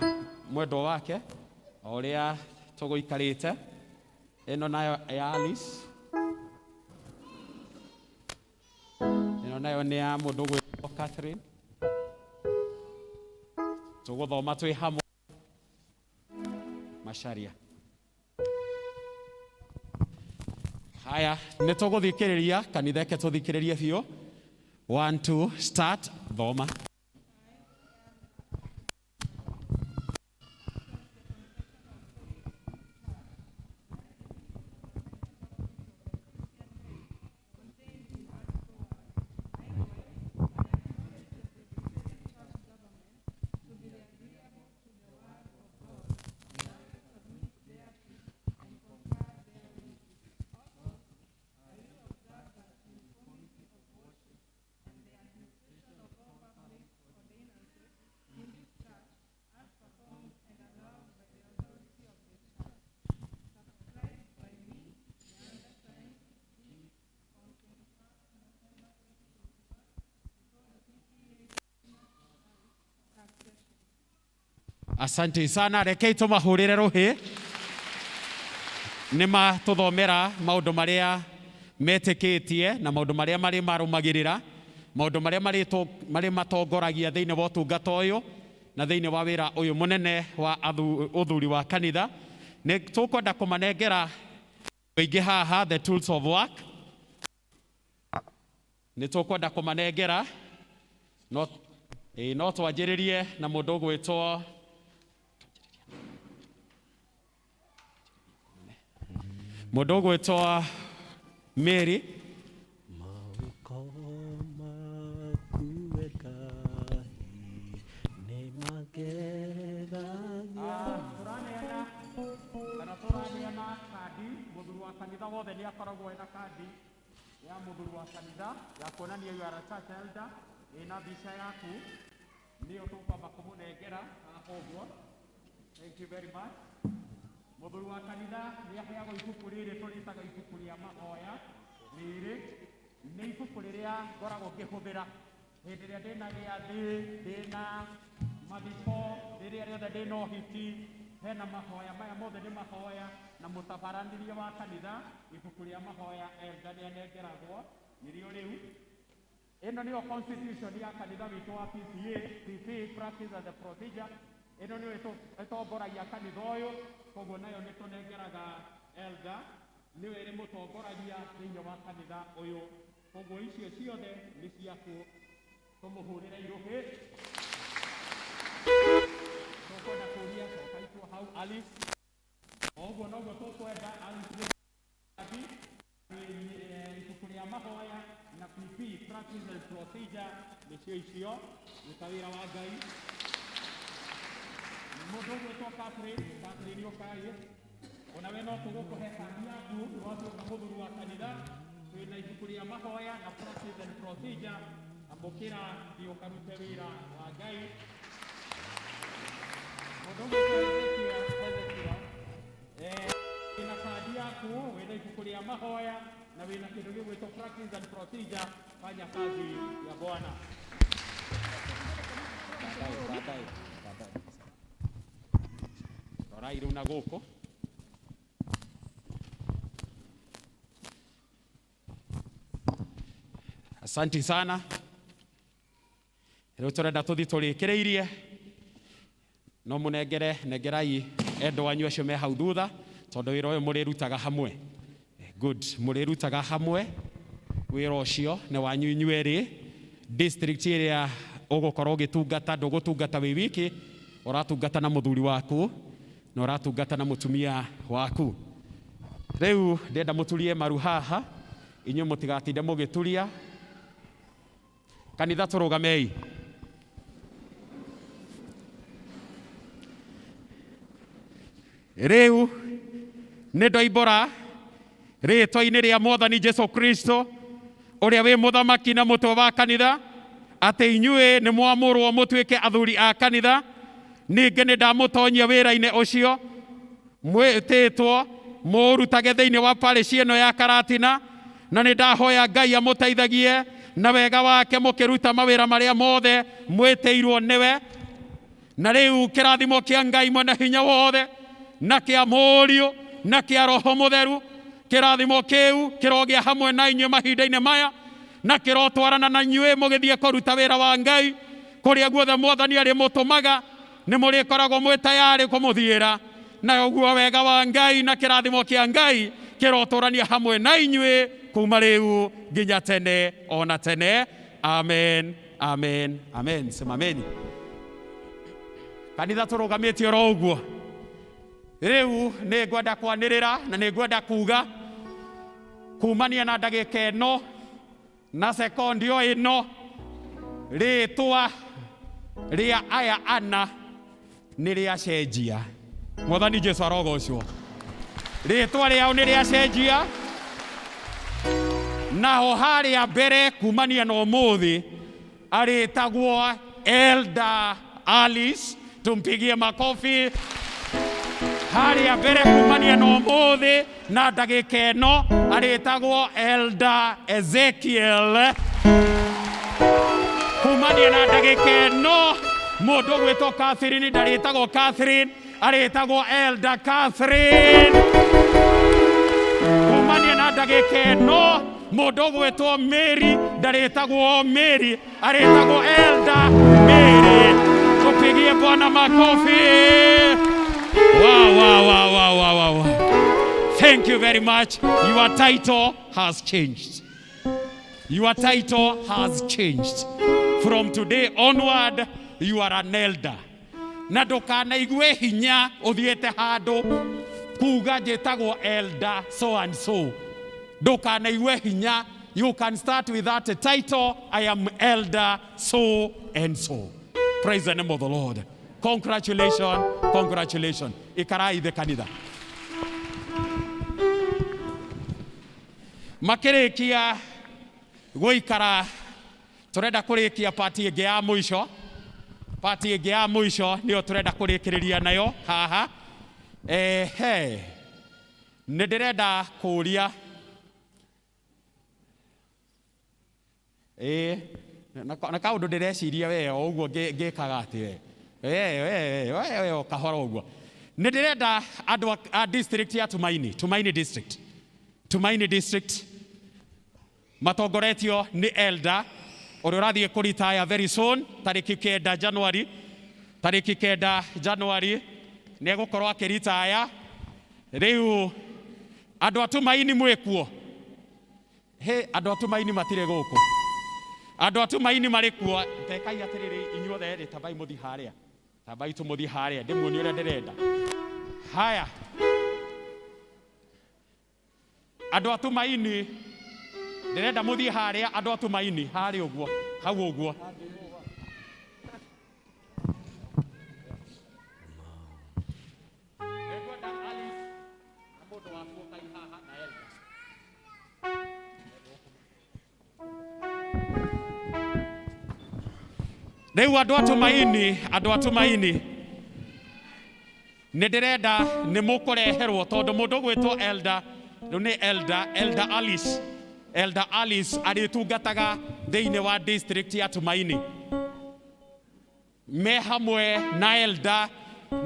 Speaker 9: mwendwa wake o ũrĩa tũgũikarĩte. Ĩno nayo ya Alice, ĩno nayo nĩ ya mũndũ ũgwĩtwo Catherine. Tũgũthoma twĩ hamwe. Macharia. Haya, nĩ tũgũthikĩrĩria kanitha, eke tũthikĩrĩrie biũ. 1 2 start, thoma. Asante sana, rekei tũmahũrĩre rũhĩ. Nĩ matũthomera maũndũ marĩa metĩkĩtie na maũndũ marĩa marĩ marũmagĩrĩra, maũndũ marĩa marĩ matongoragia thĩinĩ wa ũtungata ũyũ na thĩinĩ wa wĩra ũyũ mũnene wa ũthuri wa kanitha. Nĩ tũkwenda kũmanengera ingĩ haha, the tools of work. Nĩ tũkwenda kũmanengera no, no twanjĩrĩrie na mũndũ ũgwĩtwo mũndũ ũgwĩtwo Mary. Kana tũraneana kandi, mũthuri wa kanitha wothe nĩ akoragwo ena kandi ya mũthuri wa kanitha ya kuonania you are a church elder, ĩna mbica yaku, nĩyo tũkwamba kũmũnengera haha ũguo. Thank you very much. Mũthuri wa kanitha nĩ aheagwo ibuku rĩrĩ tũrĩtaga ibuku rĩa mahoya. Rĩrĩ nĩ ibuku rĩrĩa ngoragwo ngĩhũthĩra hĩndĩ ĩrĩa ndĩna gĩathĩ, ndĩna mathiko, rĩrĩa rĩothe ndĩna ũhiki, hena mahoya. Maya mothe nĩ mahoya na mũtabaranĩrie wa kanitha. Ibuku rĩa mahoya elder nĩ anengeragwo, nĩrĩo rĩu. Ĩno nĩyo constitution ya kanitha witũ wa PCA, PP, practice and the procedure. Ĩno nĩyo ĩtongoragia kanitha ũyũ, koguo nayo nĩ tũnengeraga elder, nĩyo ĩrĩ mũtongoragia thĩinĩ wa kanitha ũyũ. Koguo icio ciothe nĩ ciaku, tũmũhũrĩre irũhĩ. Nĩngwenda kũũria coka itwo hau Alice. O ũguo noguo tũkwenda Alice nĩ ibuku rĩa mahoya na PP, practice and procedure, nĩcio icio nĩ ta wĩra wa Ngai. Mũndũ ũgwĩtwo Catherine, Catherine ũkai, ona we no tũgũkũhe kandi yaku watuĩka mũthuri wa kanitha. Twĩna ibuku rĩa mahoya na practice and procedure, amũkĩra, thiĩ ũkarute wĩra wa Ngai. Mũndũ ũgwĩtwo Hezekiah, Hezekiah, wĩna kandi yaku, wĩna ibuku rĩa mahoya na wĩna kĩndũ gĩgwĩtwo practice and procedure, fanya kazi ya Bwana. Baadaye, baadaye, baadaye. Rorai rĩu na gũkũ. Asanti sana. Rĩu tũrenda tũthiĩ tũrĩkĩrĩirie, no mũnengere, nengerai endwa anyu acio me hau thutha, tondũ wĩra ũyũ mũrĩrutaga hamwe. Good, mũrĩrutaga hamwe. Wĩra ũcio nĩ wanyu inyuĩ erĩ. District ĩrĩa ũgũkorwo ũgĩtungata, ndũgũtungata wĩ wiki, ũratungata na mũthuri waku na ũratungata na mũtumia waku. Rĩu ndĩrenda mũturie maru haha, inyuĩ mũtigatinde mũgĩturia. Kanitha tũrũgamei. Rĩu nĩ ndoimbũra rĩtwa-inĩ rĩa Mwathani Jesu Kristo ũrĩa wĩ mũthamaki na mũtwe wa kanitha atĩ inyuĩ nĩ mwamũrwo mũtuĩke athuri a kanitha. Ningĩ nĩ ndamũtonyia wĩra-inĩ ũcio mwĩtĩtwo mũũrutage thĩinĩ wa parish ĩno ya Karatina, na nĩ ndahoya Ngai amũteithagie na wega wake mũkĩruta mawĩra marĩa mothe mwĩtĩirwo nĩwe. Na rĩu kĩrathimo kĩa Ngai mwene hinya wothe na kĩa Mũriũ na kĩa Roho Mũtheru, kĩrathimo kĩu kĩrogĩa hamwe na inyuĩ mahinda-inĩ maya, na kĩrotwarana na inyuĩ mũgĩthiĩ kũruta wĩra wa Ngai kũrĩa guothe Mwathani arĩmũtũmaga. Nĩ mũrĩkoragwo mwĩ tayarĩ kũmũthiĩra, na ũguo wega wa Ngai na kĩrathimo kĩa Ngai kĩrotũrania hamwe na inyuĩ kuma rĩu nginya tene ona tene. Amen, amen, amen. Simameni kanitha tũrũgamĩtie oro ũguo. Rĩu nĩ ngwenda kwanĩrĩra na nĩ ngwenda kuga kumania na ndagĩka ĩno na sekondi o ĩno, rĩtwa rĩa aya ana nĩ rĩacenjia. Mwathani Jesu arogocwo. Rĩtwa rĩao nĩ rĩacenjia, naho harĩa mbere kumania na ũmũthĩ arĩtagwo Elder Alice. Tumpigie makofi. Harĩa mbere kumania na ũmũthĩ na ndagĩka ĩno arĩtagwo Elder Ezekiel. Kumania na ndagĩka ĩno mũndũ ũgwĩtwo Catherine ndarĩtagwo Catherine, arĩtagwo Elder Catherine. Kumania na ndagĩka ĩno mũndũ ũgwĩtwo Mary ndarĩtagwo Mary, arĩtagwo Elder Mary. Tupigie Bwana makofi. Wow, wow, wow, wow, wow, wow. Thank you very much. Your title has changed. Your title has changed. From today onward, you are an elder. Na ndũkanaigue hinya ũthiĩte handũ kuga njĩtagwo elder so and so. Ndũkanaigue hinya. You can start with that title, I am elder so and so. Praise the name of the Lord. Congratulations, congratulations. Ikarai the kanitha. Makĩrĩkia gũikara, tũrenda kũrĩkia pati ĩngĩ ya mũico. Pati ĩngĩ ya mũico nĩyo tũrenda kũrĩkĩrĩria nayo haha. Ehe, nĩ ndĩrenda kũũria ĩĩ na kaũndũ ndĩreciria we o ũguo ngĩkaga atĩ we we we we we o kahora ũguo. Nĩ ndĩrenda andũ a district ya Tumaini, Tumaini district, Tumaini district matongoretio nĩ elder ũrĩa ũrathiĩ kũritaya very soon, tarĩki 9 January, tarĩki 9 January nĩ egũkorwo akĩritaya. Rĩu andũ a Tumaini mwĩkuo? He andũ a Tumaini matirĩ gũkũ. Andũ a Tumaini marĩ kuo? Tekai atĩrĩrĩ, inyuothe rĩ, tambai mũthiĩ harĩa. Tambai tũmũthiĩ harĩa ndĩmuonie ũrĩa ndĩrenda. Haya, andũ a Tumaini, ndĩrenda mũthiĩ harĩa. Andũ a Tumaini harĩa ũguo, hau ũguo. Nĩngwenda Alice na mũndũ waku ũkai haha na Elda. Rĩu andũ a Tumaini, andũ a Tumaini, nĩ ndĩrenda nĩ mũkũreherwo tondũ mũndũ ũgwĩtwo Elda rĩu nĩ Elda, Elda Alice, Elda Alice arĩtungataga thĩinĩ wa district ya Tumaini me hamwe na Elda.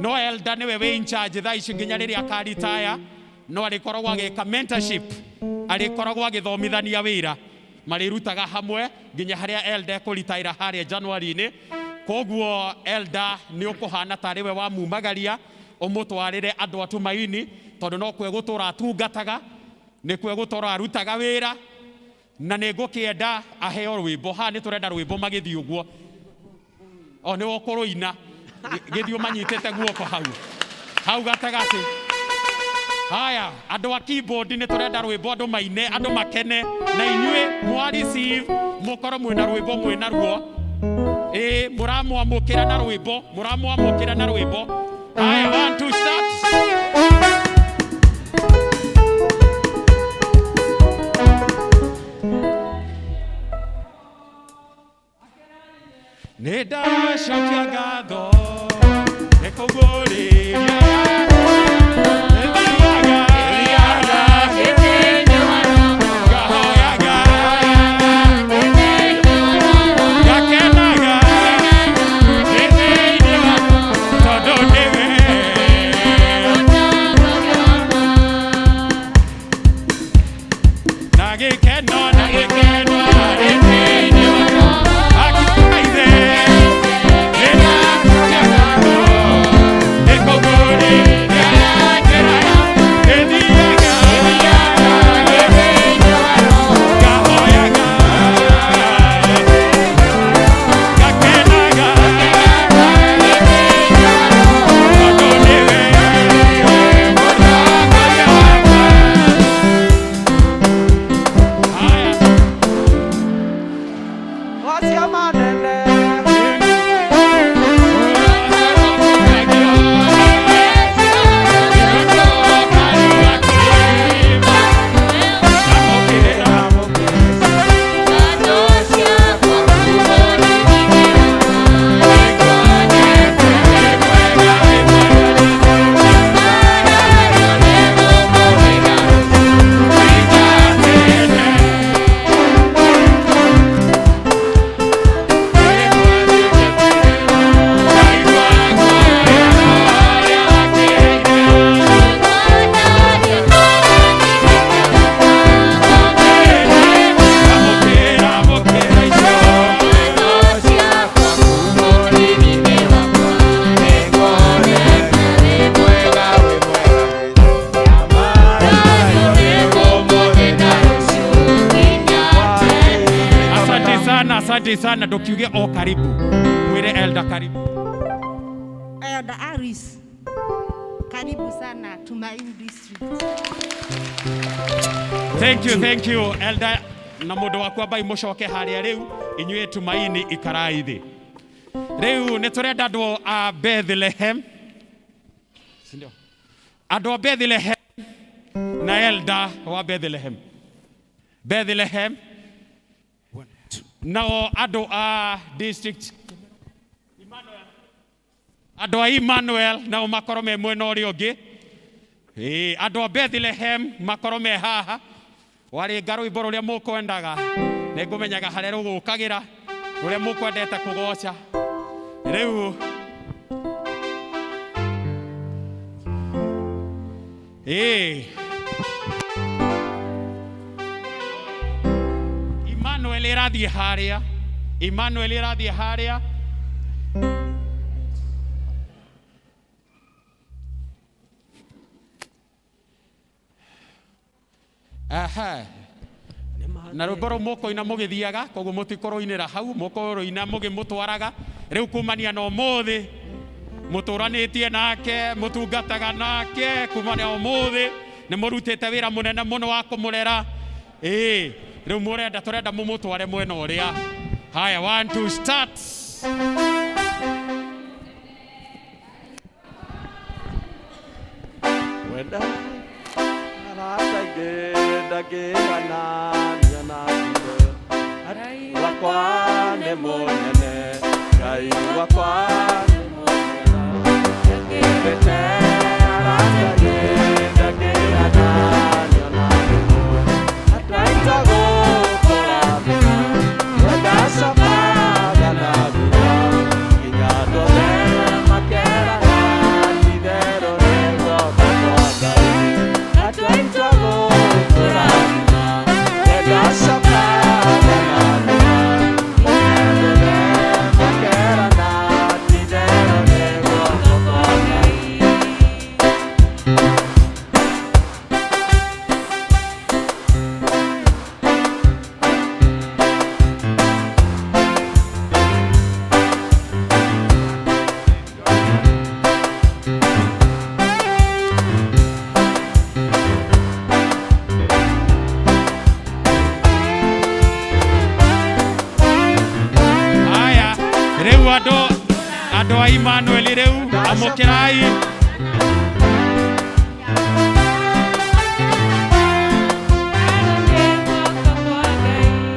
Speaker 9: No Elda nĩwe wĩ in charge thaa ici nginya rĩrĩa akaritaya, no arĩkoragwo agĩka mentorship, arĩkoragwo agĩthomithania wĩra, marĩrutaga hamwe nginya harĩa Elda ekũritaĩra harĩa January-inĩ. Koguo Elda nĩ ũkũhana tarĩ we wamumagaria ũmũtwarĩre andũ a Tumaini, tondũ no kwe gũtũra atungataga, nĩ kwe gũtũra arutaga wĩra, na nĩ ngũkĩenda aheo rwĩmbo. Haha nĩ tũrenda rwĩmbo magĩthiĩ ũguo, o nĩ ũkũrũina gĩthiĩ ũmanyitĩte guoko hau hau gatagatĩ. Haya, andũ a keyboard, nĩ tũrenda rwĩmbo andũ maine, andũ makene, na inyuĩ mwa receive mũkorwo mwĩna rwĩmbo mwĩna ruo. Ĩ mũramwamũkĩra na rwĩmbo, mũramwamũkĩra na rwĩmbo. Haya, one two start. Nĩ ndacokia ngatho nĩ kũgũrĩria. Nĩthiaga, ngahoyaga, ngakenaga nĩ thĩinĩ wa, tondũ nĩwe na gĩkeno, na gĩkeno nĩ thĩinĩ wa Akithaithe. Nĩndacokia ngatho nĩ kũgũrĩria njĩra nĩthiaga, ngahoyaga, ngakenaga, tondũ nĩwe mũtongoria wakwa. Haya.
Speaker 8: Wacia manene.
Speaker 9: Asante sana, asante sana. Ndukiuge o karibu, mwire Elda karibu.
Speaker 12: Elder Aris, karibu sana Tumaini District.
Speaker 9: Thank you, thank you Elda na mũndũ waku. Ambai mũcoke harĩa rĩu. Inyuĩ Tumaini ikarai thĩ. Rĩu nĩ tũrenda andũ a Bethlehem, si ndio? Andũ a Bethlehem na Elda wa Bethlehem, Bethlehem nao andũ a district, andũ a Emmanuel nao makorwo me mwena ũrĩa ũngĩ. Ĩĩ, andũ a Bethlehem makorwo me haha. Warĩnga rwĩmbo rũrĩa mũkwendaga, nĩ ngũmenyaga harĩa rũgũkagĩra, rũrĩa mũkwendete kũgoca rĩu. Ĩĩ, Emmanuel ĩrathiĩ harĩa, Emmanuel ĩrathiĩ harĩa. Aha. Na rwĩmbo rũu mũkũina mũgĩthiaga, koguo mũtikũrũinĩra hau, mũkũrũina mũgĩmũtwaraga. Rĩu kumania na ũmũthĩ Mũtũranĩtie nake, mũtungataga nake kuma na ũmũthĩ, nĩ mũrutĩte wĩra mũnene mũno wa kũmũrera. Ĩĩ, rĩu mũrenda tũrenda mũmũtware mwena ũrĩa. Haya, one, two, start.
Speaker 6: Wenda arata ingĩ ndangĩhanania na ithe. Ngai wakwa nĩ mũnene, Ngai wakwa nĩ mũnene. Ndendete arata ingĩ ndangĩhanania na ithe. Ataita gũkũrathima, wenda cabaga na thutha, nginya andũ othe makerana ti-itherũ nĩ guoko kwa Ngai. Atwaitwo gũkũrathima, wenda cabaga na thutha, nginya andũ othe makerana ti-itherũ nĩ guoko kwa Ngai.
Speaker 9: Haya, rĩu andũ andũ a Emmanuel rĩu amũkĩrai.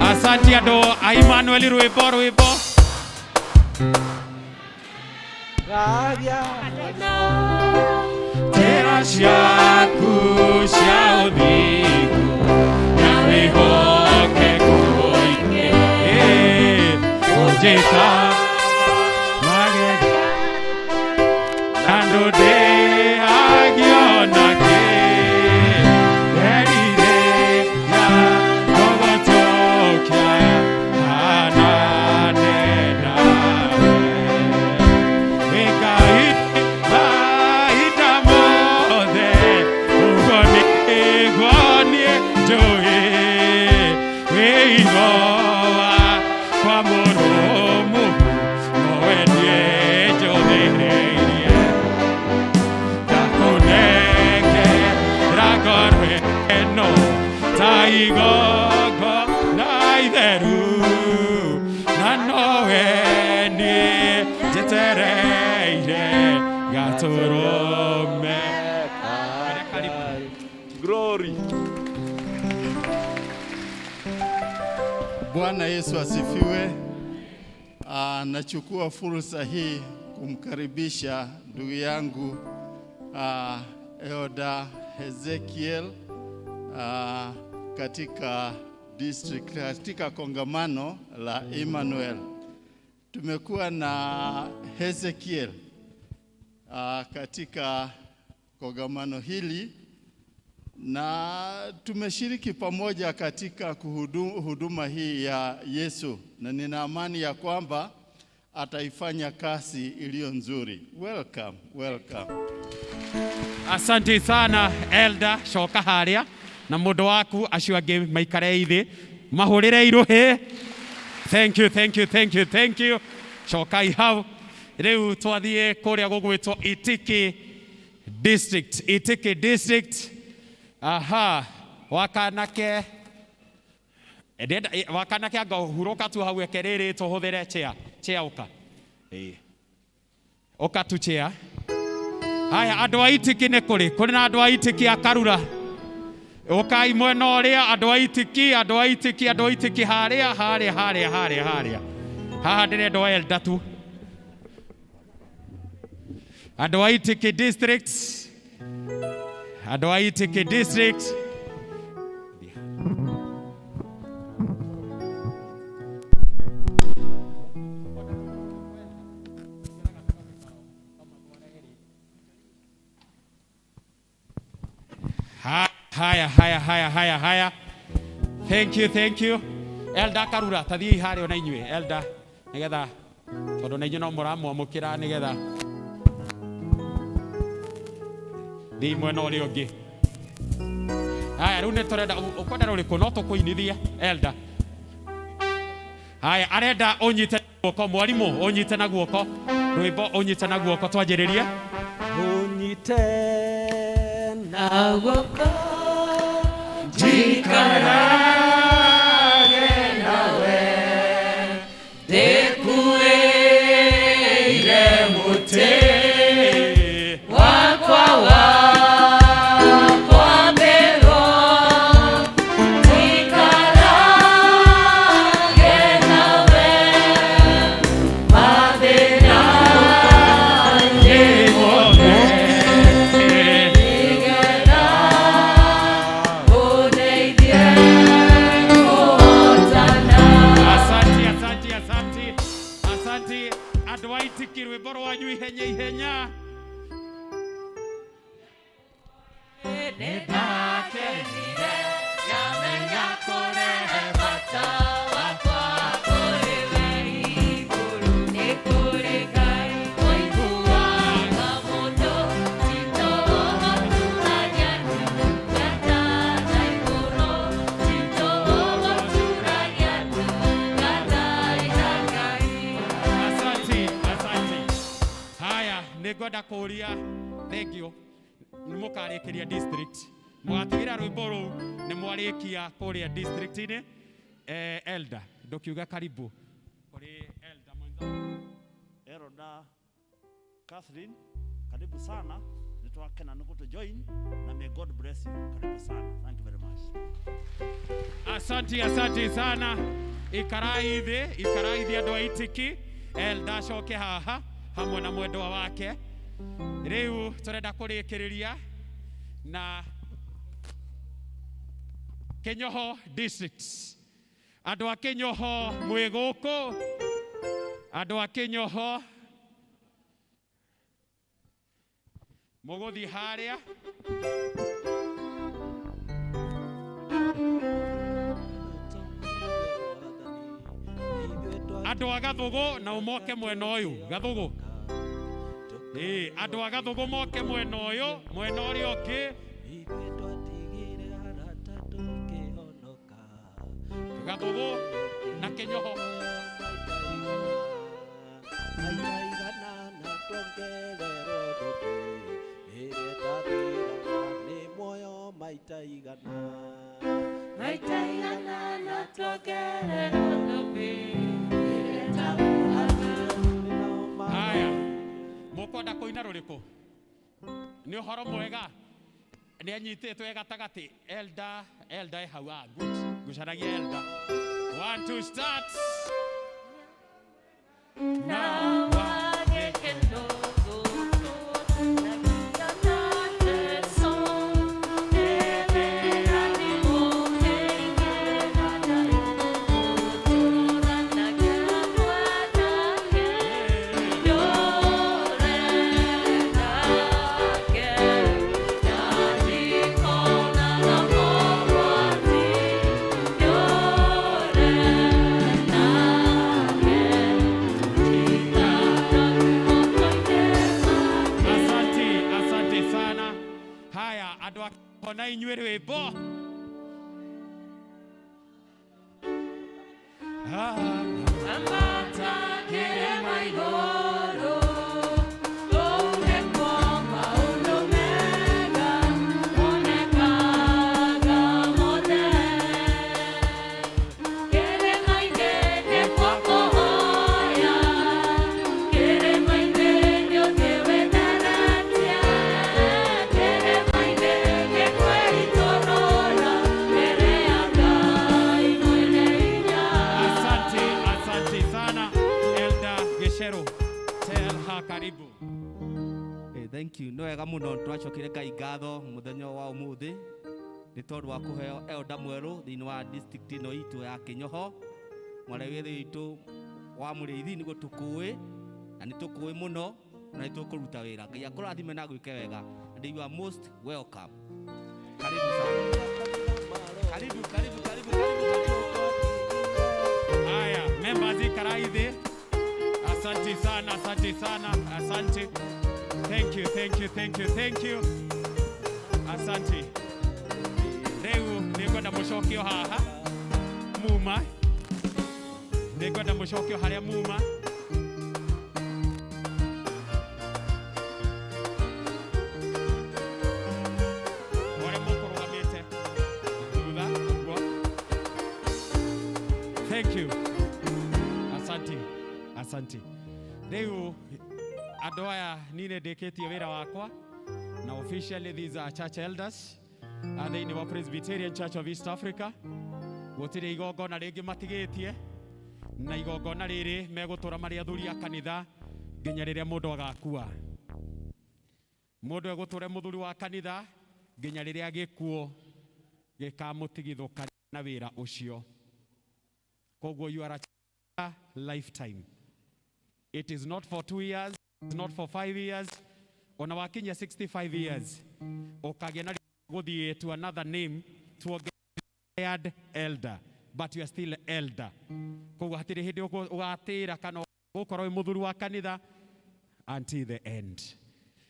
Speaker 9: Asanti andũ a Emmanuel, rwĩmbo rwĩmbo. Njĩra ciaku cia ũthingu na wĩhokeku ũingĩ, ũnjĩka magega na ndũndĩhagio nakĩ, nderirĩria gũgũtũkia hanane nawe. Ngai mahinda mothe, ũguo nĩguo niĩ njũĩ, wĩigo wakwa mũrũmu, nowe niĩ njũthĩrĩirie. Ndakũnengera ngoro ĩno ta igongona itheru, na nowe niĩ njetereire gatũrũme.
Speaker 6: Glory.
Speaker 13: Bwana Yesu asifiwe. Nachukua fursa hii kumkaribisha ndugu yangu Elder Ezekiel katika district, katika kongamano la Emmanuel. Tumekuwa na Ezekiel katika kongamano hili na tumeshiriki pamoja katika huduma hii ya Yesu, na nina amani ya kwamba ataifanya kazi iliyo nzuri. Welcome, welcome.
Speaker 9: Asante sana Elder, coka harĩa na mũndũ waku acio angĩ maikare ithĩ mahũrĩre irũhĩ. Thank you, thank you, thank you, thank you. Cokai hau. Rĩu twathiĩ kũrĩa gũgwĩtwo Itiki District, Itiki District. Aha, wakanake ndĩrenda wakanake anga hurũka tu hau eke rĩrĩ tũhũthĩre chair chair ũka. Ĩĩ. Ũka tu chair. Haya, andũ a Itiki nĩ kũrĩ kũrĩ na andũ a Itiki a Karura. Ũkai mwena ũrĩa andũ a Itiki, andũ a Itiki, andũ a Itiki harĩa harĩa harĩa harĩa harĩa. Haha ndĩrenda o elder tu. Andũ a Itiki District, andũ a Itiki District. Haya, haya, haya, haya, haya. Thank you, thank you. Elder Karura, tathiĩ harĩa ona inyuĩ Elder, nĩgetha tondũ na inyuĩ no mũramwamũkĩra nĩgetha thiĩ mwena ũrĩa ũngĩ. Haya, rĩu nĩ tũrenda ũkwenda rũrĩkũ no tũkũinithie Elder. Haya, arenda ũnyite guoko, mwarimũ ũnyite na guoko. Rwĩmbo ũnyite na guoko twanjĩrĩrie.
Speaker 6: Ũnyite
Speaker 2: na guoko
Speaker 11: njikarage nawe ndĩkuĩire mũtĩ wakwa wa kwambĩrwo njikarage nawe mathĩna-inĩ mothe nĩgetha ũndeithie kũhotana.
Speaker 9: Asanti, asanti, asanti, asanti. Andũ a Itiki, rwĩmbo rwanyu ihenya ihenya.
Speaker 11: Nĩndakenire ndamenya kũrehe bata wakwa kũrĩ we igũrũ nĩ kũrĩ Ngai ũiguaga mũndũ titũgũturagia ndungata na igũrũ titũgũturagia ndungata na Ngai.
Speaker 9: Asanti, asanti. Haya, nĩngwenda kũũria thengio nĩ mũkarĩkĩria district mũgatigĩra rwĩmbo rũu nĩ mwarĩkia kũrĩa district-inĩ. Eh, elder ndũkiuga karibu kũrĩ elder mwenzangu.
Speaker 13: Elder Catherine, karibu sana. Nitwakena nĩ kutujoin na may God bless you. Karibu sana. Thank you very much.
Speaker 9: Asanti, asanti sana. Ikarai thĩ, ikarai thĩ andũ a Itiki. Elder acoke haha hamwe na mwendwa wake. Rĩu tũrenda kũrĩkĩrĩria na Kĩnyoho district. Andũ a Kĩnyoho mwĩ gũkũ, andũ a Kĩnyoho mũgũthiĩ harĩa. Andũ a Gathũgũ nao moke mwena ũyũ. Gathũgũ. Ĩĩ, andũ a Gathũgũ moke mwena ũyũ, mwena ũrĩa ũngĩ. Gathũgũ na Kĩnyoho.
Speaker 11: Maita igana na tuongererwo thũmbĩ.
Speaker 9: Haya, mũkwenda kũina rũrĩkũ? Nĩ ũhoro mwega nĩ anyitĩtwo e gatagatĩ. Elder, elder e hau. Ah, good. Ngucaragia elder. One, two, start.
Speaker 11: Na wagĩkeno gũtũũragia na Jesũ. Gũtũũranagia mwanake, ndũre nake, na ndikonaga mogwati, ndũre nake.
Speaker 9: Asante, asante sana. Haya, andũ a ona inyuĩ rwĩmbo. Ah.
Speaker 11: Ambata kĩrĩma igũrũ, kũu nĩkuo maũndũ mega monekaga mothe. Kĩrĩma-inĩ nĩkuo kũhoya, kĩrĩma-inĩ nĩũthiĩ wĩtheretie, kĩrĩma-inĩ nĩkwĩitũrũra mbere ya Ngai mwene hinya.
Speaker 9: Asante, asante sana Elder Geshero. Tell her karibu.
Speaker 14: Eh, thank you. Nĩ wega mũno twacokire Ngai ngatho mũthenya wa ũmũthĩ nĩ tondũ wa kũheo elder mwerũ thĩinĩ wa district ĩno itũ ya Kĩnyoho, mwarĩ witũ witũ wa Mũrĩithi. Nĩguo tũkũĩ na nĩ tũkũĩ mũno na nĩ tũkũruta wĩra. Ngai akũrathime na gwĩke wega, and you are most welcome. Karibu sana, karibu, karibu, karibu, karibu, karibu.
Speaker 9: Haya, members ikarai thĩ. Asante sana, asante sana, asante. Thank you, thank you, thank you, thank you. Asante. Rĩu nĩngwenda mũcokio haha muma. Nĩngwenda mũcokio harĩa muma. Rĩu andũ aya niĩ nĩ ndĩkĩtie wĩra wakwa na officially these are church elders a thĩinĩ wa Presbyterian Church of East Africa. Gũtirĩ igongona rĩngĩ matigĩtie na igongona rĩrĩ megũtũra marĩ athuri a kanitha nginya rĩrĩa mũndũ agakua. Mũndũ egũtũra mũthuri wa kanitha nginya rĩrĩa gĩkuũ gĩkamũtigithũkania na wĩra ũcio. Koguo you are a lifetime. It is not for 2 years, it's not for 5 years. Ona wakinya 65 years, ũkagĩa na gũthiĩ to another name to elder, but you are still elder. Koguo hatirĩ hĩndĩ ũgatĩra kana ũgũkorwo wĩ mũthuri wa kanitha until the end.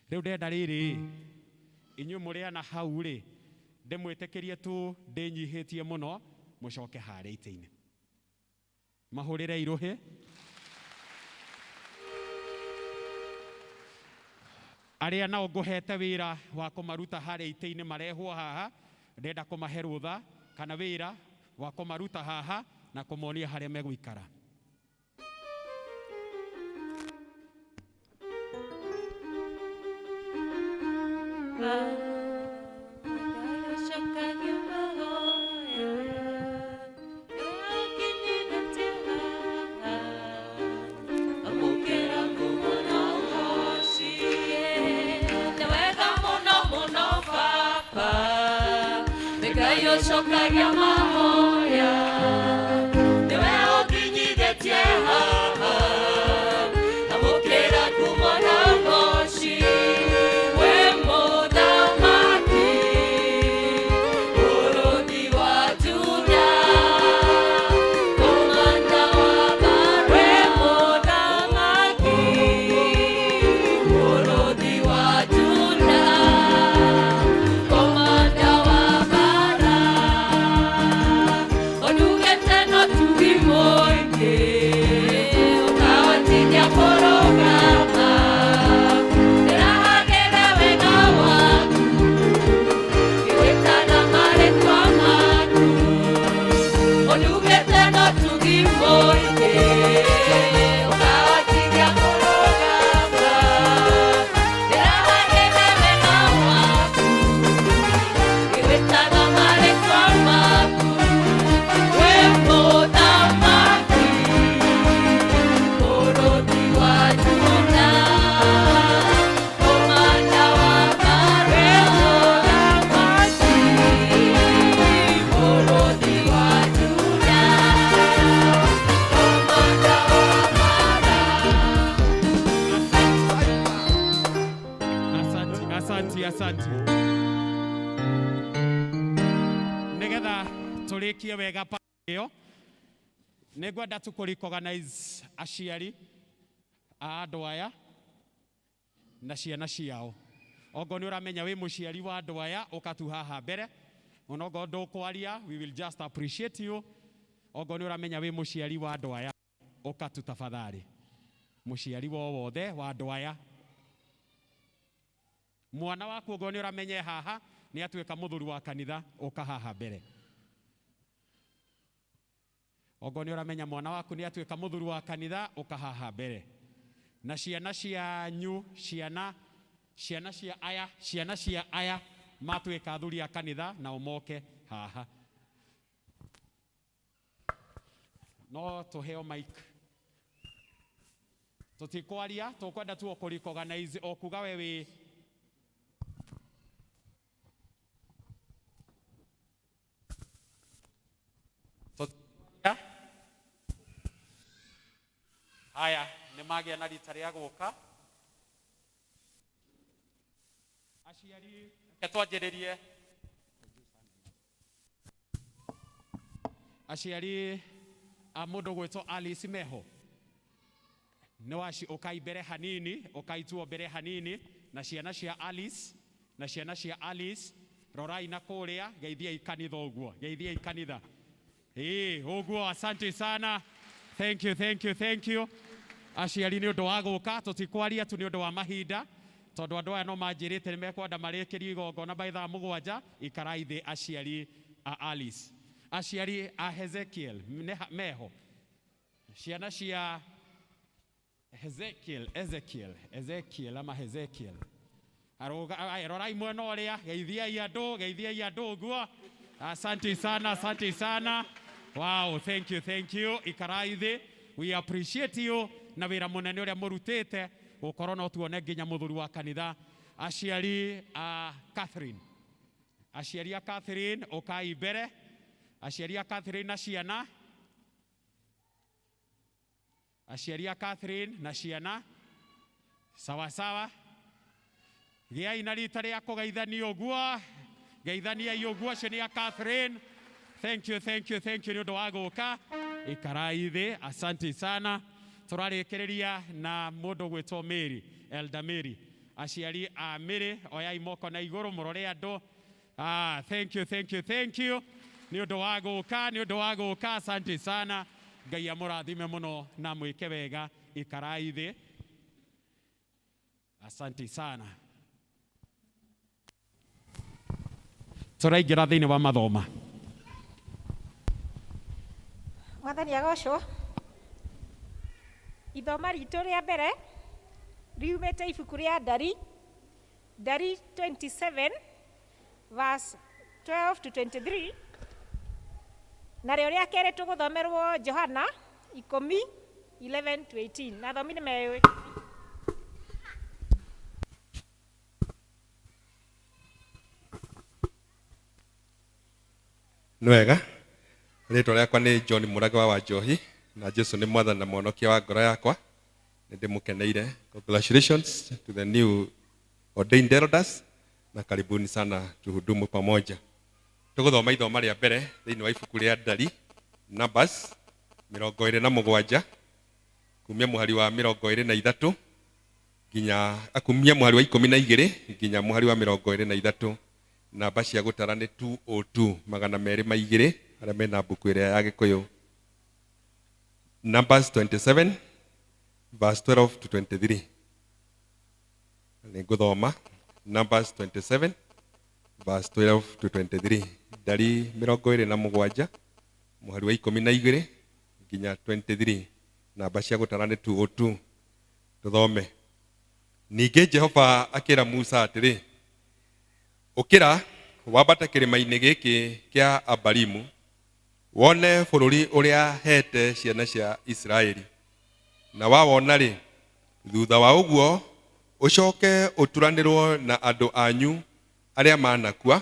Speaker 9: Rĩu ndenda rĩrĩ, inyuĩ mũrĩ ana hau rĩ, ndĩmwĩtĩkĩrie tu ndĩnyihĩtie mũno, mũcoke harĩa itĩ-inĩ. Mahũrĩre irũhĩ. Arĩa nao ngũhete wĩra wa kũmaruta harĩa itĩ-inĩ marehwo haha, ndĩrenda kũmahe rũtha kana wĩra wa kũmaruta haha na kũmonia harĩa megũikara.
Speaker 11: Cokagia mahoya nĩwe ũkinyithĩtie haha amũkĩra ngumo na ũgoci we mũthamaki bũrũri wa Juda kũmanda wa mbara we mũthamaki bũrũri wa Juda kũmanda wa mbara ũndugĩte no tugi mũingĩ ũkahotithia kũrũgama ndĩrahagĩra wega waku ngĩwĩtana marĩtwa maku ũndugĩte no tugi mũingĩ ũkahotithia kũrũgama ndĩrahagĩra wega waku ngĩwĩtana marĩtwa maku we mũthamaki bũrũri wa Juda kũmanda wa mbara we mũthamaki bũrũri wa Juda kũmanda wa mbara.
Speaker 9: Asanti, asanti, asanti. Nĩgetha tũrĩkie wega pa ĩyo, nĩ ngwenda tu kũ recognize aciari a andũ aya na ciana ciao. Ongorwo nĩ ũramenya wĩ mũciari wa andũ aya, ũka tu haha mbere. Onokorwo ndũkwaria, we will just appreciate you. Ongorwo nĩ ũramenya wĩ mũciari wa andũ aya, ũka tu tafadhali. Mũciari wo wothe wa andũ aya, mwana waku ongorwo nĩ ũramenya e haha nĩ atuĩka mũthuri wa kanitha, ũka haha mbere. Ongorwo nĩ ũramenya mwana waku nĩ atuĩka mũthuri wa kanitha, ũka haha mbere. Na ciana cianyu, ciana cia aya, ciana cia aya matuĩka athuri a kanitha, nao moke haha. No tũheo mic, tũtikwaria, tũkwenda tu o kũ recognize o kuga we wĩ Tũtikwaria. Haya, nĩ magĩa na rita rĩa gũka aciari. Reke twanjĩrĩrie aciari a mũndũ gwĩtwo Alice meho nĩ waci. Ũkai mbere hanini, ũkai tuo mbere hanini na ciana cia Alice, na ciana cia Alice. Rorai na kũrĩa, geithiai kanitha ũguo, geithiai kanitha ĩĩ ũguo. Asante sana, thank you, thank you, thank you aciari nĩ ũndũ wa gũka. Tũtikwaria tu nĩ ũndũ wa mahinda, tondũ andũ aya no manjĩrĩte nĩ mekwenda marĩkĩrie igongona by thaa 7. Ikarai thĩ aciari a Alice. Aciari a Hezekiel meho, ciana cia Hezekiel, Ezekiel, Ezekiel ama Hezekiel. Aroga, aya, rorai mwena ũrĩa, geithiai andũ, geithiai andũ ũguo. Asante sana, asante sana. Wow, thank you, thank you. Ikarai thĩ. We appreciate you na wĩra mũnene ũrĩa mũrutĩte gũkorwo no tuone nginya mũthuri wa kanitha. Aciari a Catherine. Aciari a Catherine, ũkai mbere. Aciari a Catherine na ciana. Aciari a Catherine na ciana. Sawa sawa. Gĩai na rita rĩa kũgeithania ũguo. Geithaniai ũguo acio nĩ a Catherine. Thank you, thank you, thank you nĩ ũndũ wa gũka. Ikarai thĩ, asante sana. Tũrarĩkĩrĩria na mũndũ gwĩtwo Mary, Elder Mary. Aciari a Mary, oyai moko na igũrũ mũrore andũ. Ah, thank you, thank you, thank you. Nĩ ũndũ wa gũka, nĩ ũndũ wa gũka, asante sana. Ngai amũrathime mũno na mwĩke wega. Ikarai thĩ. Asante sana. Tũraingĩra thĩinĩ wa mathoma.
Speaker 4: Mwathani agocwo. Ithoma ritũ rĩa mbere riumĩte ibuku rĩa Ndari, Ndari 27 verse 12 to 23, narĩo rĩa kerĩ tũgũthomerwo Johana ikũmi 11 to 18, na athomi nĩ meyũĩ.
Speaker 15: Nĩ wega, rĩtwa rĩakwa nĩ John Mũrage wa Wanjohi, na Jesu nĩ mwathani na mwonokia wa ngoro yakwa. Nĩ ndĩmũkeneire. Congratulations to the new ordained elders, na karibuni sana tuhudumu pamoja. Tũgũthoma ithoma rĩa mbere thĩinĩ wa ibuku rĩa Ndari, Numbers, 27, kumia mũhari wa 23 nginya kumia mũhari wa 12 nginya mũhari wa 23. Namba cia gũtara nĩ 202, 202, arĩa mena mbuku ĩrĩa ya Gĩkũyũ. Numbers 27 verse 12 to 23. Nĩ ngũthoma Numbers 27 verse 12 to 23. Ndari 27 mũhari wa 12 nginya 23. Namba cia gũtara nĩ 202. Tũthome. Ningĩ Jehova akĩra Musa atĩrĩ, Ũkĩra wambate kĩrĩma-inĩ gĩkĩ kĩa Abarimu, wone bũrũri ũrĩa heete ciana cia Isiraeli. Na wawona-rĩ, thutha wa ũguo ũcoke ũturanĩrwo na andũ anyu arĩa manakua,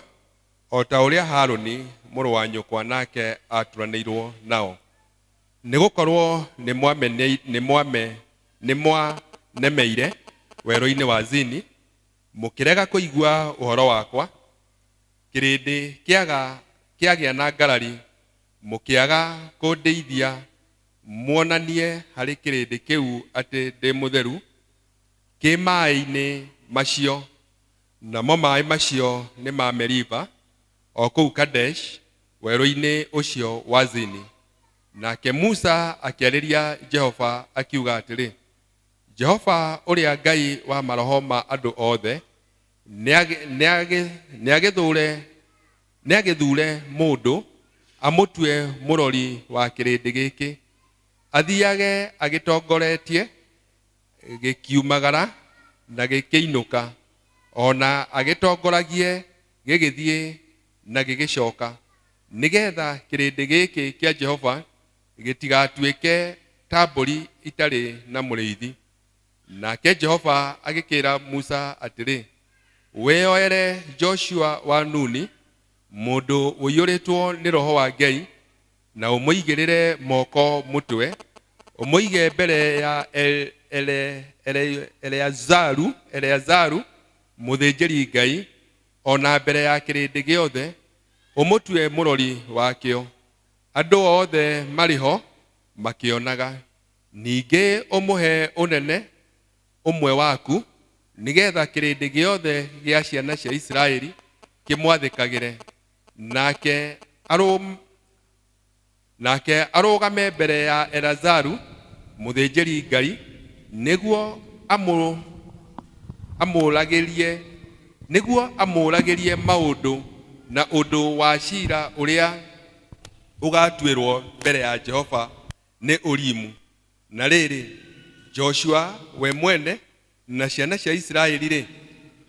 Speaker 15: o ta ũrĩa Haruni mũrũ wa nyũkwa nake aaturanĩirwo nao. Nĩ gũkorwo nĩ mwanemeire werũ-inĩ wa Zini, mũkĩrega kũigua ũhoro wakwa, kĩrĩndĩ kĩagĩa na ngarari, mũkĩaga kũndĩithia muonanie harĩ kĩrĩndĩ kĩu atĩ ndĩ mũtheru, kĩ maĩ-inĩ macio, namo maĩ macio nĩ ma Meriba, o kũu Kadesh, werũ-inĩ ũcio wa Zini. Nake Musa akĩarĩria Jehova akiuga atĩrĩ, Jehova ũrĩa Ngai wa maroho ma andũ othe, nĩagĩthure mũndũ amũtue mũrori wa kĩrĩndĩ gĩkĩ, athiage agĩtongoretie gĩkiumagara na gĩkĩinũka, ona agĩtongoragie gĩgĩthiĩ na gĩgĩcoka, nĩgetha kĩrĩndĩ gĩkĩ kĩa Jehova gĩtigatuĩke ta mbũri itarĩ na mũrĩithi. Nake Jehova agĩkĩra Musa atĩrĩ, Wĩyoere Joshua wa Nuni, mũndũ ũiyũrĩtwo nĩ Roho wa Ngai, na ũmũigĩrĩre moko mũtwe, ũmũige mbere ya Eleazaru mũthĩnjĩri Ngai, ona mbere ya kĩrĩndĩ gĩothe, ũmũtue mũrori wakĩo. Andũ othe marĩ ho makĩonaga. Ningĩ ũmũhe ũnene ũmwe waku, nĩgetha kĩrĩndĩ gĩothe gĩa ciana cia Isiraeli kĩmwathĩkagĩre. Nake arũgame mbere ya Eleazaru mũthĩnjĩri Ngai, nĩguo amũũragĩrie maũndũ na ũndũ wa ciira ũrĩa ũgaatuĩrwo mbere ya Jehova nĩ Urimu. Na rĩrĩ, Joshua we mwene na ciana cia Isiraeli-rĩ,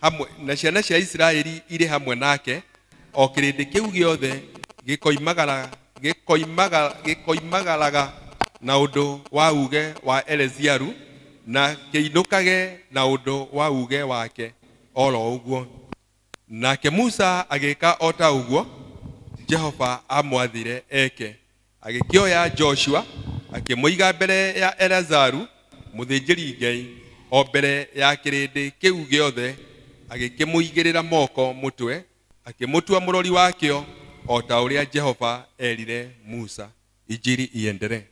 Speaker 15: hamwe na ciana cia Isiraeli irĩ hamwe nake, o kĩrĩndĩ kĩu gĩothe gĩkoimagara gĩkoimaga gĩkoimagaraga na ũndũ wa uge wa Eleazaru na kĩinũkage na ũndũ wa uge wake oro ũguo. Nake Musa agĩka o ta ũguo Jehova amwathire eke. Agĩkĩoya Joshua akĩmũiga mbere ya Eleazaru mũthĩnjĩri-Ngai, o mbere ya kĩrĩndĩ kĩu gĩothe, agĩkĩmũigĩrĩra moko mũtwe, akĩmũtua mũrori wakĩo, o ta ũrĩa Jehova erire Musa. Injili iendelee.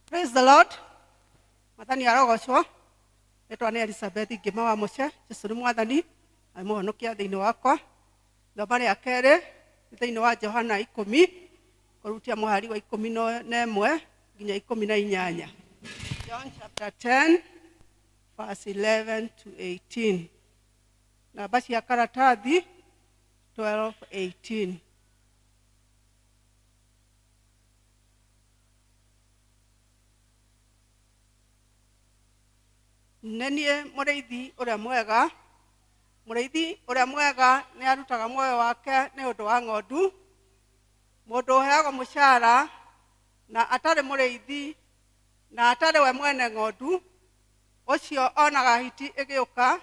Speaker 16: Praise the Lord. Mwathani arogocwo. Rĩtwa nĩ Elizabeth Ngĩma wa Mũce. Jesu nĩ mwathani, na nĩ mũhonokia thĩinĩ wakwa. Ithoma rĩa kerĩ nĩ thĩinĩ wa Johana ikũmi, kũrutia mũhari wa ikũmi na ĩmwe nginya ikũmi na inyanya. John chapter 10 verse 11 to 18. Namba cia karatathi 12 18. Nĩ niĩ mũrĩithi ũrĩa mwega. Mũrĩithi ũrĩa mwega nĩ arutaga muoyo wake nĩ ũndũ wa ng'ondu. Mũndũ ũheagwo mũcara na atarĩ mũrĩithi na atarĩ we mwene ng'ondu, ũcio onaga hiti ĩgĩũka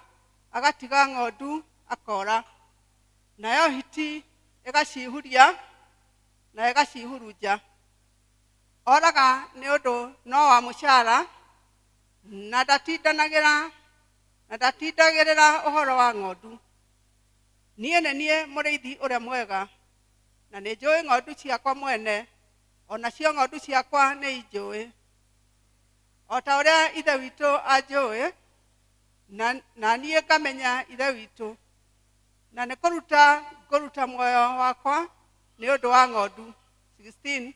Speaker 16: agatiga ng'ondu akora. Nayo hiti ĩgacihuria na ĩgacihurunja. Oraga nĩ ũndũ no wa mũcara na ndatindanagĩra na ndatindagĩrĩra ũhoro wa ng'ondu. Niĩ nĩ niĩ mũrĩithi ũrĩa mwega, na nĩ njũĩ ng'ondu ciakwa mwene, o nacio ng'ondu ciakwa nĩ injũĩ. O ta ũrĩa Ithe witũ anjũĩ, na, na niĩ ngamenya Ithe witũ, na nĩ kũruta ngũruta muoyo wakwa nĩ ũndũ wa ng'ondu. 16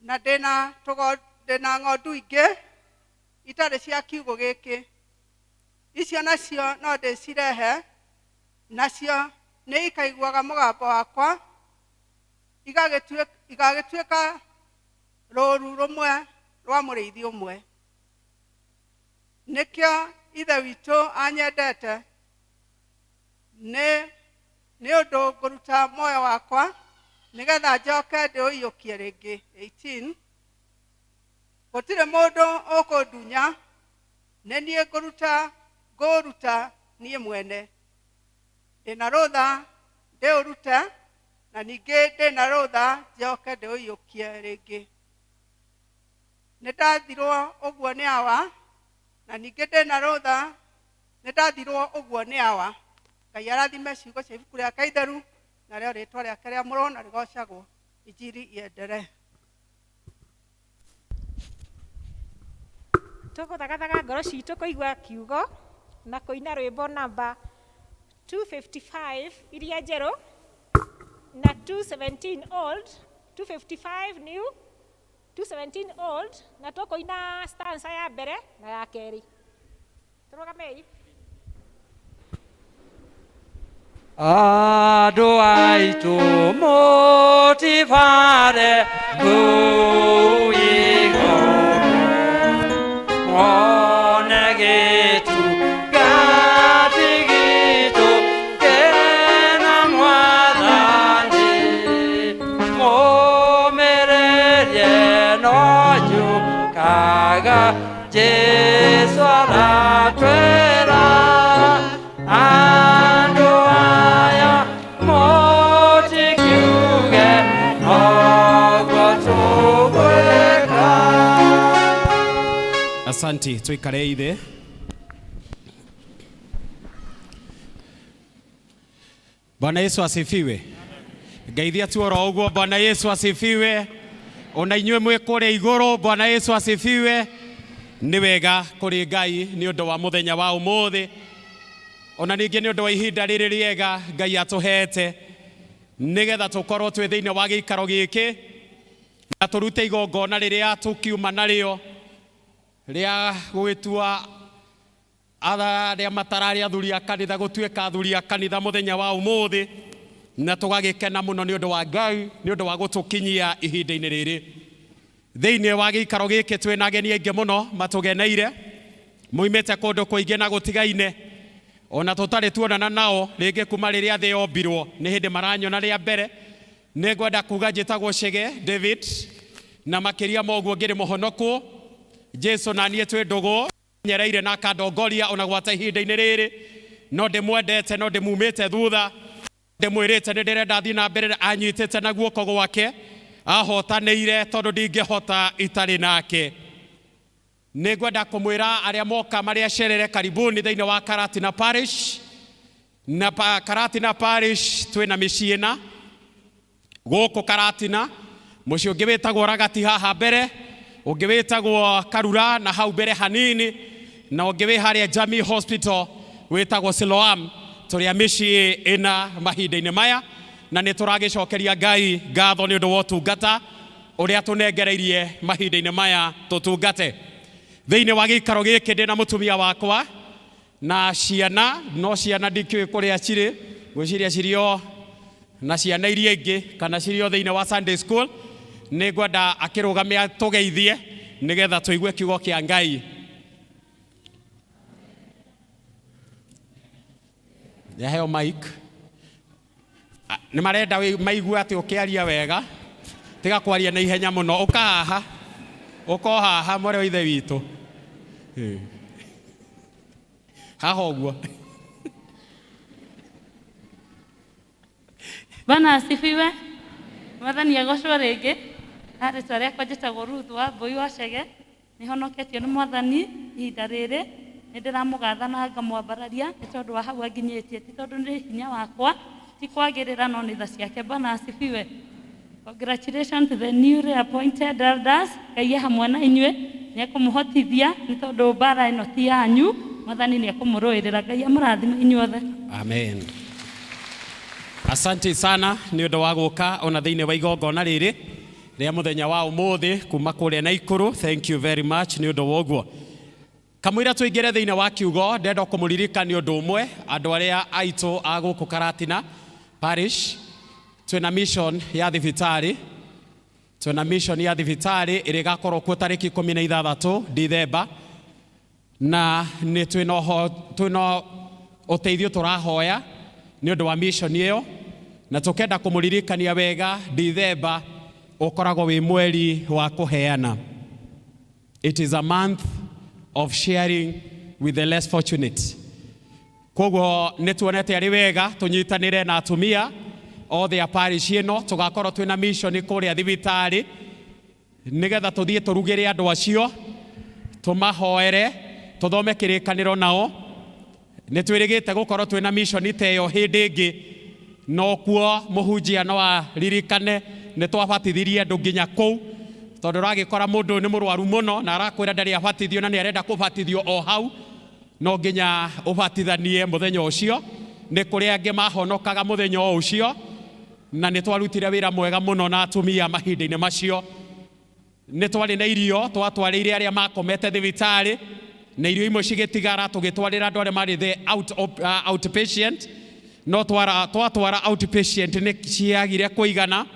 Speaker 16: na ndĩna tũgo ndĩna ng'ondu ingĩ itarĩ cia kiugũ gĩkĩ. Icio nacio no ndĩcirehe, nacio nĩ ikaiguaga mũgambo wakwa, igagĩtuĩka rũũru rũmwe rwa mũrĩithi ũmwe. Nĩkĩo Ithe witũ anyendete, nĩ nĩ ũndũ ngũruta muoyo wakwa nĩgetha njoke ndĩũiyũkie rĩngĩ. 18 Gũtirĩ mũndũ ũkũndunya, nĩ niĩ ngũruta ngũũruta niĩ mwene. Ndĩna rũtha ndĩũrute, na ningĩ ndĩna rũtha njoke ndĩũiyũkie rĩngĩ. Nĩ ndathirwo ũguo nĩ Awa, na ningĩ ndĩna rũtha nĩ ndathirwo ũguo nĩ Awa. Ngai arathime ciugo cia ibuku rĩake itheru, narĩo rĩtwa rĩake rĩamũrwo na rĩgocagwo. Injili iendelee.
Speaker 4: Tũgũthagathaga ngoro citũ kũigua kiugo na kũina rwĩmbo namba 255 iria njerũ na 217 old, 255 new, 217 old, na tũkũina stanza ya mbere na ya kerĩ. Tũrũgamei.
Speaker 17: Andũ aitũ mũtibare kũu igũrũ, mwone gĩtungati gitũ kĩna Mwathani, mũmĩrĩrie no njũkaga, Jesũ aratwĩra. Andũ aya mũtikiuge noguo tũgwĩka.
Speaker 9: Asanti, tuikare ithe. Bwana Yesu asifiwe. Ngeithia tu oro ũguo. Bwana Yesu asifiwe. Ona inyuĩ mwĩ kũrĩa igũrũ, Bwana Yesu asifiwe. Nĩ wega kũrĩ Ngai nĩ ũndũ wa mũthenya wa ũmũthĩ, ona ningĩ nĩ ũndũ wa ihinda rĩrĩ rĩega Ngai atũhete nĩgetha tũkorwo twĩ thĩinĩ wa gĩikaro gĩkĩ. Na tũrute igongona rĩrĩa tũkiuma narĩo rĩa gwĩtua arĩa matararĩ athuri a kanitha gũtuĩka athuri a kanitha mũthenya wa ũmũthĩ, na tũgagĩkena mũno nĩ ũndũ wa Ngai nĩ ũndũ wa gũtũkinyia ihinda-inĩ rĩrĩ. Thĩinĩ wa gĩikaro gĩkĩ twĩna ageni aingĩ mũno matũgeneire, moimĩte kũndũ kũingĩ na gũtigaine, ona tũtarĩ tuonana nao rĩngĩ kuma rĩrĩa thĩ yombirwo, nĩ hĩndĩ maranyona rĩa mbere. Nĩ ngwenda kuga njĩtagwo Chege David, na makĩria ma ũguo ngĩrĩ mũhonokwo. Jesu na niĩ twĩ ndũgũ, nyereire na akandongoria ona gwata ihinda-inĩ rĩrĩ, no ndĩmwendete, no ndĩmumĩte thutha, ndĩmwĩrĩte nĩ ndĩrenda athiĩ na mbere anyitĩte na guoko gwake, ahotanĩire tondũ ndingĩhota itarĩ nake. Nĩ ngwenda kũmwĩra arĩa moka marĩ acerere, karibuni thĩinĩ wa Karatina Parish. Na Karatina Parish twĩna mĩciĩ na gũkũ Karatina, mũciĩ ũngĩ wĩtagwo Ragati haha mbere, ũngĩ wĩtagwo Karura na hau mbere hanini, na ũngĩ wĩ harĩa Jamii Hospital wĩtagwo Siloam. Tũrĩ a mĩciĩ ĩna mahinda-inĩ maya, na nĩ tũragĩcokeria Ngai ngatho nĩ ũndũ wa ũtungata ũrĩa tũnengereirie mahinda-inĩ maya tũtungate. Thĩinĩ wa gĩikaro gĩkĩ ndĩna mũtumia wakwa na ciana, no ciana ndikĩũĩ kũrĩa cirĩ, ngwĩciria cirĩ o na ciana iria ingĩ kana cirĩ o thĩinĩ wa Sunday school. Nĩ ngwenda akĩrũgame atũgeithie nĩgetha tũigue kiugo kĩa Ngai. Nĩaheo mic. Nĩ marenda maigue atĩ ũkĩaria wega, tiga kwaria na ihenya mũno, ũka haha, ũka o haha mwarĩ wa ithe witũ. Haha ũguo.
Speaker 18: Bwana asifiwe. Mwathani agocwo rĩngĩ. Na rĩtwa rĩakwa njĩtagwo Ruth wa Mbũi wa Chege. Nĩhonoketio nĩ Mwathani ihinda rĩrĩ. Nĩ ndĩramũgatha na ngamwambararia nĩ tondũ wa hau anginyĩtie, ti tondũ nĩ hinya wakwa, ti kwagĩrĩra, no nĩ tha ciake. Bwana asifiwe. Congratulations to the newly appointed elders. Ngai e hamwe na inyuĩ, nĩ ekũmũhotithia nĩ tondũ mbara ĩno ti yanyu. Mwathani nĩ ekũmũrũĩrĩra. Ngai amũrathime inyuothe.
Speaker 9: Amen. Asante sana nĩ ũndũ wa gũka ona thĩinĩ wa igongona rĩrĩ rĩa mũthenya wa ũmũthĩ kuma kũrĩa Naikuru. Thank you very much nĩ ũndũ wa ũguo. Kamũira tũingĩre thĩinĩ wa kiugo, ndenda kũmũririkania ũndũ ũmwe, andũ arĩa aitũ a gũkũ Karatina Parish, twĩna mission ya thibitarĩ, twĩna mission ya thibitarĩ ĩrĩa ĩgakorwo kuo tarĩki 16 Dithemba, na nĩ twĩna ũteithio tũrahoya nĩ ũndũ wa mission ĩyo, na tũkenda kũmũririkania wega Dithemba ũkoragwo wĩ mweri wa kũheana. It is a month of sharing with the less fortunate. Koguo nĩ tuonete arĩ wega tũnyitanĩre na atumia othe a parish ĩno, tũgakorwo twĩna mission kũrĩa thibitarĩ nĩgetha tũthiĩ tũrugĩre andũ acio, tũmahoere, tũthome kĩrĩkanĩro nao. Nĩ twĩrĩgĩte gũkorwo twĩna mission ta ĩyo hĩndĩ ĩngĩ, no kuo mũhunjia no aririkane nĩ twabatithirie andũ nginya kũu, tondũ ũragĩkora mũndũ nĩ mũrwaru mũno na arakwĩra ndarĩ abatithio na nĩ arenda kũbatithio o hau, no nginya ũbatithanie mũthenya ũcio. Nĩ kũrĩ angĩ mahonokaga mũthenya o ũcio, na nĩ twarutire wĩra mwega mũno na atumia mahinda-inĩ macio. Nĩ twarĩ na irio twatwarĩire arĩa makomete thibitarĩ, na irio imwe cigĩtigara tũgĩtwarĩra andũ arĩa marĩ the outpatient, no twatwara outpatient nĩ ciagire kũigana,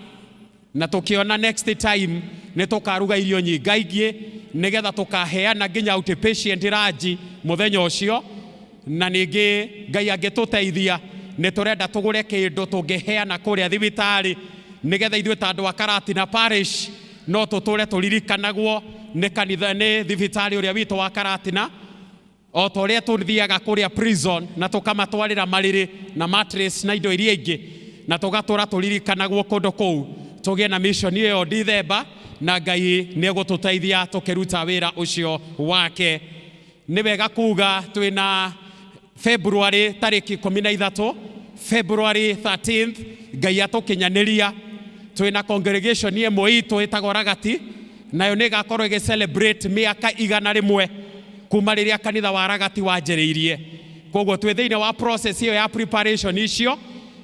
Speaker 9: na tũkĩona next time nĩ tũkaruga irio nyingaingĩ nĩgetha tũkaheana nginya outpatient ranji mũthenya ũcio. Na ningĩ Ngai angĩtũteithia nĩ tũrenda tũgũre kĩndũ tũngĩheana kũrĩa thibitarĩ nĩgetha ithuĩ ta andũ a Karatina Parish no tũtũre tũririkanagwo nĩ kanitha, nĩ thibitarĩ ũrĩa witũ wa Karatina, o ta ũrĩa tũthiaga kũrĩa prison na tũkamatwarĩra marĩrĩ na mattress na indo iria ingĩ, na tũgatũra tũririkanagwo kũndũ kũu. Tũgĩe na mission ĩyo Dithemba, na Ngai nĩ egũtũteithia tũkĩruta wĩra ũcio wake. Nĩ wega kuga twĩna February tarĩki 13, February 13th, Ngai atũkinyanĩria twĩna congregation ĩmwe itũ ĩtagwo Ragati, nayo nĩ ĩgakorwo ĩgĩ celebrate mĩaka 100 kuma rĩrĩa kanitha wa Ragati wanjĩrĩirie. Koguo twĩ thĩinĩ wa process ĩyo ya preparation icio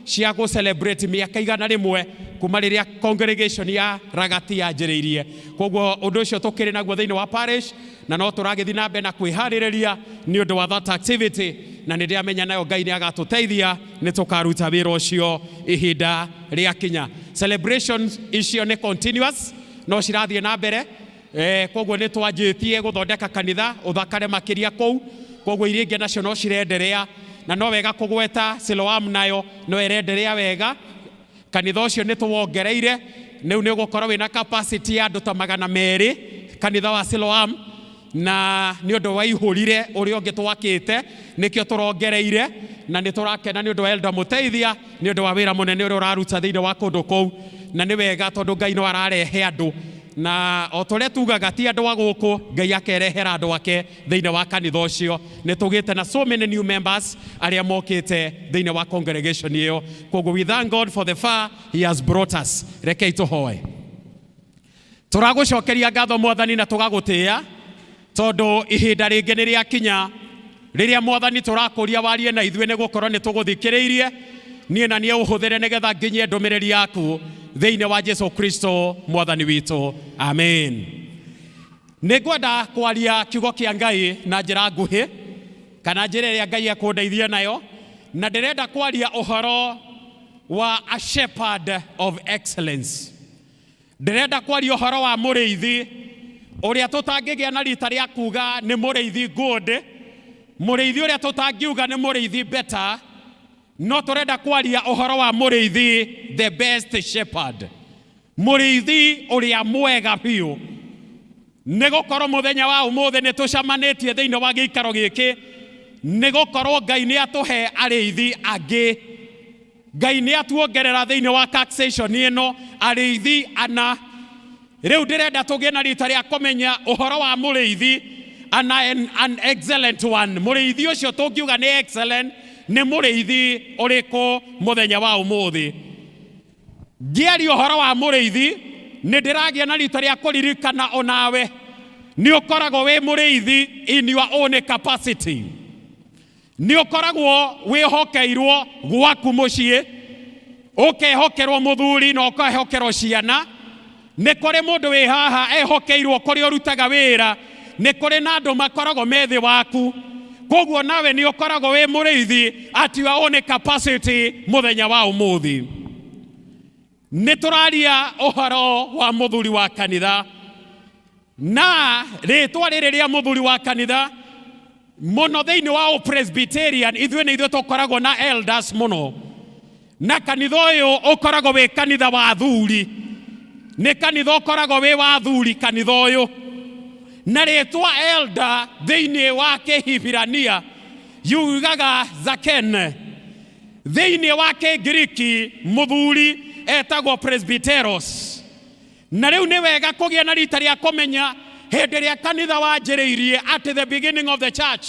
Speaker 9: cia gũ celebrate mĩaka 100 Kuma rĩrĩa congregation ya Ragati yanjĩrĩirie. Koguo ũndũ ũcio tũkĩrĩ naguo thĩinĩ wa parish, na no tũragĩthiĩ na mbere na kwĩharĩrĩria nĩ ũndũ wa that activity, na nĩ ndĩramenya nayo Ngai nĩ agatũteithia, nĩ tũkaruta wĩra ũcio ihinda rĩakinya. Celebrations icio nĩ continuous, no cirathiĩ na mbere. Koguo nĩ twanjĩtie gũthondeka kanitha ũthakare makĩria kũu, koguo iria ingĩ nacio no cirenderea, na no wega kũgweta Siloam nayo no ĩrenderea wega. Kanitha ũcio nĩ tũwongereire, rĩu nĩ ũgũkorwo wĩna capacity ya andũ ta 200, kanitha wa Siloam, na nĩ ũndũ waihũrire ũrĩa ũngĩ twakĩte, nĩkĩo tũrongereire, na nĩ tũrakena nĩ ũndũ wa Elder Mũteithia nĩ ũndũ wa wĩra mũnene ũrĩa ũraruta thĩinĩ wa kũndũ kũu, na nĩ wega tondũ Ngai no ararehe andũ, na o ta ũrĩa tugaga ti andũ a gũkũ, Ngai akerehera andũ ake thĩinĩ wa kanitha ũcio. Nĩ tũgĩte na so many new members arĩa mokĩte thĩinĩ wa congregation ĩyo, koguo we thank God for the far he has brought us. Rekei tũhoe. Tũragũcokeria ngatho Mwathani na tũgagũtĩĩa, tondũ ihinda rĩngĩ nĩ rĩakinya rĩrĩa Mwathani tũrakũria warie na ithuĩ, nĩ gũkorwo nĩ tũgũthikĩrĩirie. Niĩ na niĩ ũhũthĩre nĩgetha nginyie ndũmĩrĩri yaku thĩinĩ wa Jesu Kristo Mwathani witũ, amen. Nĩ ngwenda kwaria kiugo kĩa Ngai na njĩra nguhĩ, kana njĩra ĩrĩa Ngai ekũndeithia nayo, na ndĩrenda kwaria ũhoro wa a shepherd of excellence. Ndĩrenda kwaria ũhoro wa mũrĩithi ũrĩa tũtangĩgĩa na rita rĩa kuga nĩ mũrĩithi good, mũrĩithi ũrĩa tũtangiuga nĩ mũrĩithi better, no tũrenda kwaria ũhoro wa mũrĩithi the best shepherd, mũrĩithi ũrĩa mwega biũ. Nĩ gũkorwo mũthenya wa ũmũthĩ nĩ tũcamanĩtie thĩinĩ wa gĩikaro gĩkĩ, nĩ gũkorwo Ngai nĩ atũhe arĩithi angĩ. Ngai nĩ atuongerera thĩinĩ wa taxation ĩno arĩithi ana. Rĩu ndĩrenda tũgĩe na rita rĩa kũmenya ũhoro wa mũrĩithi ana, an excellent one. Mũrĩithi ũcio tũngiuga nĩ excellent nĩ mũrĩithi ũrĩkũ mũthenya wa ũmũthĩ? Ngĩaria ũhoro wa mũrĩithi, nĩ ndĩragĩa na rita rĩa kũririkana onawe nĩ ũkoragwo wĩ mũrĩithi in your own capacity. Nĩ ũkoragwo wĩhokeirwo gwaku mũciĩ, ũkehokerwo mũthuri na ũkehokerwo ciana. Nĩ kũrĩ mũndũ wĩ haha ehokeirwo kũrĩa ũrutaga wĩra, nĩ kũrĩ na andũ makoragwo me thĩ waku, koguo nawe nĩ ũkoragwo wĩ mũrĩithi at your own capacity. Mũthenya wa ũmũthĩ nĩ tũraria ũhoro wa mũthuri wa kanitha, na rĩtwa rĩrĩ rĩa mũthuri wa kanitha mũno thĩinĩ wa Presbyterian, ithuĩ nĩ ithuĩ tũkoragwo na elders mũno, na kanitha ũyũ ũkoragwo wĩ kanitha wa athuri, nĩ kanitha ũkoragwo wĩ wa athuri kanitha ũyũ. Na rĩtwa elder thĩinĩ wa Kĩhibirania yugaga zaken, thĩinĩ wa Kĩngiriki mũthuri etagwo presbyteros. Na rĩu nĩ wega kũgĩa na rita rĩa kũmenya hĩndĩ ĩrĩa kanitha wanjĩrĩirie, at the beginning of the church,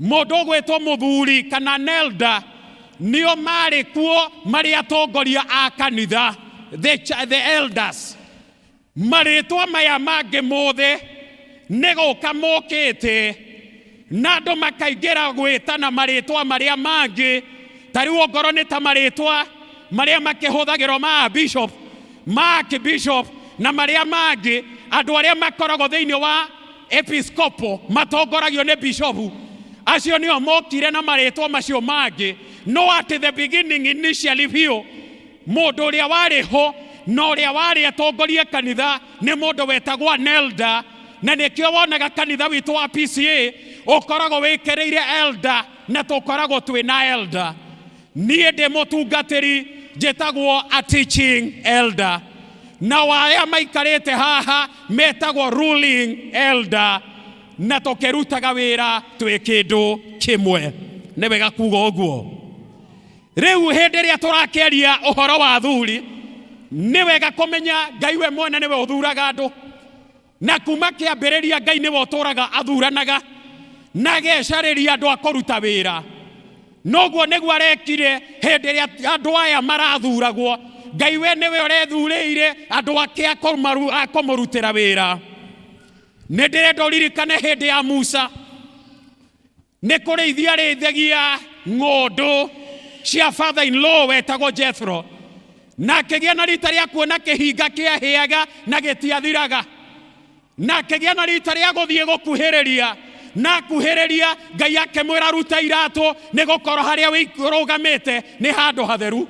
Speaker 9: mũndũ ũgwĩtwo mũthuri kana elder nĩo marĩ kuo marĩ atongoria a kanitha, the elders. Marĩtwa maya mangĩ mothe nĩ gũka mokĩte na andũ makaingĩra gwĩtana marĩtwa marĩa mangĩ, ta rĩu ongorwo nĩ ta marĩtwa marĩa makĩhũthagĩrwo ma bishop, ma archbishop na marĩa mangĩ, andũ arĩa makoragwo thĩinĩ wa episcopo matongoragio nĩ bishopu, acio nĩo mokire na marĩtwa macio mangĩ. No at the beginning, initially biũ, mũndũ ũrĩa warĩ ho na ũrĩa warĩ atongorie kanitha nĩ mũndũ wetagwo an elder, na nĩkĩo wonaga kanitha witũ wa PCA ũkoragwo wĩkĩrĩire elder, na tũkoragwo twĩ na elder. Niĩ ndĩ mũtungatĩri, njĩtagwo a teaching elder, na arĩa maikarĩte haha metagwo ruling elder, na tũkĩrutaga wĩra twĩ kĩndũ kĩmwe. Nĩ wega kuga ũguo. Rĩu hĩndĩ ĩrĩa tũrakĩaria ũhoro wa athuri, nĩ wega kũmenya Ngai we mwene nĩwe ũthuraga andũ, na kuma kĩambĩrĩria Ngai nĩwe ũtũraga athuranaga na agecarĩria andũ a kũruta wĩra. Noguo nĩguo arekire hĩndĩ ĩrĩa andũ aya marathuragwo. Ngai we nĩwe ũrethurĩire andũ ake a kũmũrutĩra wĩra. Nĩ ndĩrenda ũririkane hĩndĩ ya Musa, nĩ kũrĩithia arĩithagia ng'ondu cia father in law wetagwo Jethro. Na akĩgĩa na rita rĩa kuona kĩhinga kĩahĩaga na gĩtiathiraga. Na akĩgĩa na rita rĩa gũthiĩ gũkuhĩrĩria, na akuhĩrĩria Ngai akĩmwĩra ruta iratũ, nĩ gũkorwo harĩa ũrũgamĩte nĩ handũ hatheru.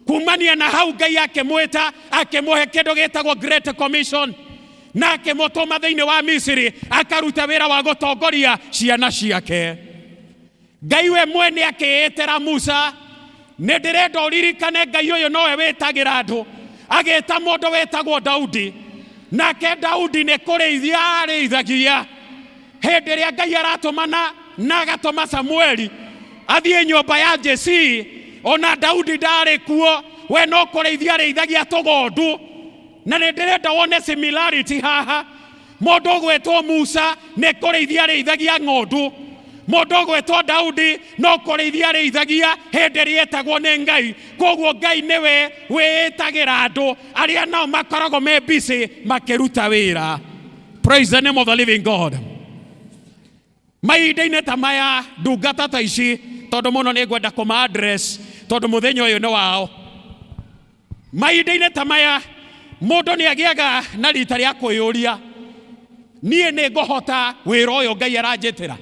Speaker 9: Kumania na hau Ngai akĩmwĩta, akĩmũhe kĩndũ gĩtagwo Great Commission, na akĩmũtũma thĩinĩ wa Misiri akaruta wĩra wa gũtongoria ciana ciake. Ngai we mwene akĩĩtĩra Musa, nĩ ndĩrenda ũririkane Ngai ũyũ nowe wĩtagĩra andũ. Agĩta mũndũ wĩtagwo Daudi, nake Daudi nĩ kũrĩithia arĩithagia. Hĩndĩ ĩrĩa Ngai aratũmana na agatũma Samueli athiĩ nyũmba ya Jesii, ona Daudi ndarĩ kuo, we no kũrĩithia arĩithagia tũgondu. Na nĩ ndĩrenda wone similarity haha. Mũndũ ũgwĩtwo Musa nĩ kũrĩithia arĩithagia ng'ondu, mũndũ ũgwĩtwo Daudi no kũrĩithia arĩithagia hĩndĩ ĩrĩa etagwo nĩ Ngai. Koguo Ngai nĩwe wĩĩtagĩra andũ arĩa nao makoragwo me busy makĩruta wĩra. Praise the name of the living God. Mahinda-inĩ ta maya ndungata ta ici, tondũ mũno nĩ ngwenda kũma address tondũ mũthenya ũyũ nĩ wao. Mahinda-inĩ ta maya mũndũ nĩ agĩaga na rita rĩa kwĩyũria, niĩ nĩ ngũhota wĩra ũyũ Ngai aranjĩtĩra?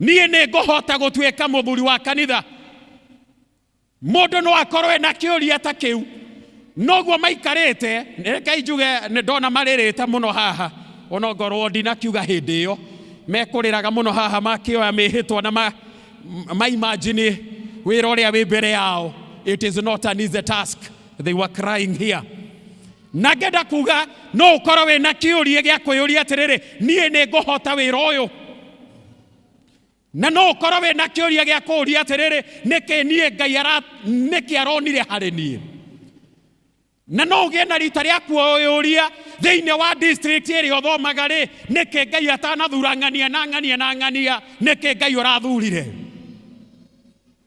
Speaker 9: Niĩ nĩ ngũhota gũtuĩka mũthuri wa kanitha? Mũndũ no akorwo ena kĩũria ta kĩu. Noguo maikarĩte, reke njuge nĩ ndona marĩrĩte mũno haha, ona ngorwo ndinakiuga hĩndĩ ĩyo mekũrĩraga mũno haha makĩoya mĩhĩtwa na ma imagine wĩra ũrĩa wĩ mbere yao. It is not an easy task. They were crying here. Na ngenda kuga no ũkorwo wĩna kĩũria gĩa kwĩyũria atĩrĩrĩ, niĩ nĩ ngũhota wĩra ũyũ? Na no ũkorwo wĩna kĩũria gĩa kũũria atĩrĩrĩ, nĩkĩ niĩ Ngai ara, nĩkĩ aronire harĩ niĩ? Na no ũgĩe na rita rĩa kwĩyũria thĩinĩ wa district ĩrĩa ũthomaga rĩ, nĩkĩ Ngai atanathura ng'ania na ng'ania na ng'ania, nĩkĩ Ngai ũrathurire?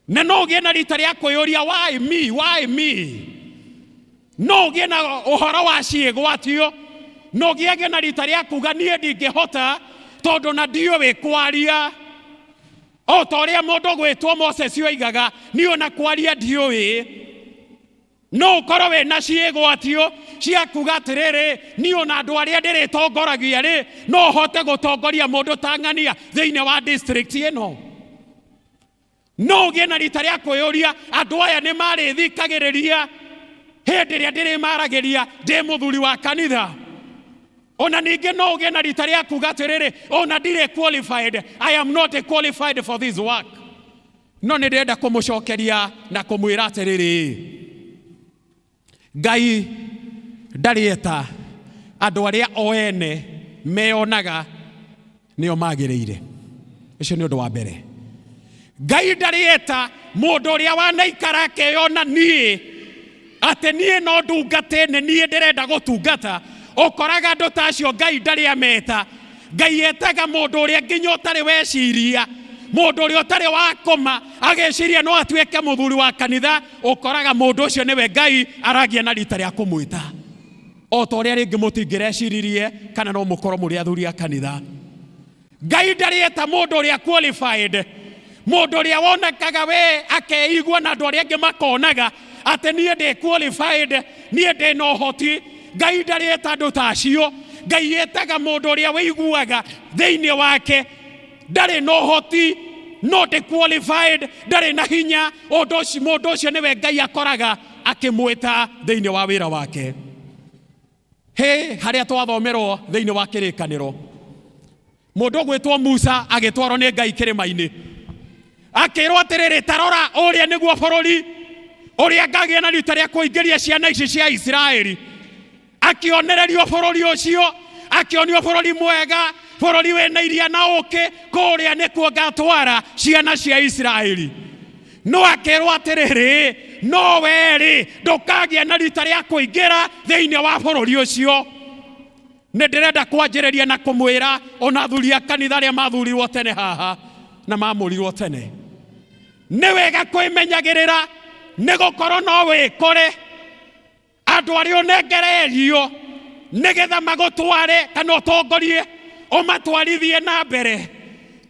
Speaker 9: Na no ũgĩe na rita rĩa kwĩyũria why me, why me? No ũgĩe na ũhoro wa ciĩgwatio, no ũgĩage na rita rĩa kuga niĩ ndingĩhota tondũ na ndiũĩ kwaria. O ta ũrĩa mũndũ gwĩtwo Moses oigaga, niĩ ona kwaria ndiũĩ. No ũkorwo wĩna ciĩgwatio cia kuga atĩrĩrĩ, niĩ ona andũ arĩa ndĩrĩtongoragia rĩ, no hote gũtongoria mũndũ ta ng'ania thĩinĩ wa district ĩno. No ũgĩe na rita rĩa kwĩyũria, andũ aya nĩ marĩthikagĩrĩria hĩndĩ ĩrĩa ndĩrĩmaragĩria ndĩ mũthuri wa kanitha. Ona ningĩ no ũgĩe na rita rĩa kuga atĩrĩrĩ, ona ndirĩ qualified, I am not qualified for this work. No nĩ ndĩrenda kũmũcokeria na kũmwĩra atĩrĩrĩ, Ngai ndarĩ eta andũ arĩa o ene meyonaga nĩo magĩrĩire. Ũcio nĩ ũndũ wa mbere. Ngai ndarĩ eta mũndũ ũrĩa wanaikara akeyona niĩ atĩ niĩ no ndungate, nĩ niĩ ndĩrenda gũtungata. Ũkoraga andũ ta acio Ngai ndarĩ ameta. Ngai etaga mũndũ ũrĩa nginya ũtarĩ weciria, mũndũ ũrĩa ũtarĩ wakoma ageciria no atuĩke mũthuri wa kanitha. Ũkoraga mũndũ ũcio nĩwe Ngai aragia na rita rĩa kũmwĩta. O ta ũrĩa rĩngĩ mũtingĩreciririe kana no mũkorwo mũrĩ athuri a kanitha. Ngai ndarĩ eta mũndũ ũrĩa qualified, mũndũ ũrĩa wonekaga we akeigua na andũ arĩa angĩ makonaga atĩ niĩ ndĩ qualified, niĩ ndĩ na ũhoti. Ngai ndarĩ eta andũ ta acio. Ngai etaga mũndũ ũrĩa wĩiguaga thĩinĩ wake ndarĩ na ũhoti, no ndĩ qualified, ndarĩ na hinya. Ũndũ ũcio, mũndũ ũcio nĩwe Ngai akoraga akĩmwĩta thĩinĩ wa wĩra wake. Hĩ, harĩa twathomerwo thĩinĩ wa kĩrĩkanĩro, mũndũ ũgwĩtwo Musa agĩtwarwo nĩ Ngai kĩrĩma-inĩ, akĩrwo atĩrĩrĩ, tarora ũrĩa nĩguo bũrũri ũrĩa ngagĩa na rita rĩa kũingĩria ciana ici cia Isiraeli. Akĩonererio bũrũri ũcio, akĩonio bũrũri mwega, bũrũri wĩna iria na ũkĩ, kũrĩa nĩkuo ngatwara ciana cia Isiraeli. No akĩrwo atĩrĩrĩ, no we-rĩ, ndũkagĩa na rita rĩa kũingĩra thĩinĩ wa bũrũri ũcio. Nĩ ndĩrenda kwanjĩrĩria na kũmwĩra ona athuri a kanitha arĩa mathurirwo tene haha na mamũrirwo tene, nĩ wega kwĩmenyagĩrĩra, nĩ gũkorwo no wĩkore andũ arĩa ũnengereirio nĩgetha magũtware kana ũtongorie ũmatwarithie na mbere,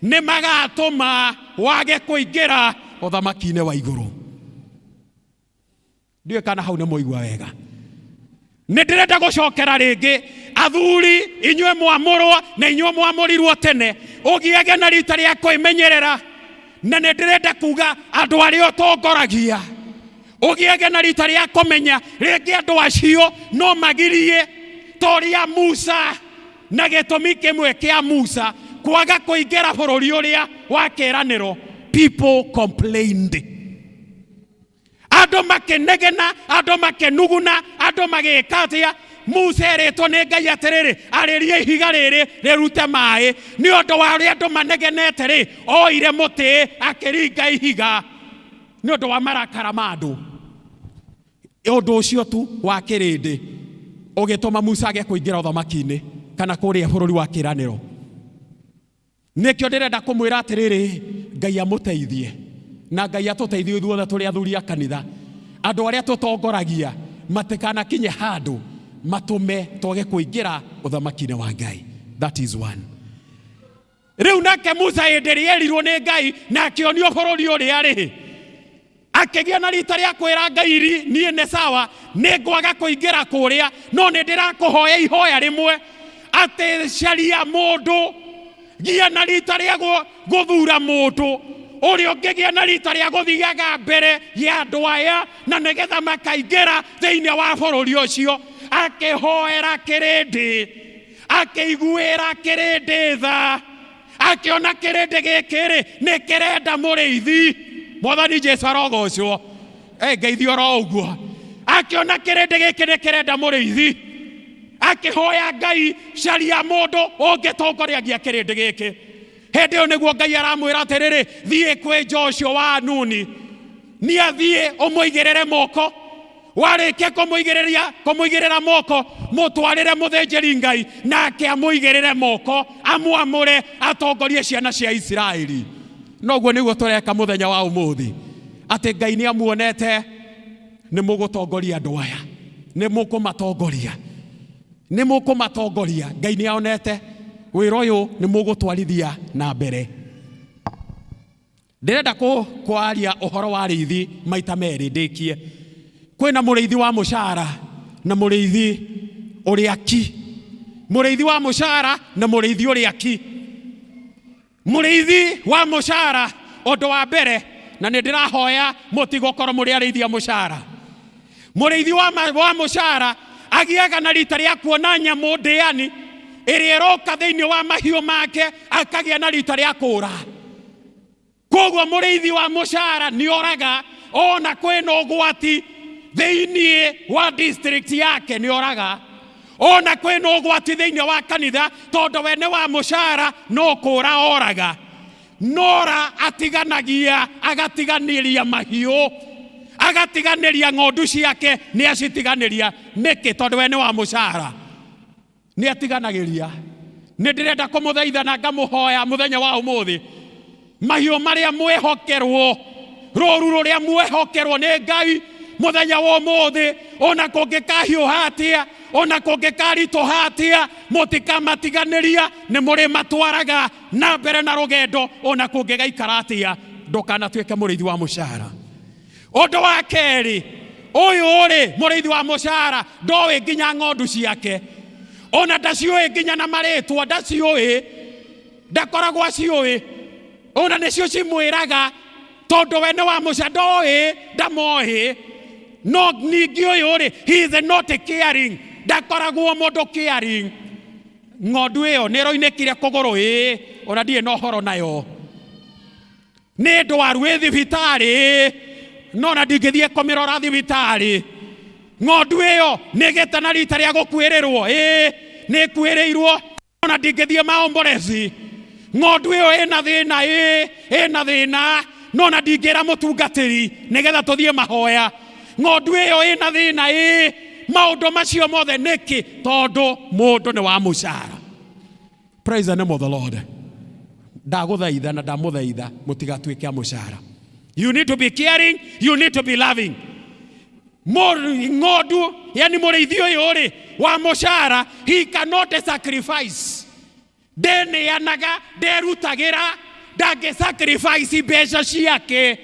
Speaker 9: nĩ magatũma wage kũingĩra ũthamaki-inĩ wa igũrũ.
Speaker 10: Ndiũĩ kana hau nĩ mũigua wega. Nĩ ndĩrenda gũcokera rĩngĩ, athuri inyuĩ mwamũrwo na inyuĩ mwamũrirwo tene, ũgĩage na rita rĩa kwĩmenyerera. Na nĩ ndĩrenda kuga andũ arĩa ũtongoragia, ũgĩage na rita rĩa kũmenya rĩngĩ andũ acio no magirie ta ũrĩa Musa, na gĩtũmi kĩmwe kĩa Musa kwaga kũingĩra bũrũri ũrĩa wa kĩĩranĩro, people complained. Andũ makĩnegena, andũ makĩnuguna, andũ magĩka atĩa? Musa erĩtwo nĩ Ngai atĩrĩrĩ, arĩria ihiga rĩrĩ rĩrute maĩ. Nĩ ũndũ wa ũrĩa andũ manegenete rĩ, oire mũtĩ akĩringa ihiga nĩ ũndũ wa marakara ma andũ. Ũndũ ũcio tu wa kĩrĩndĩ ũgĩtũma Musa age kũingĩra ũthamaki-inĩ kana kũrĩa bũrũri wa kĩĩranĩro. Nĩkĩo ndĩrenda kũmwĩra atĩrĩrĩ, Ngai amũteithie na Ngai atũteithie ithuothe tũrĩ athuri a kanitha, andũ arĩa tũtongoragia matikanakinye handũ matũme twage kũingĩra ũthamaki-inĩ wa Ngai. That is one. Rĩu nake Musa hĩndĩ ĩrĩa erirwo nĩ Ngai na akĩonio bũrũri ũrĩa rĩ, akĩgĩa na rita rĩa kwĩra Ngai ri, niĩ nĩ sawa, nĩ ngwaga kũingĩra kũrĩa, no nĩ ndĩrakũhoya ihoya rĩmwe atĩ caria mũndũ, gĩa na rita rĩa gũthura mũndũ ũrĩa ũngĩgĩa na rita rĩa gũthiaga mbere ya andũ aya na nĩgetha makaingĩra thĩinĩ wa bũrũri ũcio. Akĩhoera kĩrĩndĩ, akĩiguĩra kĩrĩndĩ tha, akĩona kĩrĩndĩ gĩkĩ-rĩ nĩ kĩrenda mũrĩithi. Mwathani Jesu arogocwo. Ngeithio oro ũguo. Akĩona kĩrĩndĩ gĩkĩ nĩ kĩrenda mũrĩithi, akĩhoya Ngai, caria mũndũ ũngĩtongoria kĩrĩndĩ gĩkĩ. Hĩndĩ ĩyo nĩguo Ngai aramwĩra atĩrĩrĩ, thiĩ kwĩ Joshua wa Nuni, nĩ athiĩ ũmũigĩrĩre moko. Warĩkia kũmũigĩrĩra moko, mũtwarĩre mũthĩnjĩri Ngai, nake amũigĩrĩre moko, amwamũre atongorie ciana cia Isiraeli. Noguo nĩguo tũreka mũthenya wa ũmũthĩ, atĩ Ngai nĩ amuonete nĩ mũgũtongoria andũ aya, nĩ mũkũmatongoria, nĩ mũkũmatongoria. Ngai nĩ aonete wĩra ũyũ nĩ mũgũtwarithia na mbere. Ndĩrenda kwaria ũhoro wa arĩithi maita merĩ ndĩkie. Kwĩna mũrĩithi wa mũcara na mũrĩithi ũrĩa ki. Mũrĩithi wa mũcara na mũrĩithi ũrĩa ki. Mũrĩithi wa mũcara, ũndũ wa mbere, na nĩ ndĩrahoya mũtigũkorwo mũrĩ arĩithi a mũcara. Mũrĩithi wa mũcara agĩaga na rita rĩa kuona nyamũ ndĩani ĩrĩa ĩroka thĩinĩ wa mahiũ make, akagĩa na rita rĩa kũũra. Koguo mũrĩithi wa mũcara nĩ oraga ona kwĩna ũgwati thĩinĩ wa district yake, nĩ oraga ona kwĩna ũgwati thĩinĩ wa kanitha, tondũ we nĩ wa mũcara, no kũũra oraga. Nora atiganagia, agatiganĩria mahiũ, agatiganĩria ng'ondu ciake, nĩ acitiganĩria. Nĩkĩ? Tondũ we nĩ wa mũcara, nĩ atiganagĩria. Nĩ ndĩrenda kũmũthaitha na ngamũhoya mũthenya wa ũmũthĩ, mahiũ marĩa mwehokerwo, rũru rũrĩa mwehokerwo nĩ Ngai mũthenya wa ũmũthĩ, ona kũngĩkahiũha atĩa, ona kũngĩkaritũha atĩa, mũtikamatiganĩria, nĩ mũrĩmatwaraga na mbere na rũgendo, ona kũngĩgaikara atĩa. Ndũkanatuĩke mũrĩithi wa mũcara. Ũndũ wa kerĩ, ũyũ rĩ mũrĩithi wa mũcara ndoĩ nginya ng'ondu ciake, ona ndaciũĩ nginya na marĩtwa, ndaciũĩ, ndakoragwo aciũĩ, ona nĩcio cimwĩraga, tondũ we nĩ wa mũcara, ndoĩ, ndamoĩ. No ningĩ ũyũ rĩ, he is not caring, ndakoragwo mũndũ caring. Ng'ondu ĩyo nĩ ĩroinĩkire kũgũrũ, ĩĩ, ona ndirĩ na ũhoro nayo, nĩ ndwaru ĩ thibitarĩ, no na ndingĩthiĩ kũmĩrora thibitarĩ. Ng'ondu ĩyo nĩ ĩgĩte na rita rĩa gũkuĩrĩrwo, ĩĩ, nĩ ĩkuĩrĩirwo, ona ndingĩthiĩ maomborezi. Ng'ondu ĩyo ĩna thĩna, ĩĩ, ĩna thĩna, no na ndingĩra mũtungatĩri nĩgetha tũthiĩ mahoya. Ng'ondu ĩyo ĩna thĩna, ĩĩ. Maũndũ macio mothe nĩkĩ? Tondũ mũndũ nĩ wa mũcara. Praise the name of the Lord. Ndagũthaitha na ndamũthaitha mũtigatuĩke a mũcara. You need to be caring, you need to be loving. Ng'ondu, yani mũrĩithi ũyũ rĩ wa mũcara, he cannot sacrifice. Ndeneanaga, nderutagĩra, ndangĩ sacrifice mbeca ciake,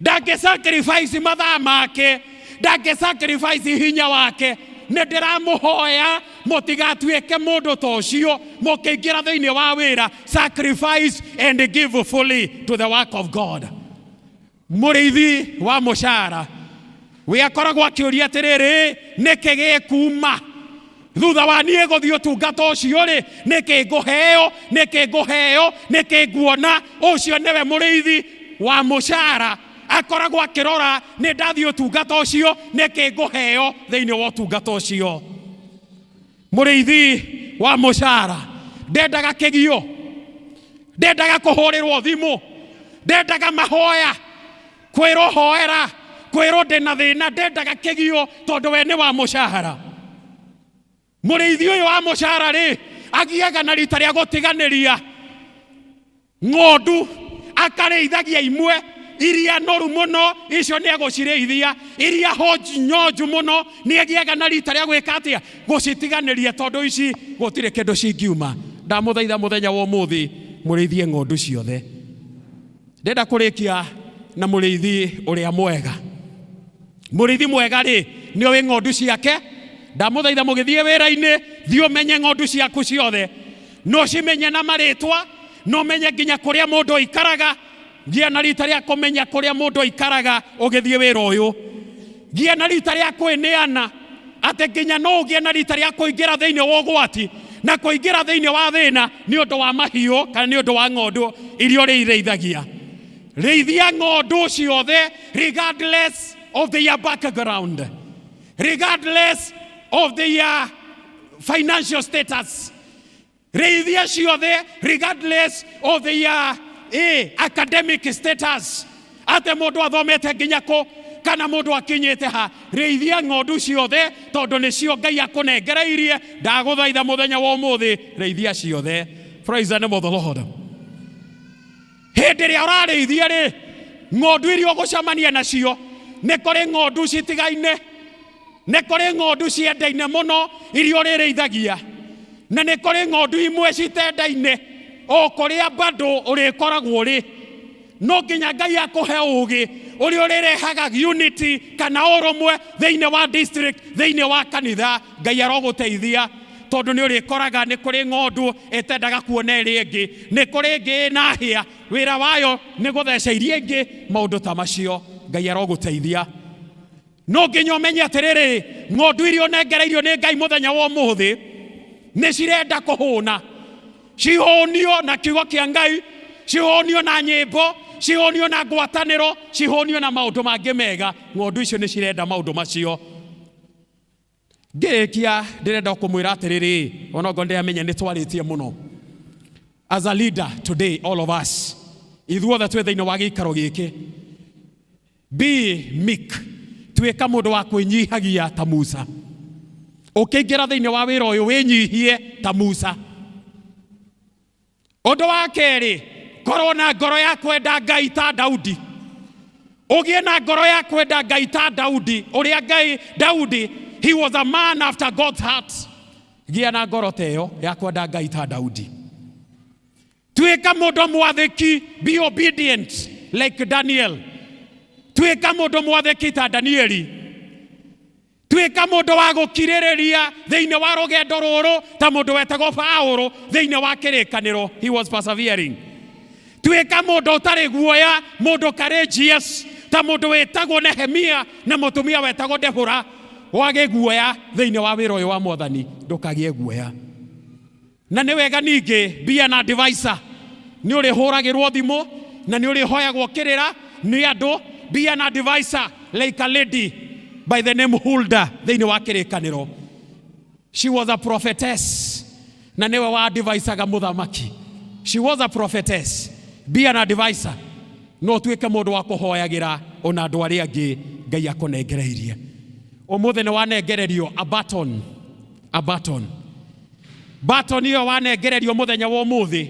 Speaker 10: ndangĩ sacrifice mathaa make,
Speaker 9: Ndangĩ sacrifice hinya wake. Nĩ ndĩramũhoya mũtigatuĩke mũndũ ta ũcio mũkĩingĩra thĩinĩ wa wĩra. Sacrifice and give fully to the work of God. Mũrĩithi wa mũcara we akoragwo akĩũria atĩrĩrĩ, nĩkĩ gĩkuma thutha wa niĩ gũthiĩ ũtungata ũcio rĩ? Nĩkĩ ngũheo? Nĩkĩ ngũheo? Nĩkĩ nguona? Ũcio nĩwe mũrĩithi wa mũcara, akoragwo akĩrora nĩ ndathiĩ ũtungata ũcio, nĩkĩ ngũheo thĩinĩ wa ũtungata ũcio. Mũrĩithi wa mũcara ndendaga kĩgio, ndendaga kũhũrĩrwo thimũ, ndendaga mahoya, kwĩrwo hoera, kwĩrwo ndĩna thĩna, ndendaga kĩgio tondũ we nĩ wa mũcara. Mũrĩithi ũyũ wa mũcara rĩ, agiaga na rita rĩa gũtiganĩria ng'ondu, akarĩithagia imwe iria noru mũno, icio nĩ egũcirĩithia, iria honju nyonju mũno nĩ agĩaga na rita rĩa gwĩka atĩa? Gũcitiganĩria, tondũ ici gũtirĩ kĩndũ cingiuma. Ndamũthaitha mũthenya wa ũmũthĩ mũrĩithie ng'ondu ciothe. Ndĩrenda kũrĩkia na mũrĩithi ũrĩa mwega. Mũrĩithi mwega rĩ, nĩ oĩ ng'ondu ciake. Ndamũthaitha mũgĩthiĩ wĩra-inĩ, thiĩ ũmenye ng'ondu ciaku ciothe, no cimenye na marĩtwa, no ũmenye nginya kũrĩa mũndũ aikaraga. Gĩa na rita rĩa kũmenya kũrĩa mũndũ aikaraga ũgĩthiĩ wĩra ũyũ. Gĩa na rita rĩa kwĩneana atĩ nginya no ũgĩe na rita rĩa kũingĩra thĩinĩ wa ũgwati na kũingĩra thĩinĩ wa thĩna nĩ ũndũ wa mahiũ kana nĩ ũndũ wa ng'ondu iria ũrĩirĩithagia. Rĩithia ng'ondu ciothe regardless of their background, regardless of their financial status. Rĩithia ciothe regardless of their academic status, atĩ mũndũ athomete nginya kũ kana mũndũ akinyĩte ha. Rĩithia ng'ondu ciothe tondũ nĩcio Ngai akũnengereirie. Ndagũthaitha mũthenya wa ũmũthĩ, rĩithia ciothe. Praise the name of the Lord. Hĩndĩ ĩrĩa ũrarĩithia rĩ, ng'ondu iria ũgũcemania nacio, nĩ kũrĩ ng'ondu citigaine, nĩ kũrĩ ng'ondu ciendaine mũno iria ũrĩrĩithagia, na nĩ kũrĩ ng'ondu imwe citendaine, o kũrĩa bado ũrĩkoragwo ũrĩ. No nginya Ngai akũhe ũgĩ ũrĩa ũrĩrehaga unity kana ũrũmwe thĩinĩ wa district, thĩinĩ wa kanitha. Ngai arogũteithia tondũ nĩ ũrĩkoraga nĩ kũrĩ ng'ondu ĩtendaga kuona ĩrĩa ĩngĩ, nĩ kũrĩ ĩngĩ ĩna hĩa, wĩra wayo nĩ gũtheca iria ingĩ, maũndũ ta macio. Ngai arogũteithia. No nginya ũmenye atĩrĩrĩ, ng'ondu iria ũnengereirio nĩ Ngai mũthenya wa ũmũthĩ nĩ cirenda kũhũna, cihũnio na kiugo kĩa Ngai, cihũnio na nyĩmbo, cihũnio na ngwatanĩro, cihũnio na maũndũ mangĩ mega. Ng'ondu icio nĩ cirenda maũndũ macio. Ngĩrĩkia ndĩrenda kũmwĩra atĩrĩrĩ, onokorwo ndĩramenya nĩ twarĩtie mũno, as a leader today, all of us, ithuothe twĩ thĩinĩ wa gĩikaro gĩkĩ, be meek, tuĩka mũndũ wa kwĩnyihagia ta Musa. Ũkĩingĩra thĩinĩ wa wĩra ũyũ, wĩnyihie ta Musa. Ũndũ wa kerĩ, korwo na ngoro ya kwenda Ngai ta Daudi. Ũgĩe na ngoro ya kwenda Ngai ta Daudi, ũrĩa Ngai Daudi, he was a man after God's heart. Gĩa na ngoro ta ĩyo ya kwenda Ngai ta Daudi. Tuĩka mũndũ mwathĩki, be obedient like Daniel. Tuĩka mũndũ mwathĩki ta Danieli. Tuĩka mũndũ wa gũkirĩrĩria thĩinĩ wa rũgendo rũrũ ta mũndũ wetagwo Paulo thĩinĩ wa kĩrĩkanĩro, he was persevering. Tuĩka mũndũ ũtarĩ guoya, mũndũ courageous ta mũndũ wĩtagwo Nehemia na mũtumia wetagwo Debora. Wage guoya thĩinĩ wa wĩra ũyũ wa Mwathani, ndũkagĩe guoya. Na nĩ wega ningĩ be an advisor, nĩ ũrĩhũragĩrwo thimũ na nĩ ũrĩhoyagwo kĩrĩra nĩ andũ. Be an advisor like a lady by the name Hulda thĩinĩ wa kĩrĩkanĩro. She was a prophetess na nĩwe wa advisaga mũthamaki. She was a prophetess. Be an advisor, no ũtuĩke mũndũ wa kũhoyagĩra ona andũ arĩa angĩ Ngai akũnengereirie. Ũmũthĩ nĩ wanengererio a baton, a baton. Baton ĩyo wanengererio mũthenya wa ũmũthĩ,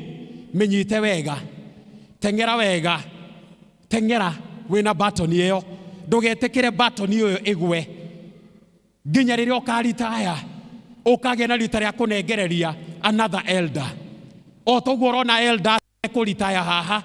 Speaker 9: mĩnyite wega, teng'era wega, teng'era wĩna baton ĩyo, ndũgetĩkĩre baton ĩyo ĩgwe nginya rĩrĩa ũkaritaya, ũkagĩa na rita rĩa kũnengereria another elder. O toguo ũrona elder kũritaya haha,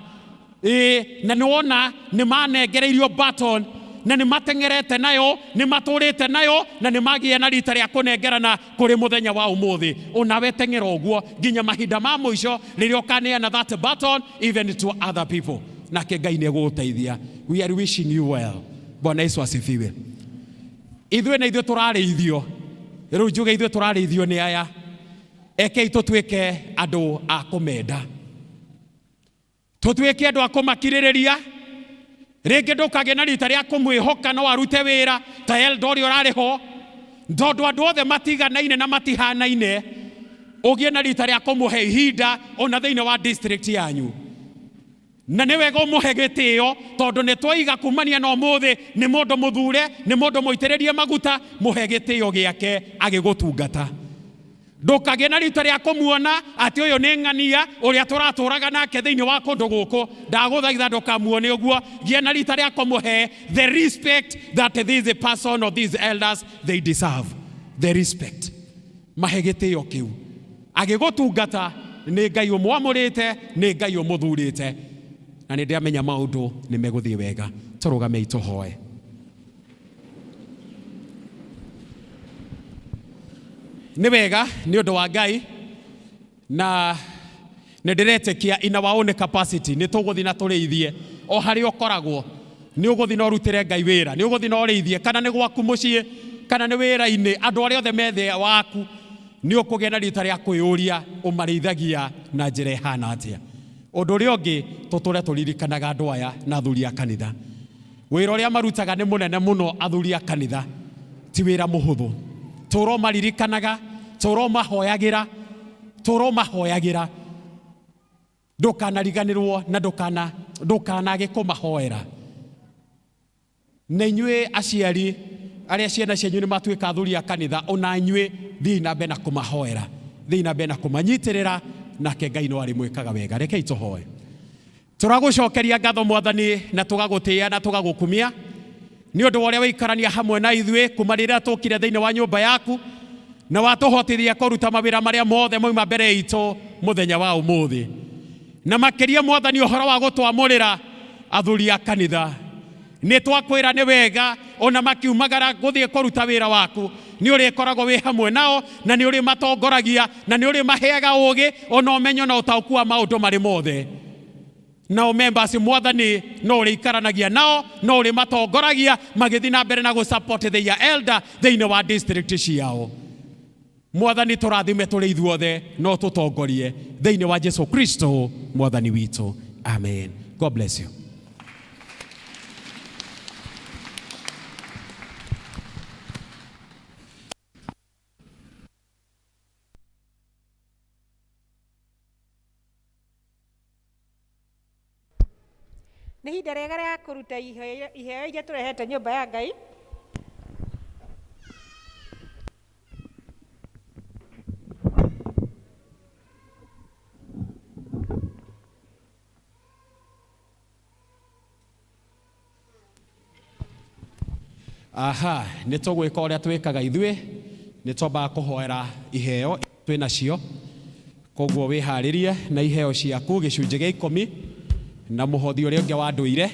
Speaker 9: ĩĩ, na nĩ wona nĩ manengereirio baton. Na nĩ mateng'erete nayo, nĩ matũrĩte nayo, na nĩ magĩa na rita rĩa kũnengerana kũrĩ mũthenya wa ũmũthĩ. Onawe teng'era ũguo nginya mahinda ma mũico rĩrĩa ũkaneana that baton even to other people, nake Ngai nĩ egũgũteithia. We are wishing you well. Bwana Yesu asifiwe. Ithuĩ na ithuĩ tũrarĩithio rĩu, njuge ithuĩ tũrarĩithio nĩ aya. Ekei tũtuĩke andũ a kũmenda, tũtuĩke andũ a kũmakirĩrĩria. Rĩngĩ ndũkagĩe na rita rĩa kũmwĩhoka no arute wĩra ta elder ũrĩa ũrarĩ ho, tondũ andũ othe matiganaine na matihanaine. Ũgĩe na rita rĩa kũmũhe ihinda ona thĩinĩ wa district yanyu, na nĩ wega ũmũhe gĩtĩo, tondũ nĩ twaiga kumania na ũmũthĩ nĩ mũndũ mũthure, nĩ mũndũ mũitĩrĩrie maguta. Mũhe gĩtĩo gĩake agĩgũtungata. Ndũkagĩe na rita rĩa kũmuona atĩ ũyũ nĩ ng'ania ũrĩa tũratũraga nake thĩinĩ wa kũndũ gũkũ. Ndagũthaitha ndũkamuone ũguo. Gĩa na rita rĩa kũmũhe the respect that this person or these elders, they deserve the respect. Mahe gĩtĩo kĩu agĩgũtungata. Nĩ Ngai ũmwamũrĩte, nĩ Ngai ũmũthurĩte, na nĩ ndĩramenya maũndũ nĩ megũthiĩ wega. Tũrũgamei tũhoe. Nĩ wega nĩ ũndũ wa Ngai, na nĩ ndĩretĩkia in our own capacity nĩ tũgũthiĩ na tũrĩithie. O harĩa ũkoragwo, nĩ ũgũthiĩ na ũrutĩre Ngai wĩra, nĩ ũgũthiĩ na ũrĩithie, kana nĩ gwaku mũciĩ, kana nĩ wĩra-inĩ, andũ arĩa othe me thĩ waku, nĩ ũkũgĩa na rita rĩa kwĩyũria ũmarĩithagia na njĩra ĩhana atĩa. Ũndũ ũrĩa ũngĩ, tũtũre tũririkanaga andũ aya na athuri a kanitha. Wĩra ũrĩa marutaga nĩ mũnene mũno. Athuri a kanitha, ti wĩra mũhũthũ. Tũra ũmaririkanaga, tũra ũmahoyagĩra, tũra ũmahoyagĩra. Ndũkanariganĩrwo na ndũkanage kũmahoera. Na inyuĩ aciari arĩa ciana cianyu nĩ matuĩka athuri a kanitha, ona inyuĩ thiĩi na mbere na kũmahoera, thiĩi na mbere na kũmanyitĩrĩra, nake Ngai no arĩmwĩkaga wega. Rekei tũhoe. Tũragũcokeria ngatho, Mwathani, na tũgagũtĩĩa na tũgagũkumia nĩ ũndũ wa ũrĩa wĩikarania hamwe na ithuĩ kuma rĩrĩa tũkire thĩinĩ wa nyũmba yaku, na watũhotithia kũruta mawĩra marĩa mothe mauma mbere itũ mũthenya wa ũmũthĩ, na makĩria, Mwathani, ũhoro wa gũtwamũrĩra athuri a kanitha. Nĩ twakwĩra nĩ wega, ona makiumagara gũthiĩ kũruta wĩra waku, nĩ ũrĩkoragwo wĩ hamwe nao, na nĩ ũrĩmatongoragia, na nĩ ũrĩmaheaga ũũgĩ ona ũmenyo na ũtaũku wa maũndũ marĩ mothe. Nao members, Mwathani, no ũrĩikaranagia nao, no ũrĩmatongoragia magĩthiĩ na mbere na gũ support their elder thĩinĩ wa district ciao. Mwathani, tũrathime tũrĩ ithuothe, no tũtongorie thĩinĩ wa Jesu Kristo Mwathani witũ, amen. God bless you.
Speaker 4: Nĩ ihinda rĩega rĩa kũruta iheo iria tũrehete nyũmba ya Ngai.
Speaker 9: Aha, nĩ tũgwĩka ũrĩa twĩkaga ithuĩ, nĩ twambaga kũhoera iheo twĩ nacio. Koguo wĩharĩrie na iheo ciaku, gĩcunjĩ gĩa 10 na mũhothi ũrĩa ũngĩ wa ndũire.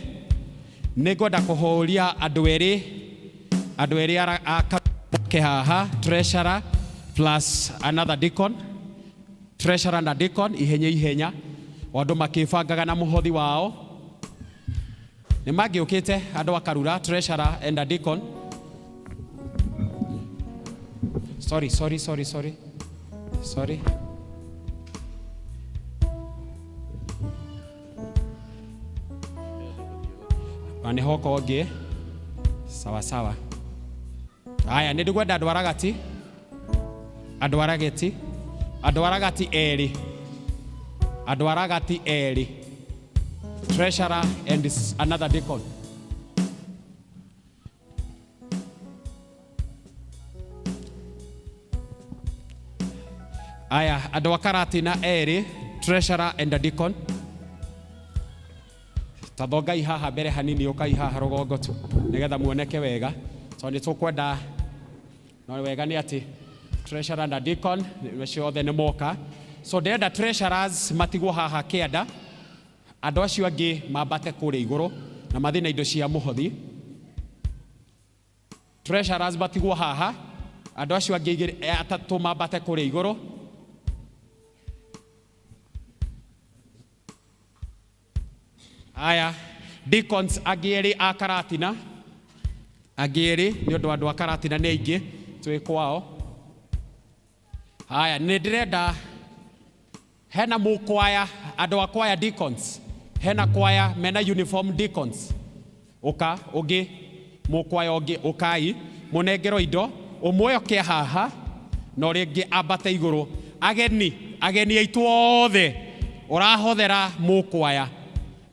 Speaker 9: Nĩ ngwenda kũhũria andũ erĩ a moke haha, treasurer plus another deacon, treasurer na deacon, ihenya ihenya, o andũ makĩbangaga na mũhothi wao. Nĩ mangĩũkĩte andũ a Karura, treasurer and a deacon. Sorry, sorry, sorry, sorry, sorry. Na nĩ hoka ũngĩ. Sawa sawa. Haya, nĩ ndĩkwenda andũ aragati, andũ arageti, andũ aragati erĩ, andũ aragati erĩ, treasurer and another deacon. Aya, andũ a Karatina erĩ, treasurer and a deacon. Tathongai haha mbere hanini, ũkai haha rũgongo tu nĩgetha muoneke wega, tondũ nĩ tũkwenda. No wega nĩ atĩ treasurer na deacon acio othe nĩ moka. So ndĩrenda treasurers matigwo haha kĩanda, andũ acio angĩ mambate kũrĩa igũrũ na mathiĩ na indo cia mũhothi. Treasurers matigwo haha, andũ acio angĩ igĩrĩ atatũ mambate kũrĩa igũrũ. Aya, deacons angĩ erĩ a Karatina, angĩ erĩ nĩ ũndũ andũ a Karatina nĩ aingĩ twĩ kwao. Haya, nĩ ndĩrenda hena mũkwaya, andũ a kwaya deacons, hena kwaya mena uniform deacons. Ũka ũngĩ mũkwaya ũngĩ ũkai mũnengerwo indo, ũmwe oke haha na ũrĩa ũngĩ ambate igũrũ. Ageni, ageni aitũ othe ũrahothera mũkwaya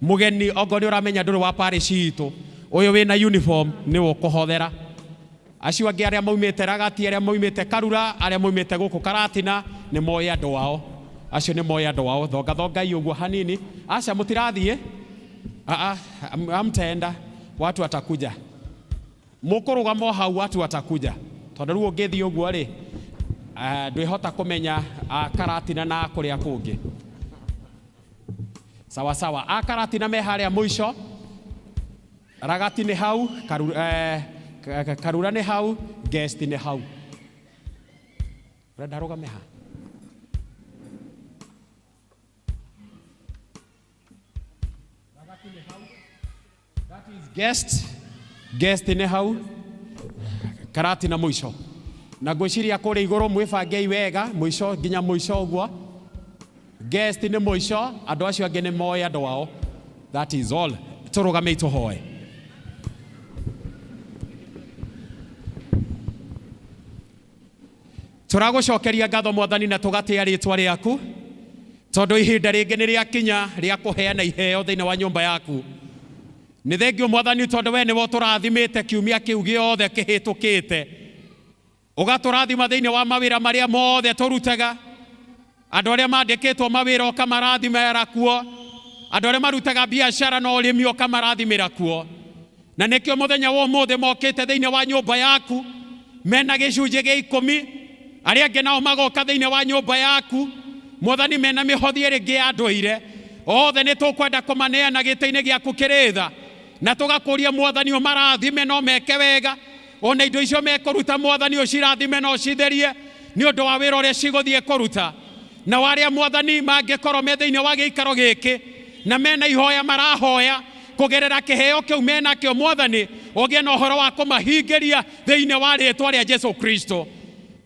Speaker 9: mũgeni, okorwo nĩ ũramenya ndũrĩ wa parish itũ, ũyũ wĩna uniform nĩwe ũkũhothera. Acio angĩ arĩa maumĩte Ragati, arĩa maumĩte Karura, arĩa maumĩte gũkũ Karatina nĩ moĩ andũ ao, acio nĩ moĩ andũ ao. Thonga thongai ũguo hanini. Aca mũtirathiĩ, amtaenda watu watakuja, mũkũrũgama o hau watu watakuja, tondũ rĩu ũngĩthiĩ ũguo rĩ, ndwĩhota kũmenya a Karatina na kũrĩa kũngĩ. Sawa sawa, a Karatina me harĩa mũico, Ragati nĩ hau, Karura nĩ hau, guest nĩ hau. Ũrenda rũgame ha? Ragati nĩ hau. That is guest. Guest nĩ hau. Karatina mũico. Na ngwĩciria kũrĩa igũrũ mwĩbangei wega mũico nginya mũico ũguo. Guest nĩ mũico, andũ acio angĩ nĩ moĩ andũ ao. That is all. Tũrũgamei tũhoe. Tũragũcokeria ngatho Mwathani na tũgatĩa rĩtwa rĩaku, tondũ ihinda rĩngĩ nĩ rĩakinya rĩa kũheana iheo thĩinĩ wa nyũmba yaku. Nĩ thengio Mwathani tondũ we nĩwe ũtũrathimĩte kiumia kĩu gĩothe kĩhĩtũkĩte, ũgatũrathima thĩinĩ wa mawĩra marĩa mothe tũrutaga. Andũ arĩa mandĩkĩtwo mawĩra ũkamarathimĩra kuo, andũ arĩa marutaga biacara na ũrĩmi ũkamarathimĩra kuo. Na nĩkĩo mũthenya wa ũmũthĩ mokĩte thĩinĩ wa nyũmba yaku mena gĩcunjĩ gĩa ikũmi, arĩa angĩ nao magoka thĩinĩ wa nyũmba yaku Mwathani mena mĩhothi ĩrĩ ĩngĩ ya ndũire. Othe nĩ tũkwenda kũmaneana gĩtĩ-inĩ gĩaku kĩrĩ tha, na tũgakũria Mwathani ũmarathime no meke wega, ona indo icio mekũruta Mwathani ũcirathime na ũcitherie nĩ ũndũ wa wĩra ũrĩa cigũthiĩ kũruta. Na arĩa Mwathani mangĩkorwo me thĩinĩ wa gĩikaro gĩkĩ na mena ihoya marahoya kũgerera kĩheo kĩu menakĩo, Mwathani ũgĩe na ũhoro wa kũmahingĩria thĩinĩ wa rĩtwa rĩa Jesu Kristo.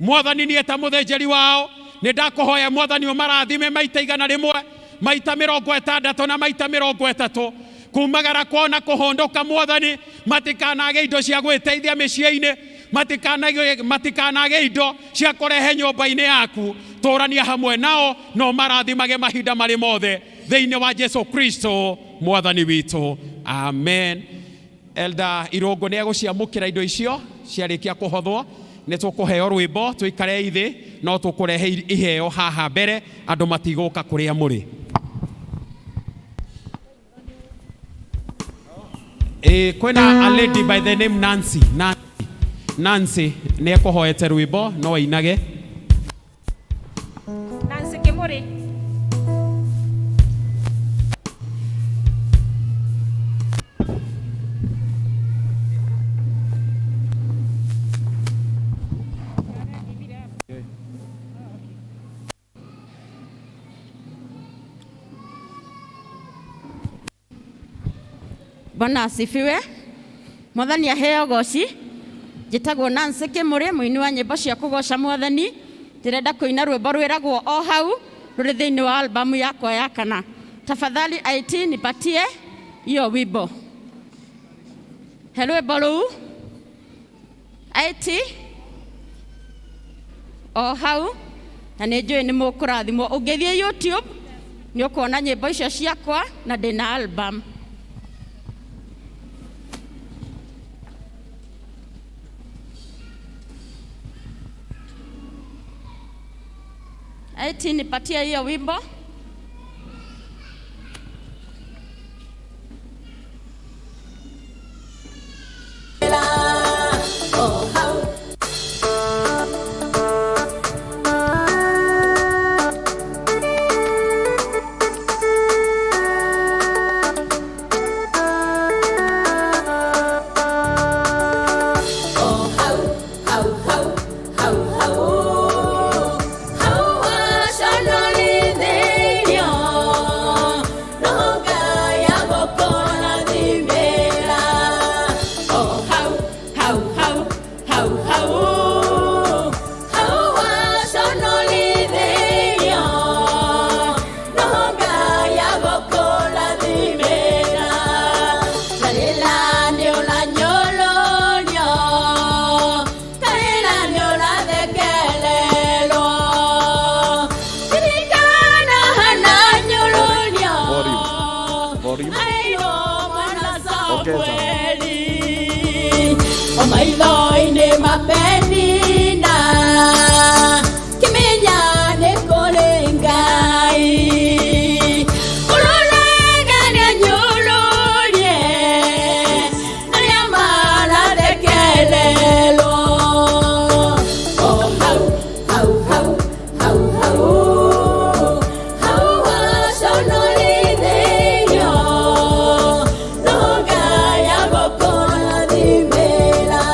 Speaker 9: Mwathani niĩ ta mũthĩnjĩri wao nĩ ndakũhoya Mwathani ũmarathime maita 100, maita 60 na maita 30, kumagara kwao na kũhũndũka Mwathani, matikanage indo cia gwĩteithia mĩciĩ-inĩ, matikanage indo cia kũrehe nyũmba-inĩ yaku. Tũrania hamwe nao na ũmarathimage mahinda marĩ mothe thĩinĩ wa Jesu Kristo Mwathani witũ, amen. Elder Irũngũ nĩ egũciamũkĩra indo icio ciarĩkia kũhothwo. Nĩ tũkũheo rwĩmbo tũikare thĩ, no tũkũrehe iheo haha mbere, andũ matigũka kũrĩa mũrĩ. Kwĩna a lady by the name Nancy. Nancy, Nancy nĩ ekũhoete rwĩmbo no ainage.
Speaker 4: Nancy Kimuri.
Speaker 19: Bwana asifiwe. Mwathani aheo goci. Njĩtagwo Nancy Kimuri, mũini wa nyĩmbo cia kũgoca Mwathani. Ndĩrenda kũina rwĩmbo rwĩragwo o hau rũrĩ thĩinĩ wa albamu yakwa ya kana. Tafadhali IT nipatie hiyo wimbo. He rwĩmbo rũu IT o hau, na nĩ njũĩ nĩ mũkũrathimwo. Ũngĩthiĩ YouTube nĩ ũkuona nyĩmbo icio ciakwa na ndĩna album. IT nipatie hiyo wimbo.
Speaker 10: Ongeza.
Speaker 11: Kweli maitho-inĩ mapenina kĩmenya nĩ kũrĩ Ngai ũroragania nyũrũrie arĩa marathekererwo o hau hau hau hau hau hau waconorithĩirio no Ngai agũkũrathimĩra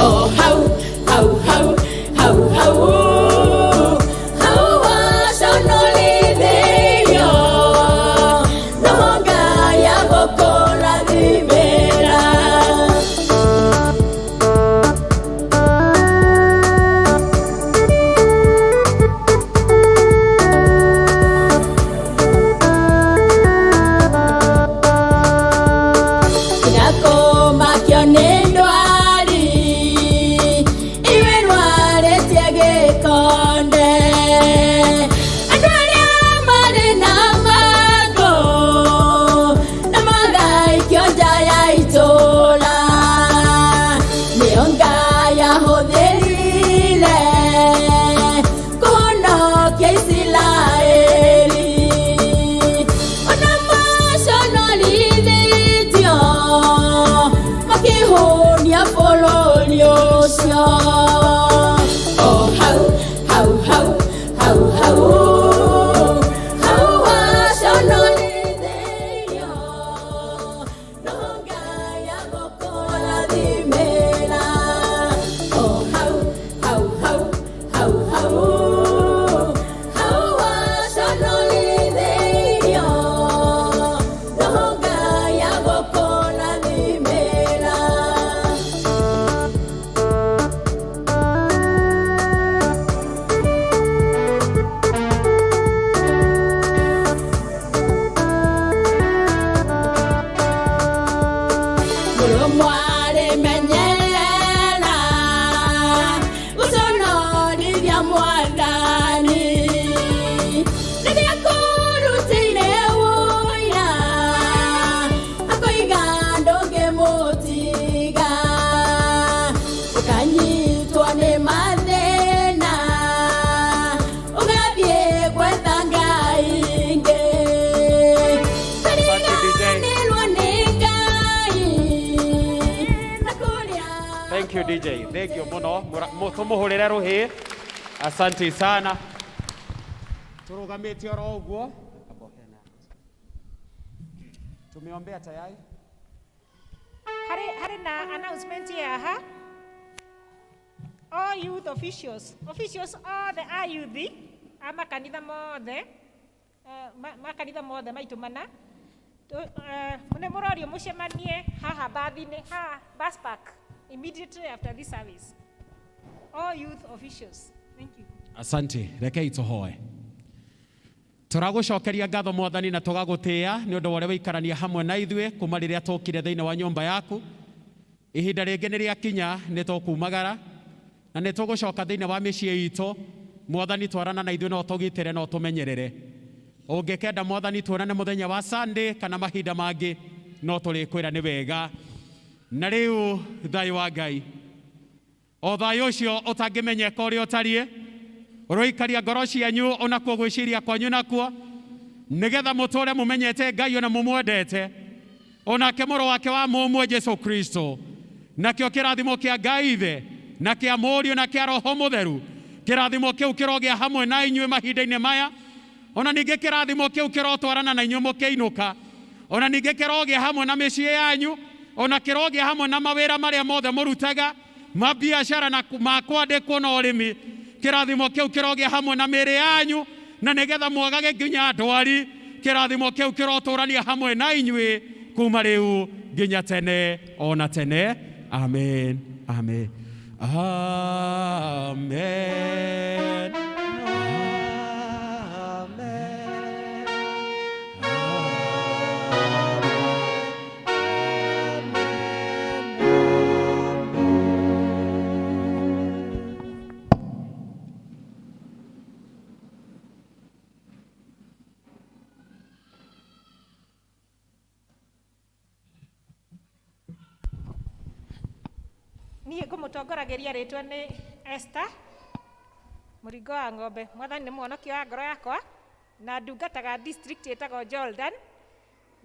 Speaker 11: o hau hau hau hau hau hau waconorithĩirio no Ngai agũkũrathimĩra. Ndakũmakio nĩ ndwari iwe rwarĩtie gĩkonde andũ arĩa marĩ na mangũ na magaikio nja ya itũũra nĩo Ngai ahũthĩrire kũhonokia Isiraeli ona maconorithĩtio makĩhũnia bũrũri ũcio o hau hau hau hau hau hau waconorithĩirio no Ngai agũkũrathimĩra o hau hau hau hau hau hau waconorithĩirio no Ngai agũkũrathimĩra. Mũrũmwarĩ menyerera gũconorithia Mwathani rĩrĩa kũrutĩire ũira akoiga ndũngĩmũtiga ũkanyitwo nĩ mathĩna ũgathiĩ gwetha Ngai ingĩ kariganĩrwo nĩ Ngai na kũrĩa.
Speaker 9: Thank you DJ. Thank you muno. Tumuhurire ruhi. Asante sana. Turugamĩte oro ũguo. Tumeombea tayari.
Speaker 4: Harĩ na announcement haha. All youth officials, officials othe a youth a makanitha mothe, makanitha mothe maitũ mana nĩ mũrorio mũcemanie haha bathi-inĩ, haha bus park immediately after this service. All youth officials. Thank you.
Speaker 9: Asante. Rekei tũhoe. Tũragũcokeria ngatho Mwathani na tũgagũtĩĩa nĩ ũndũ wa ũrĩa waikarania hamwe na ithuĩ kuma rĩrĩa tũkire thĩinĩ wa nyũmba yaku. Ihinda rĩngĩ nĩ rĩakinya nĩ tũkumagara na nĩ tũgũcoka thĩinĩ wa mĩciĩ itũ. Mwathani twarana na ithuĩ no tũgitĩre no tũmenyerere. Ũngĩkenda Mwathani tuonane mũthenya wa Sunday kana mahinda mangĩ no tũrĩkwĩra nĩ wega. Na rĩu thayũ wa Ngai o thayũ ũcio ũtangĩmenyeka ũrĩa ũtariĩ ũroikaria ngoro cianyu onakuo gwĩciria kwanyu nakuo nĩgetha mũtũre mũmenyete Ngai ona mũmwendete onake mũrũ wake wa mũmwe Jesu Kristo. Nakĩo kĩrathimo kĩa Ngai Ithe na kĩa Mũriũ na kĩa Roho Mũtheru kĩrathimo kĩu kĩrogĩa hamwe na inyuĩ mahinda-inĩ maya ona ningĩ kĩrathimo kĩu kĩrotwarana na inyuĩ mũkĩinũka ona ningĩ kĩrogĩa hamwe na mĩciĩ yanyu ona kĩrogĩa hamwe na mawĩra marĩa mothe mũrutaga ma biacara na ma kwandĩkwo na ũrĩmi kĩrathimo kĩu kĩrogĩa hamwe na mĩĩrĩ yanyu na nĩgetha mwagage nginya ndwari kĩrathimo kĩu kĩrotũrania hamwe na inyuĩ kuma rĩu nginya tene ona tene. Amen. Amen. Amen.
Speaker 4: Niĩ ngũmũtongoragĩria rĩtwa nĩ Esther mũringo wa ng'ombe. Mwathani nĩ mũhonokia wa ngoro yakwa na ndungataga district ĩtagwo Jordan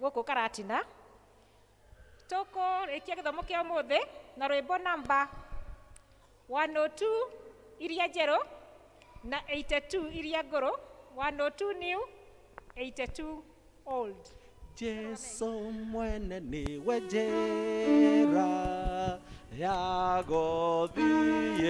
Speaker 4: gũkũ Karatina. Tũkũrĩkia gĩthomo kĩa ũmũthĩ na rwĩmbo namba 102 iria njerũ na 82 iria ngũrũ, 102 new, 82 old.
Speaker 6: Jesu mwene niwe njĩra ya gũthiĩ.